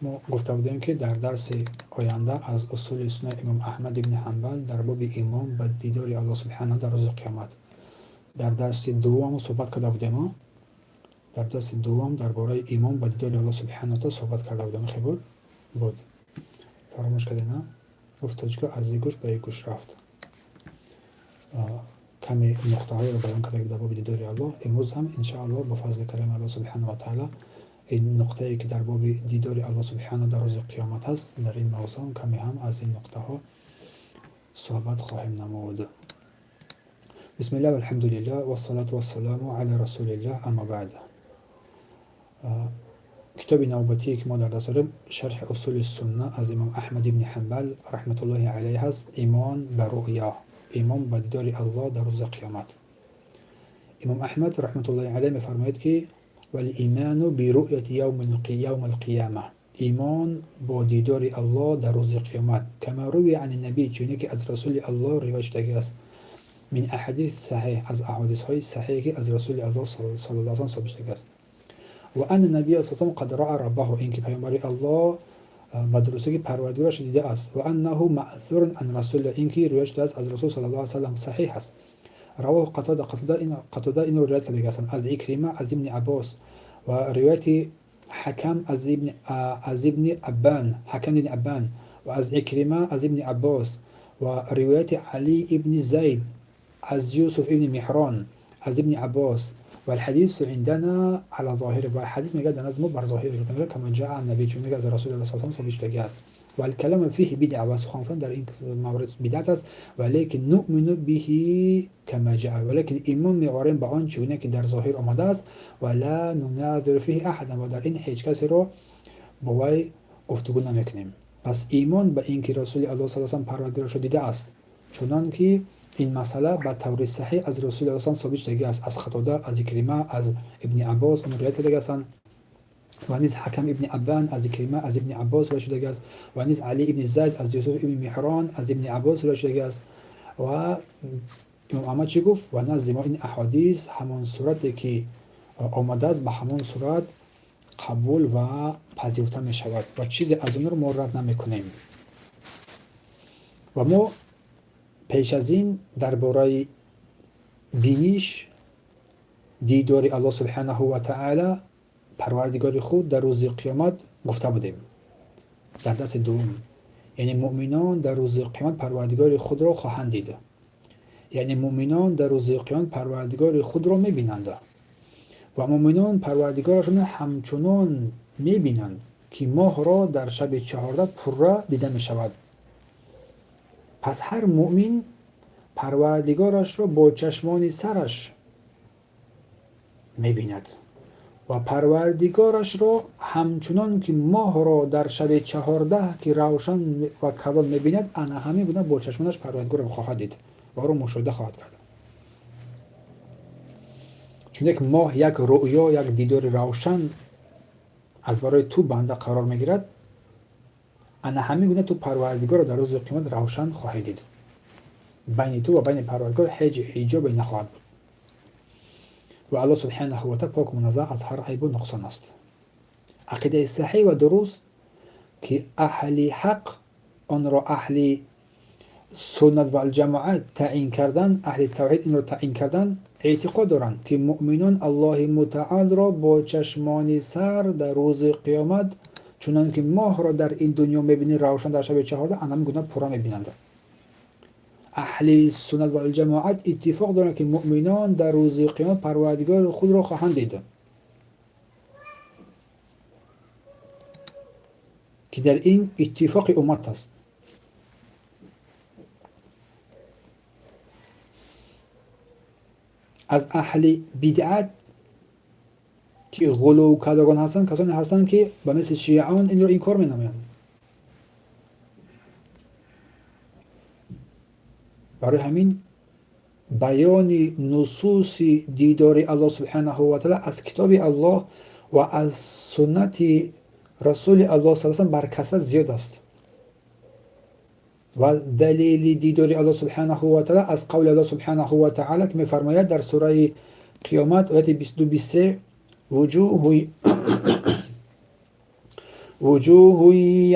Speaker 1: Мо гуфта будем, ки дар дарси оянда аз усули суннаи имом Аҳмад ибни Ҳанбал дар боби имон ба дидори Аллоҳ субҳанаҳу дар рӯзи қиёмат. Дар дарси дуввум суҳбат карда будем, дар дарси дуввум дар бораи имон ба дидори Аллоҳ субҳанаҳу таъала суҳбат карда будем. Хе буд? Буд. Фаромӯш кардем, на? Гуфт тоҷико аз як гӯш ба як гӯш рафт. Каме нуқтаҳоеро баён карда дар боби дидори Аллоҳ. Имрӯз ҳам иншааллоҳ бо фазли карами Аллоҳ субҳанаҳу ва таъала ин нуқтае, ки дар боби дидори Аллоҳ субҳанаҳу дар рӯзи қиёмат аст, дар ин мавзӯъ каме ҳам аз ин нуқтаҳо суҳбат хоҳем намуд. Бисмиллаҳ, валҳамдулиллаҳ, вассалату вассаламу ала расулиллаҳ, амма баъд. Китоби навбатие, ки мо дар даст дорем, шарҳи усули сунна аз имом Аҳмад ибни Ҳанбал раҳматуллоҳи алайҳ аст. Имон ба руъё, имон ба дидори Аллоҳ дар рӯзи қиёмат. Имом Аҳмад раҳматуллоҳи алайҳ мефармояд, ки валиману бируъяти явм алқияма, имон бо дидори Аллоҳ дар рӯзи қиёмат, кама рувия ани набӣ, чуне ки аз расули Аллоҳ ривоят шудагӣ аст, мин аҳадис саҳеҳ, аз аҳодисҳои саҳеҳе, ки аз расули Аллоҳ саллаллоҳу алайҳи васаллам собит шудагӣ аст. Ва анна набия саллаллоҳу қад раъа раббаҳу, ин ки паёмбари Аллоҳ ба дурустӣ парвардигорашро дидааст. Ва аннаҳу маъсурун ан расулилла, ин ки ривоят шудааст аз расул саллаллоҳу алайҳи васаллам, саҳеҳ аст. Равоҳу Қатода, Қатода инро ривоят кардаги ҳастанд аз Икрима, аз ибни Аббос, ва ривояти Ҳакам аз ибни Аббан, Ҳакам ибни Аббан, ва аз Икрима, аз ибни Аббос, ва ривояти Али ибни Зайд аз Юсуф ибни Меҳрон аз ибни Аббос. والحديث عندنا على ظاهره، و حدیث میگه در نزد ما بر ظاهر میگه، کما جاء عن النبی، چون میگه از رسول الله صلی الله علیه و ثابت شدگی است. والکلام فیه بدعه، و سخن در این مورد بدعت است. ولیکن نؤمن به کما جاء، ولیکن ایمان میآوریم به آن چونه که در ظاهر آمده است. ولا نناظر فیه احدا، و در این هیچ کسی رو با وی گفتگو نمیکنیم. پس ایمان به اینکه رسول الله صلی الله علیه و سلم پروردگارش دیده است، چنان که این مسئله به طور صحیح از رسول الله صلی ثابت شده است، از خطاده، از اکریمه، از ابن عباس اون روایت کرده هستند، و نیز حکم ابن ابان از اکریمه، از ابن عباس روایت شده است، و نیز علی ابن زید از یوسف ابن مهران از ابن عباس روایت شده است. و امام احمد چی گفت؟ و نزد ما این احادیث همان صورتی که آمده است به همان صورت قبول و پذیرفته می شود و چیزی از اون رو ما رد نمی کنیم. و ما پیش از این درباره بینیش دیدار الله سبحانه و تعالی پروردگار خود در روز قیامت گفته بودیم در درس دوم. یعنی مؤمنان در روز قیامت پروردگار خود را خواهند دید، یعنی مؤمنان در روز قیامت پروردگار خود را میبینند و مؤمنان پروردگارشان همچنان میبینند که ماه را در شب 14 پره دیده میشود. پس هر مؤمن پروردگارش را با چشمان سرش میبیند و پروردگارش را همچنان که ماه را در شب 14 که روشن و کلان میبیند، انا همین گونه با چشمانش پروردگار را خواهد دید و او را مشاهده خواهد کرد. چون یک ماه یک رؤیا، یک دیدار روشن از برای تو بنده قرار میگیرد، انا همین گونه تو پروردگار را در روز قیامت روشن خواهی دید. بین تو و بین پروردگار هیچ حجابی نخواهد بود و الله سبحانه و تعالی پاک منزه از هر عیب و نقصان است. عقیده صحیح و درست که اهل حق آن را اهل суннат ва алҷамоат таъин кардан, аҳли тавҳид инро таъин кардан, эътиқод доранд, ки муъминон Аллоҳи мутаолро бо чашмони сар дар рӯзи қиёмат, чунон ки моҳро дар ин дунё мебинӣ равшан дар шаби 14, анам гуна пурра мебинанд. Аҳли суннат ва алҷамоат иттифоқ доранд, ки муъминон дар рӯзи қиёмат парвардигори худро хоҳанд дид, ки дар ин иттифоқи уммат аст. Аз аҳли бидъат ки ғулув кардагон ҳастанд, касоне ҳастанд, ки ба мисли шиаон инро инкор менамоянд. Барои ҳамин баёни нусуси дидори Аллоҳ субҳанаҳу ва таъала аз китоби Аллоҳ ва аз суннати расули Аллоҳ саллаллоҳу алайҳи ва саллам бар касрат зиёд аст. Ва далели дидори Аллоҳ субҳанаҳу ва таъала аз қавли Аллоҳ субҳанаҳу ва таъала, ки мефармояд дар сураи Қиёмат, ояти 22-23: вуҷуҳу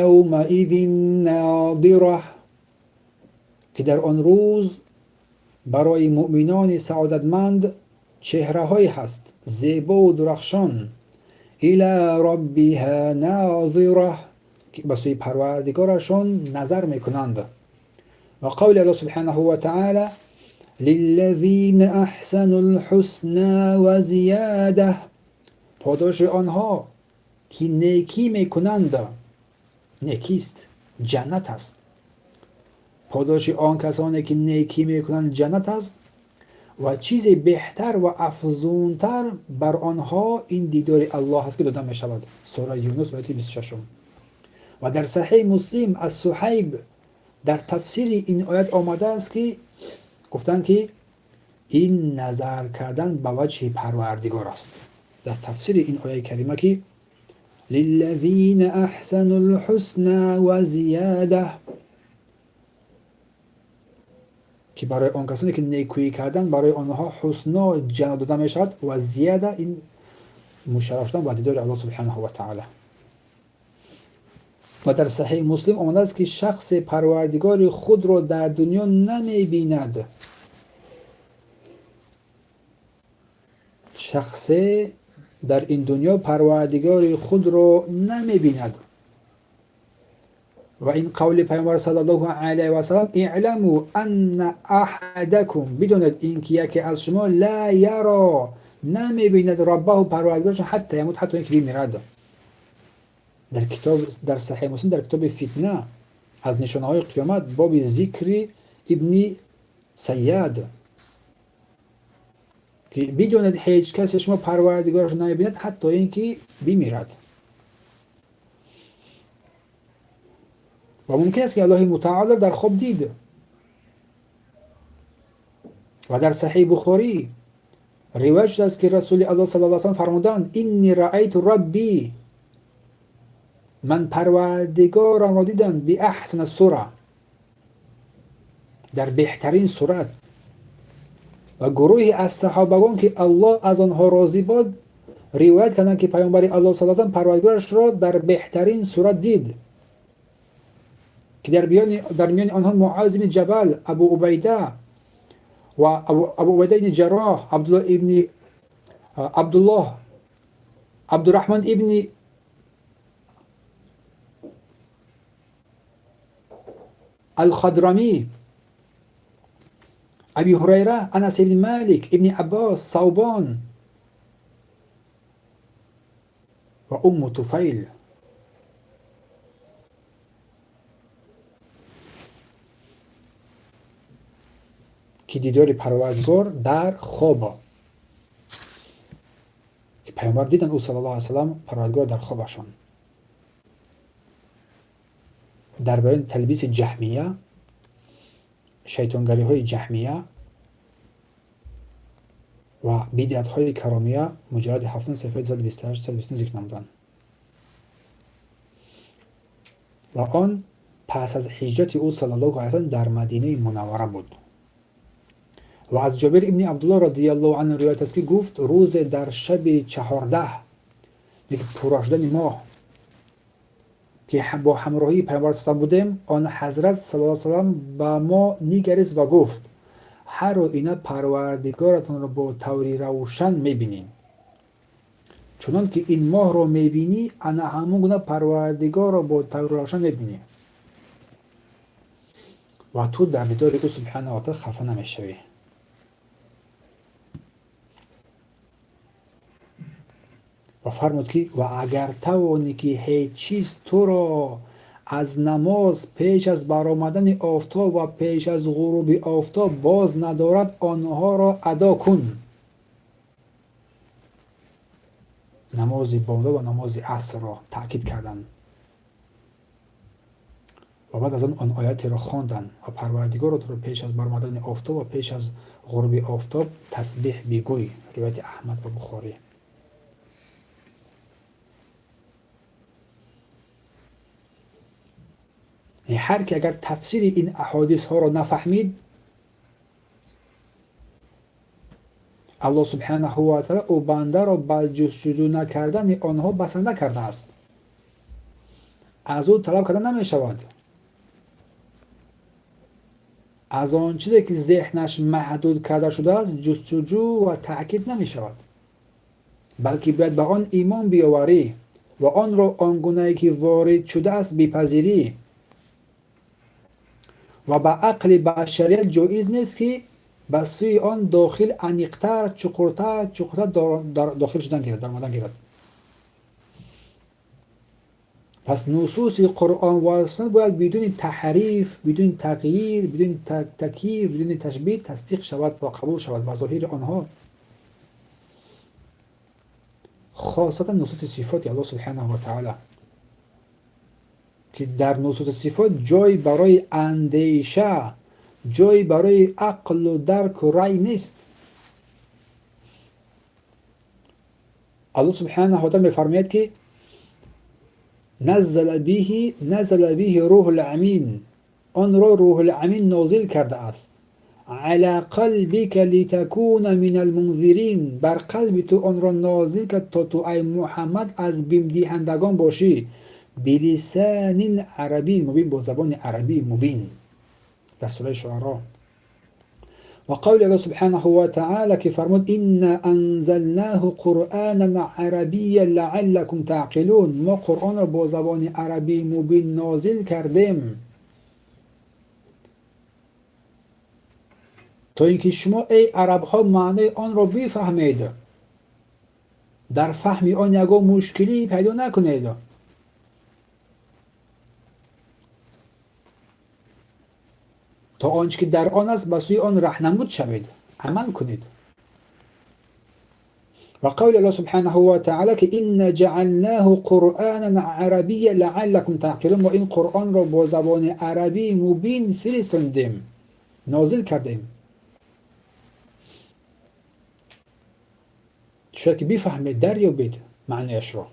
Speaker 1: явмаизин нодира, ки дар он рӯз барои муъминони саодатманд чеҳраҳое ҳаст зебову дурахшон, ила роббиҳа нозира, ки ба сӯи парвардигорашон назар мекунанд. Ва қавли Аллоҳ субҳанаҳу ва таъала: лиллазина аҳсану лҳусна ва зияда, подоши онҳо ки некӣ мекунанд, некист, ҷаннат аст. Подоши он касоне ки некӣ мекунанд ҷаннат аст ва чизе беҳтар ва афзунтар бар онҳо ин дидори Аллоҳ аст, ки дода мешавад. Сураи Юнус, ояти 26. Ва дар Саҳеҳи Муслим аз Суҳайб дар тафсири ин оят омадааст, ки гуфтанд, ки ин назар кардан ба ваҷҳи Парвардигор аст. Дар тафсири ин ояи карима, ки лиллазина аҳсану лҳусна ва зияда, ки барои он касоне ки некӯӣ карданд, барои онҳо ҳусно ҷаннат дода мешавад, ва зияда ин мушарраф шудан ба дидори Аллоҳ субҳанаҳу ва таъала. Ва дар Саҳеҳи Муслим омадааст, ки шахсе парвардигори худро дар дунё намебинад, шахсе дар ин дунё парвардигори худро намебинад. Ва ин қавли Пайғамбар саллаллоҳу алайҳи васаллам: иъламу анна аҳадакум, бидонед ин ки яке аз шумо, ла яро, намебинад, раббаҳу, парвардигорашон, ҳатта ямут, ҳатто ин ки бимирад. Дар китоб, дар Саҳеҳи Муслим, дар китоби Фитна аз нишонаҳои қиёмат, боби зикри Ибни Сайяд, ки бидонед ҳеҷ касе шумо парвардигорашро намебинад, ҳатто ин ки бимирад. Ва мумкин аст, ки Аллоҳи мутаолро дар хоб дид. Ва дар Саҳеҳи Бухорӣ ривоят шудааст, ки Расули Аллоҳ саллаллоҳу алайҳи васаллам фармуданд: инни раайту рабби, ман парвардигорамро дидам, биаҳсана сура, дар беҳтарин сурат. Ва гурӯҳе аз саҳобагон, ки Аллоҳ аз онҳо розӣ бод, ривоят карданд, ки Паёмбари Аллоҳ саллаллоҳу алайҳи васаллам парвардигорашро дар беҳтарин сурат дид, ки дар миёни онҳо Муаз ибни Ҷабал, Абу Убайда ва Абу Убайда ибни Ҷарроҳ, Абдуллоҳ ибни Абдуллоҳ, Абдурраҳмон ибни Алхадрамӣ, Аби Ҳурайра, Анас ибни Малик, ибни Аббос, Савбон ва Умму Туфайл. Ки дидори Парвардигор дар хоб, ки Пайғамбар диданд ӯ саллаллоҳу алайҳи васаллам Парвардигор дар хобашон. Дар баёни талбиси ҷаҳмия, шайтонгариҳои ҷаҳмия ва бидъатҳои каромия, муҷаллади 7, саҳифаи 228, 229 зикр намуданд. Ва он пас аз ҳиҷрати ӯ саллаллоҳу алайҳи васаллам дар Мадинаи Мунаввара буд. Ва аз Ҷобир ибни Абдуллоҳ радияллоҳу анҳу ривоят аст, ки гуфт: рӯзе дар шаби 14, яке пурра шудани моҳ, که با همراهی پیامبر صلی الله بودیم، آن حضرت صلی الله علیه و سلم به ما نگریست و گفت هر آینه پروردگارتان را با طوری روشن میبینین، چنان که این ماه را میبینی انا همون گونه پروردگار را با طور روشن میبینی و تو در دیدار او سبحانه و تعالی خفه نمیشوی. و فرمود که و اگر توانی که هیچ چیز تو را از نماز پیش از برآمدن آفتاب و پیش از غروب آفتاب باز ندارد آنها را ادا کن. نماز بامداد و نماز عصر را تاکید کردند و بعد از آن آیات را خواندند و پروردگار را پیش از برآمدن آفتاب و پیش از غروب آفتاب تسبیح بگوی. روایت احمد و بخاری. هر کی اگر تفسیر این احادیث ها را نفهمید، الله سبحانه و تعالی او بنده را به جستجو نکردن آنها بسنده کرده است، از او طلب کرده نمی شود. از آن چیزی که ذهنش محدود کرده شده است جستجو و تأکید نمی شود، بلکه باید به آن ایمان بیاوری و آن را آنگونه که وارد شده است بپذیری و به عقل بشریت جایز نیست که به سوی آن داخل عمیق‌تر، چقورتر، چقورتر داخل شدن گیرد، در آمدن گیرد. پس نصوص قرآن و سنت باید بدون تحریف، بدون تغییر، بدون تکییف، بدون تشبیه تصدیق شود و قبول شود و ظاهر آنها، خاصتا نصوص صفات الله سبحانه و تعالی که در نصوص صفات جای برای اندیشه، جای برای عقل و درک و رأی نیست. الله سبحانه و تعالی می‌فرماید که نزل به روح الامین، آن را روح الامین نازل کرده است. علی قلبک لتکون من المنذرین، بر قلب تو آن را نازل کرد تا تو ای محمد از بیم دهندگان باشی. بلسان عربی مبین، با زبان عربی مبین، در سوره شعراء. و قول الله سبحانه و تعالی که فرمود إنا أنزلناه قرآنا عربیا لعلکم تعقلون، ما قرآن را با زبان عربی مبین نازل کردیم تا اینکه شما ای عرب ها معنی آن را بفهمید، در فهم آن یگان مشکلی پیدا نکنید. تا آنچه که در آن است به سوی آن راهنمود شوید، عمل کنید. و قول الله سبحانه و تعالی که إنا جعلناه قرآنا عربیا لعلکم تعقلون، ما این قرآن را با زبان عربی مبین فرستاندیم، نازل کردیم، شاید که بفهمید، دریابید معنیش را.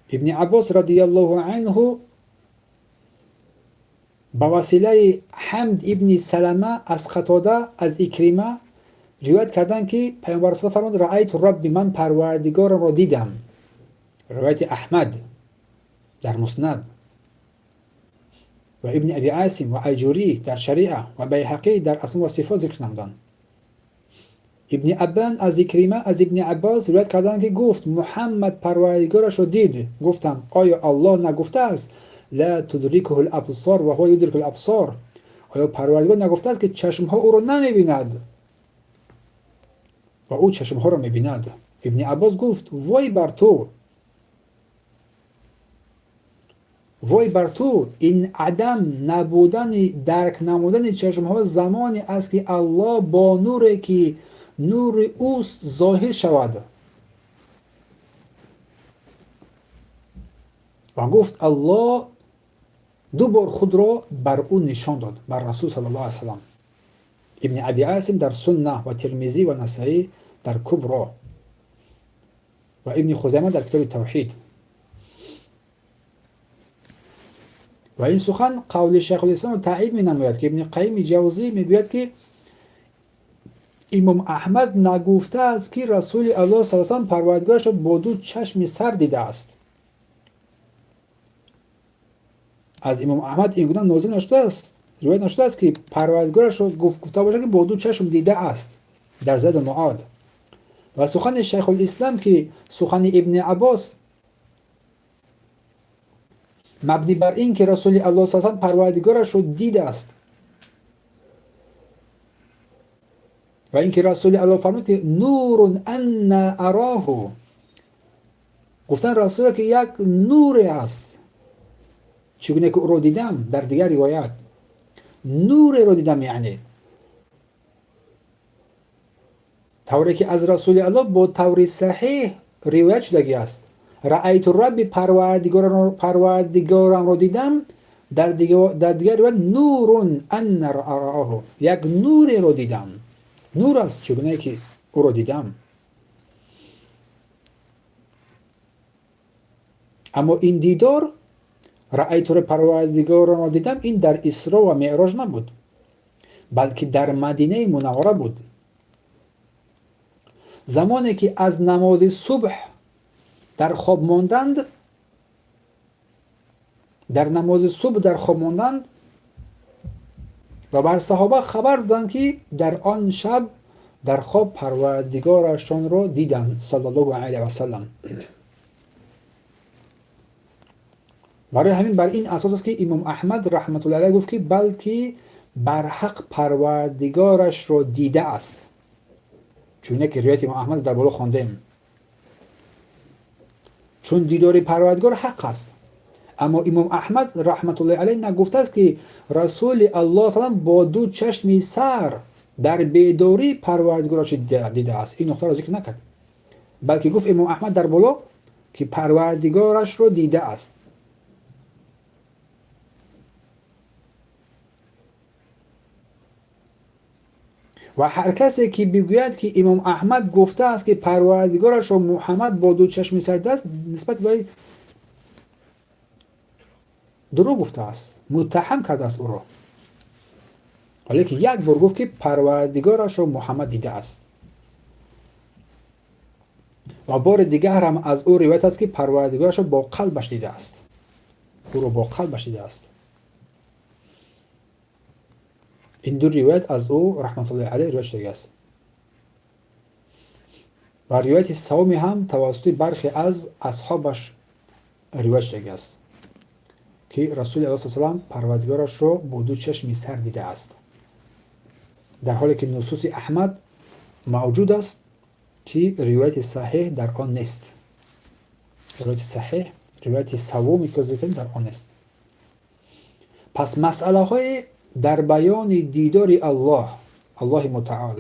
Speaker 1: ابن عباس رضی الله عنه با وسیله حمد ابن سلمه از قتاده از اکریمه روایت کردن که پیامبر صلی الله علیه و فرمود رأیت ربی، من پروردگارم را دیدم. روایت احمد در مسند و ابن ابی عاصم و اجوری در شریعه و بیهقی در اسما و صفات ذکر نمودند. ابن ابان از اکریمه از ابن عباس روایت کردن که گفت محمد پروردگارش را دید. گفتم آیا الله نگفته است لا تدرکه الابصار و هو یدرک الابصار، آیا پروردگار نگفته است که چشمها او را نمیبیند و او چشمها را میبیند؟ ابن عباس گفت وای بر تو، وای بر تو، این عدم نبودن درک نمودن چشمها زمانی است که الله با نوری که نور اوست ظاهر شود. و گفت الله دو بار خود را بر او نشان داد، بر رسول صلی الله علیه و سلم. ابن ابی عاصم در سنه و ترمذی و نسائی در کبرا و ابن خزیمه در کتاب توحید. و این سخن قول شیخ الاسلام را تایید می نماید که ابن قیم جوزی می گوید که امام احمد نگفته است که رسول الله صلی الله علیه و سلم پروردگارش را با دو چشم سر دیده است. Аз Имом Аҳмад ин гуна нозил нашудааст, ривоят нашудааст, ки Парвардигорашро гуфта бошад, ки бо ду чашм дида аст дар Зад Муод. Ва сухани Шайхулислам, ки сухани Ибни Аббос мабни бар ин ки Расули Аллоҳ саллаллоҳу алайҳи Парвардигорашро дидааст ва ин ки Расули Аллоҳ фармуд, ки нурун анна ароҳу, гуфтан Расуле, ки як нуре аст, чӣ гуна ки ӯро дидам. Дар дигар ривоят нуреро дидам, яъне тавре ки аз Расули Аллоҳ бо таври саҳеҳ ривоят шудагӣ аст: раайту рабби, Парвардигорамро дидам. Дар дигар ривоят нурун анна ароҳу, як нуреро дидам, нур аст, чӣ гуна ки ӯро дидам. Аммо ин дидор, раайтуро, Парвардигорамро дидам, ин дар Исро ва Меърож набуд, балки дар Мадинаи Мунаввара буд, замоне ки аз намози субҳ дар хоб монданд, дар намози субҳ дар хоб монданд ва бар саҳоба хабар доданд, ки дар он шаб дар хоб Парвардигорашонро диданд, саллаллоҳу алайҳи васаллам. Барои ҳамин бар ин асос аст, ки Имом Аҳмад раҳматуллоҳи алайҳ гуфт, ки балки барҳақ Парвардигорашро дидааст, чун ки ривояти Имом Аҳмад дар боло хондем. Чун дидори Парвардигор ҳақ аст, аммо Имом Аҳмад раҳматуллоҳи алайҳ нагуфтааст, ки Расули Аллоҳ салам бо ду чашми сар дар бедорӣ Парвардигорашро дидааст. Ин нуқтаро зикр накард, балки гуфт Имом Аҳмад дар боло, ки Парвардигорашро дидааст. Ва ҳар касе ки бигӯяд, ки Имом Аҳмад гуфтааст, ки Парвардигорашро Муҳаммад бо ду чашми сар дидааст, нисбат ба дурӯғ гуфтааст, муттаҳам кардааст ӯро. Ҳоле ки як бор гуфт, ки Парвардигорашро Муҳаммад дидааст, ва бори дигар ҳам аз ӯ ривоят аст, ки Парвардигорашро бо қалбаш дидааст, ӯро бо қалбаш дидааст. Ин ду ривоят аз ӯ раҳматуллоҳи алайҳ ривоят шудагиаст. Ва ривояти саввуме ҳам тавассути бархе аз асҳобаш ривоят шудагиаст, ки Расули Аллоҳ салам Парвардигорашро бо ду чашми сар дидааст, дар ҳоле ки нусуси Аҳмад мавҷуд аст, ки ривояти саҳеҳ дар он нест. Ривояти саҳеҳ, ривояти саввуме ки зикр кардем, дар он нест. Пас масъалаҳои дар баёни дидори Аллоҳ, Аллоҳи Мутаол.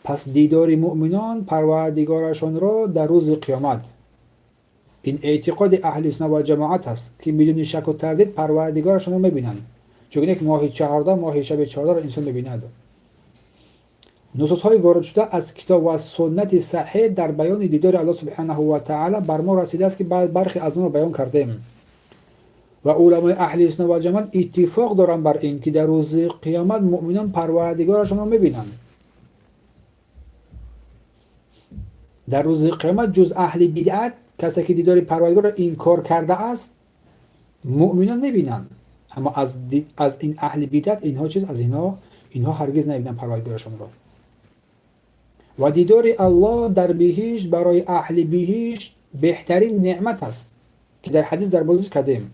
Speaker 1: Пас дидори муъминон Парвардигорашонро дар рӯзи қиёмат, ин эътиқоди аҳли сунна ва ҷамоат аст, ки бидуни шаку тардид Парвардигорашонро мебинанд, чун як моҳи 14, моҳи шаби 14-ро инсон мебинад. Нусусҳои воридшуда аз китоб ва суннати саҳеҳ дар баёни дидори Аллоҳ субҳанаҳу ва таъала бар мо расидааст, ки бархе аз онро баён кардем. Ва уламои аҳли сунна ва ҷамоат иттифоқ доранд бар ин ки дар рӯзи қиёмат муъминон Парвардигорашонро мебинанд. Дар рӯзи қиёмат ҷуз аҳли бидъат, касе ки дидори Парвардигорро инкор кардааст, муъминон мебинанд. Аммо аз ин аҳли бидъат инҳо чиз аз инҳо ҳаргиз намебинанд Парвардигорашонро. Ва дидори Аллоҳ дар биҳишт барои аҳли биҳишт беҳтарин неъмат аст, ки дар ҳадис дар боло зикр кардем.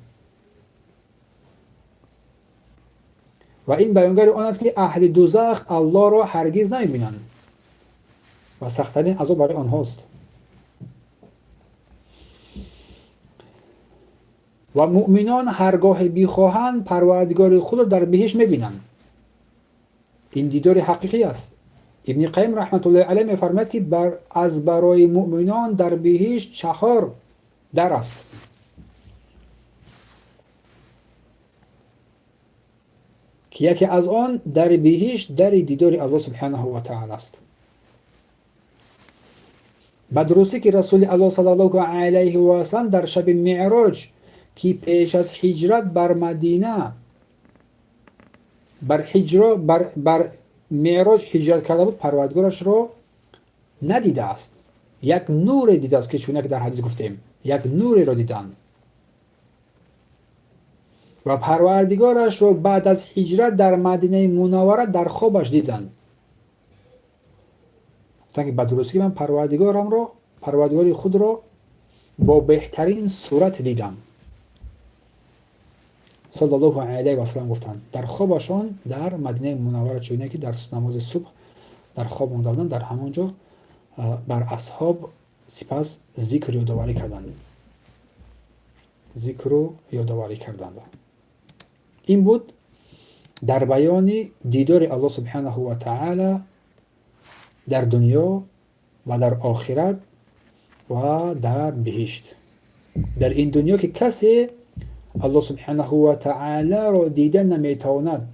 Speaker 1: Ва ин баёнгари он аст, ки аҳли дузах Аллоҳро ҳаргиз намебинанд ва сахттарин азоб барои онҳост. Ва муъминон ҳаргоҳе бихоҳанд Парвардигори худро дар биҳишт мебинанд. Ин дидори ҳақиқӣ аст. Ибни Қайим раҳматуллоҳи алайҳ мефармояд, ки аз барои муъминон дар биҳишт 4 дар аст. Ки яке аз он дари биҳишт дари дидори Аллоҳ субҳанаҳу ва таъала аст. Ба дурустӣ ки Расули Аллоҳ саллаллоҳу алайҳи васаллам дар шаби Меъроҷ, ки пеш аз ҳиҷрат бар Мадина, бар ҳиҷро, бар Меъроҷ ҳиҷрат карда буд, Парвардигорашро надидааст. Як нуре дидааст, ки чунак дар ҳадис гуфтем, як нуреро диданд. و پروردگارش رو بعد از هجرت در مدینه منوره در خوابش دیدند. گفتند که به درستی من پروردگارم رو، پروردگار خود رو با بهترین صورت دیدم. صلی الله علیه و سلم گفتند در خوابشان در مدینه منوره، چون که در نماز صبح در خواب مانده بودند، در همانجا بر اصحاب سپس ذکر یادآوری کردند. ذکر و یادآوری کردند. این بود در بیان دیدار الله سبحانه و تعالی در دنیا و در آخرت و در بهشت. در این دنیا که کسی الله سبحانه و تعالی را دیده نمیتواند،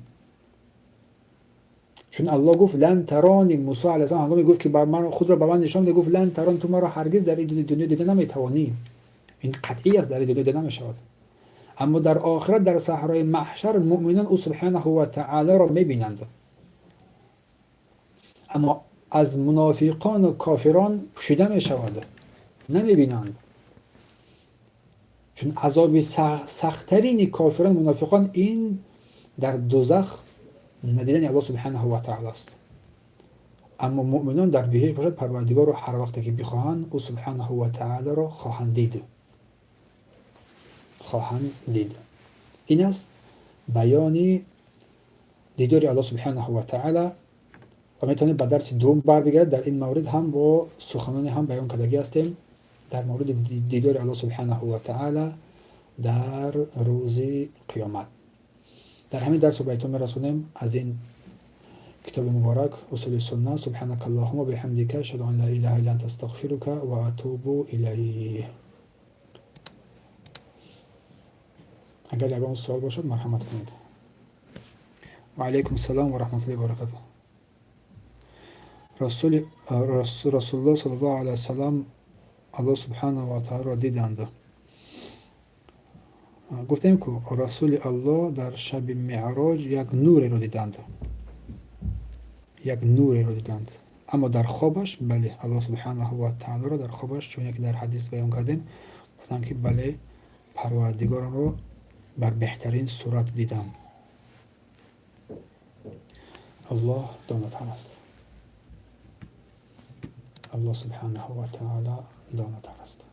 Speaker 1: چون الله گفت لن ترانی، موسی علیه السلام هنگامی گفت که بر من خود را به من نشان بده، گفت لن تران، تو مرا هرگز در این دنیا دیده نمیتوانی. این قطعی است، در این دنیا دیده نمیشود. اما در آخرت در صحرای محشر مؤمنان او سبحانه و تعالی را میبینند. اما از منافقان و کافران پوشیده میشود، نمیبینند، چون عذاب سختترین کافران منافقان این در دوزخ ندیدن الله سبحانه و تعالی است. اما مؤمنان در بهشت باشد، پروردگار رو هر وقت که بخواهند او سبحانه و تعالی را خواهند دید. خواهند دید. این است بیان دیدار الله سبحانه و تعالی. و میتونید به درس دوم بر بگردید. در این مورد هم با سخنان هم بیان کردگی هستیم در مورد دیدار الله سبحانه و تعالی در روز قیامت. در همین درس رو به اتمام می‌رسونیم از این کتاب مبارک اصول سنه. سبحانك اللهم وبحمدك اشهد ان لا اله الا انت استغفرك واتوب الیه. اگر یگان سوال باشد مرحمت کنید. و علیکم السلام و رحمت الله و برکاته. رسول الله صلی الله علیه و سلم الله سبحانه و تعالی را دیدند. گفتیم که رسول الله در شب معراج یک نور را دیدند، یک نور را دیدند. اما در خوابش بله، الله سبحانه و تعالی را در خوابش، چون که در حدیث بیان کردیم، گفتند که بله پروردگارم را بر بهترین صورت دیدم. الله داناتر است. الله سبحانه و تعالی داناتر است.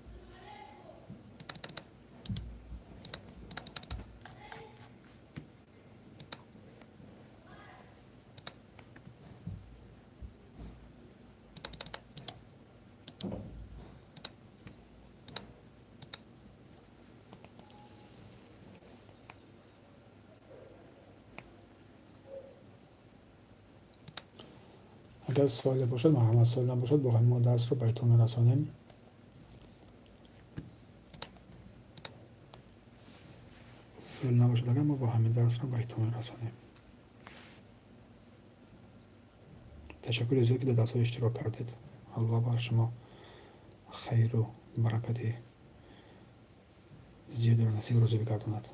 Speaker 1: اگر سوال باشد مرحمت، سوال نباشد با ما درس رو به اتمام رسانیم. سوال نباشد اگر ما با همین درس رو به اتمام رسانیم. تشکر زیاد که در درس اشتراک کردید. الله بر شما خیر و برکت زیاد را نصیب روزی بگرداند.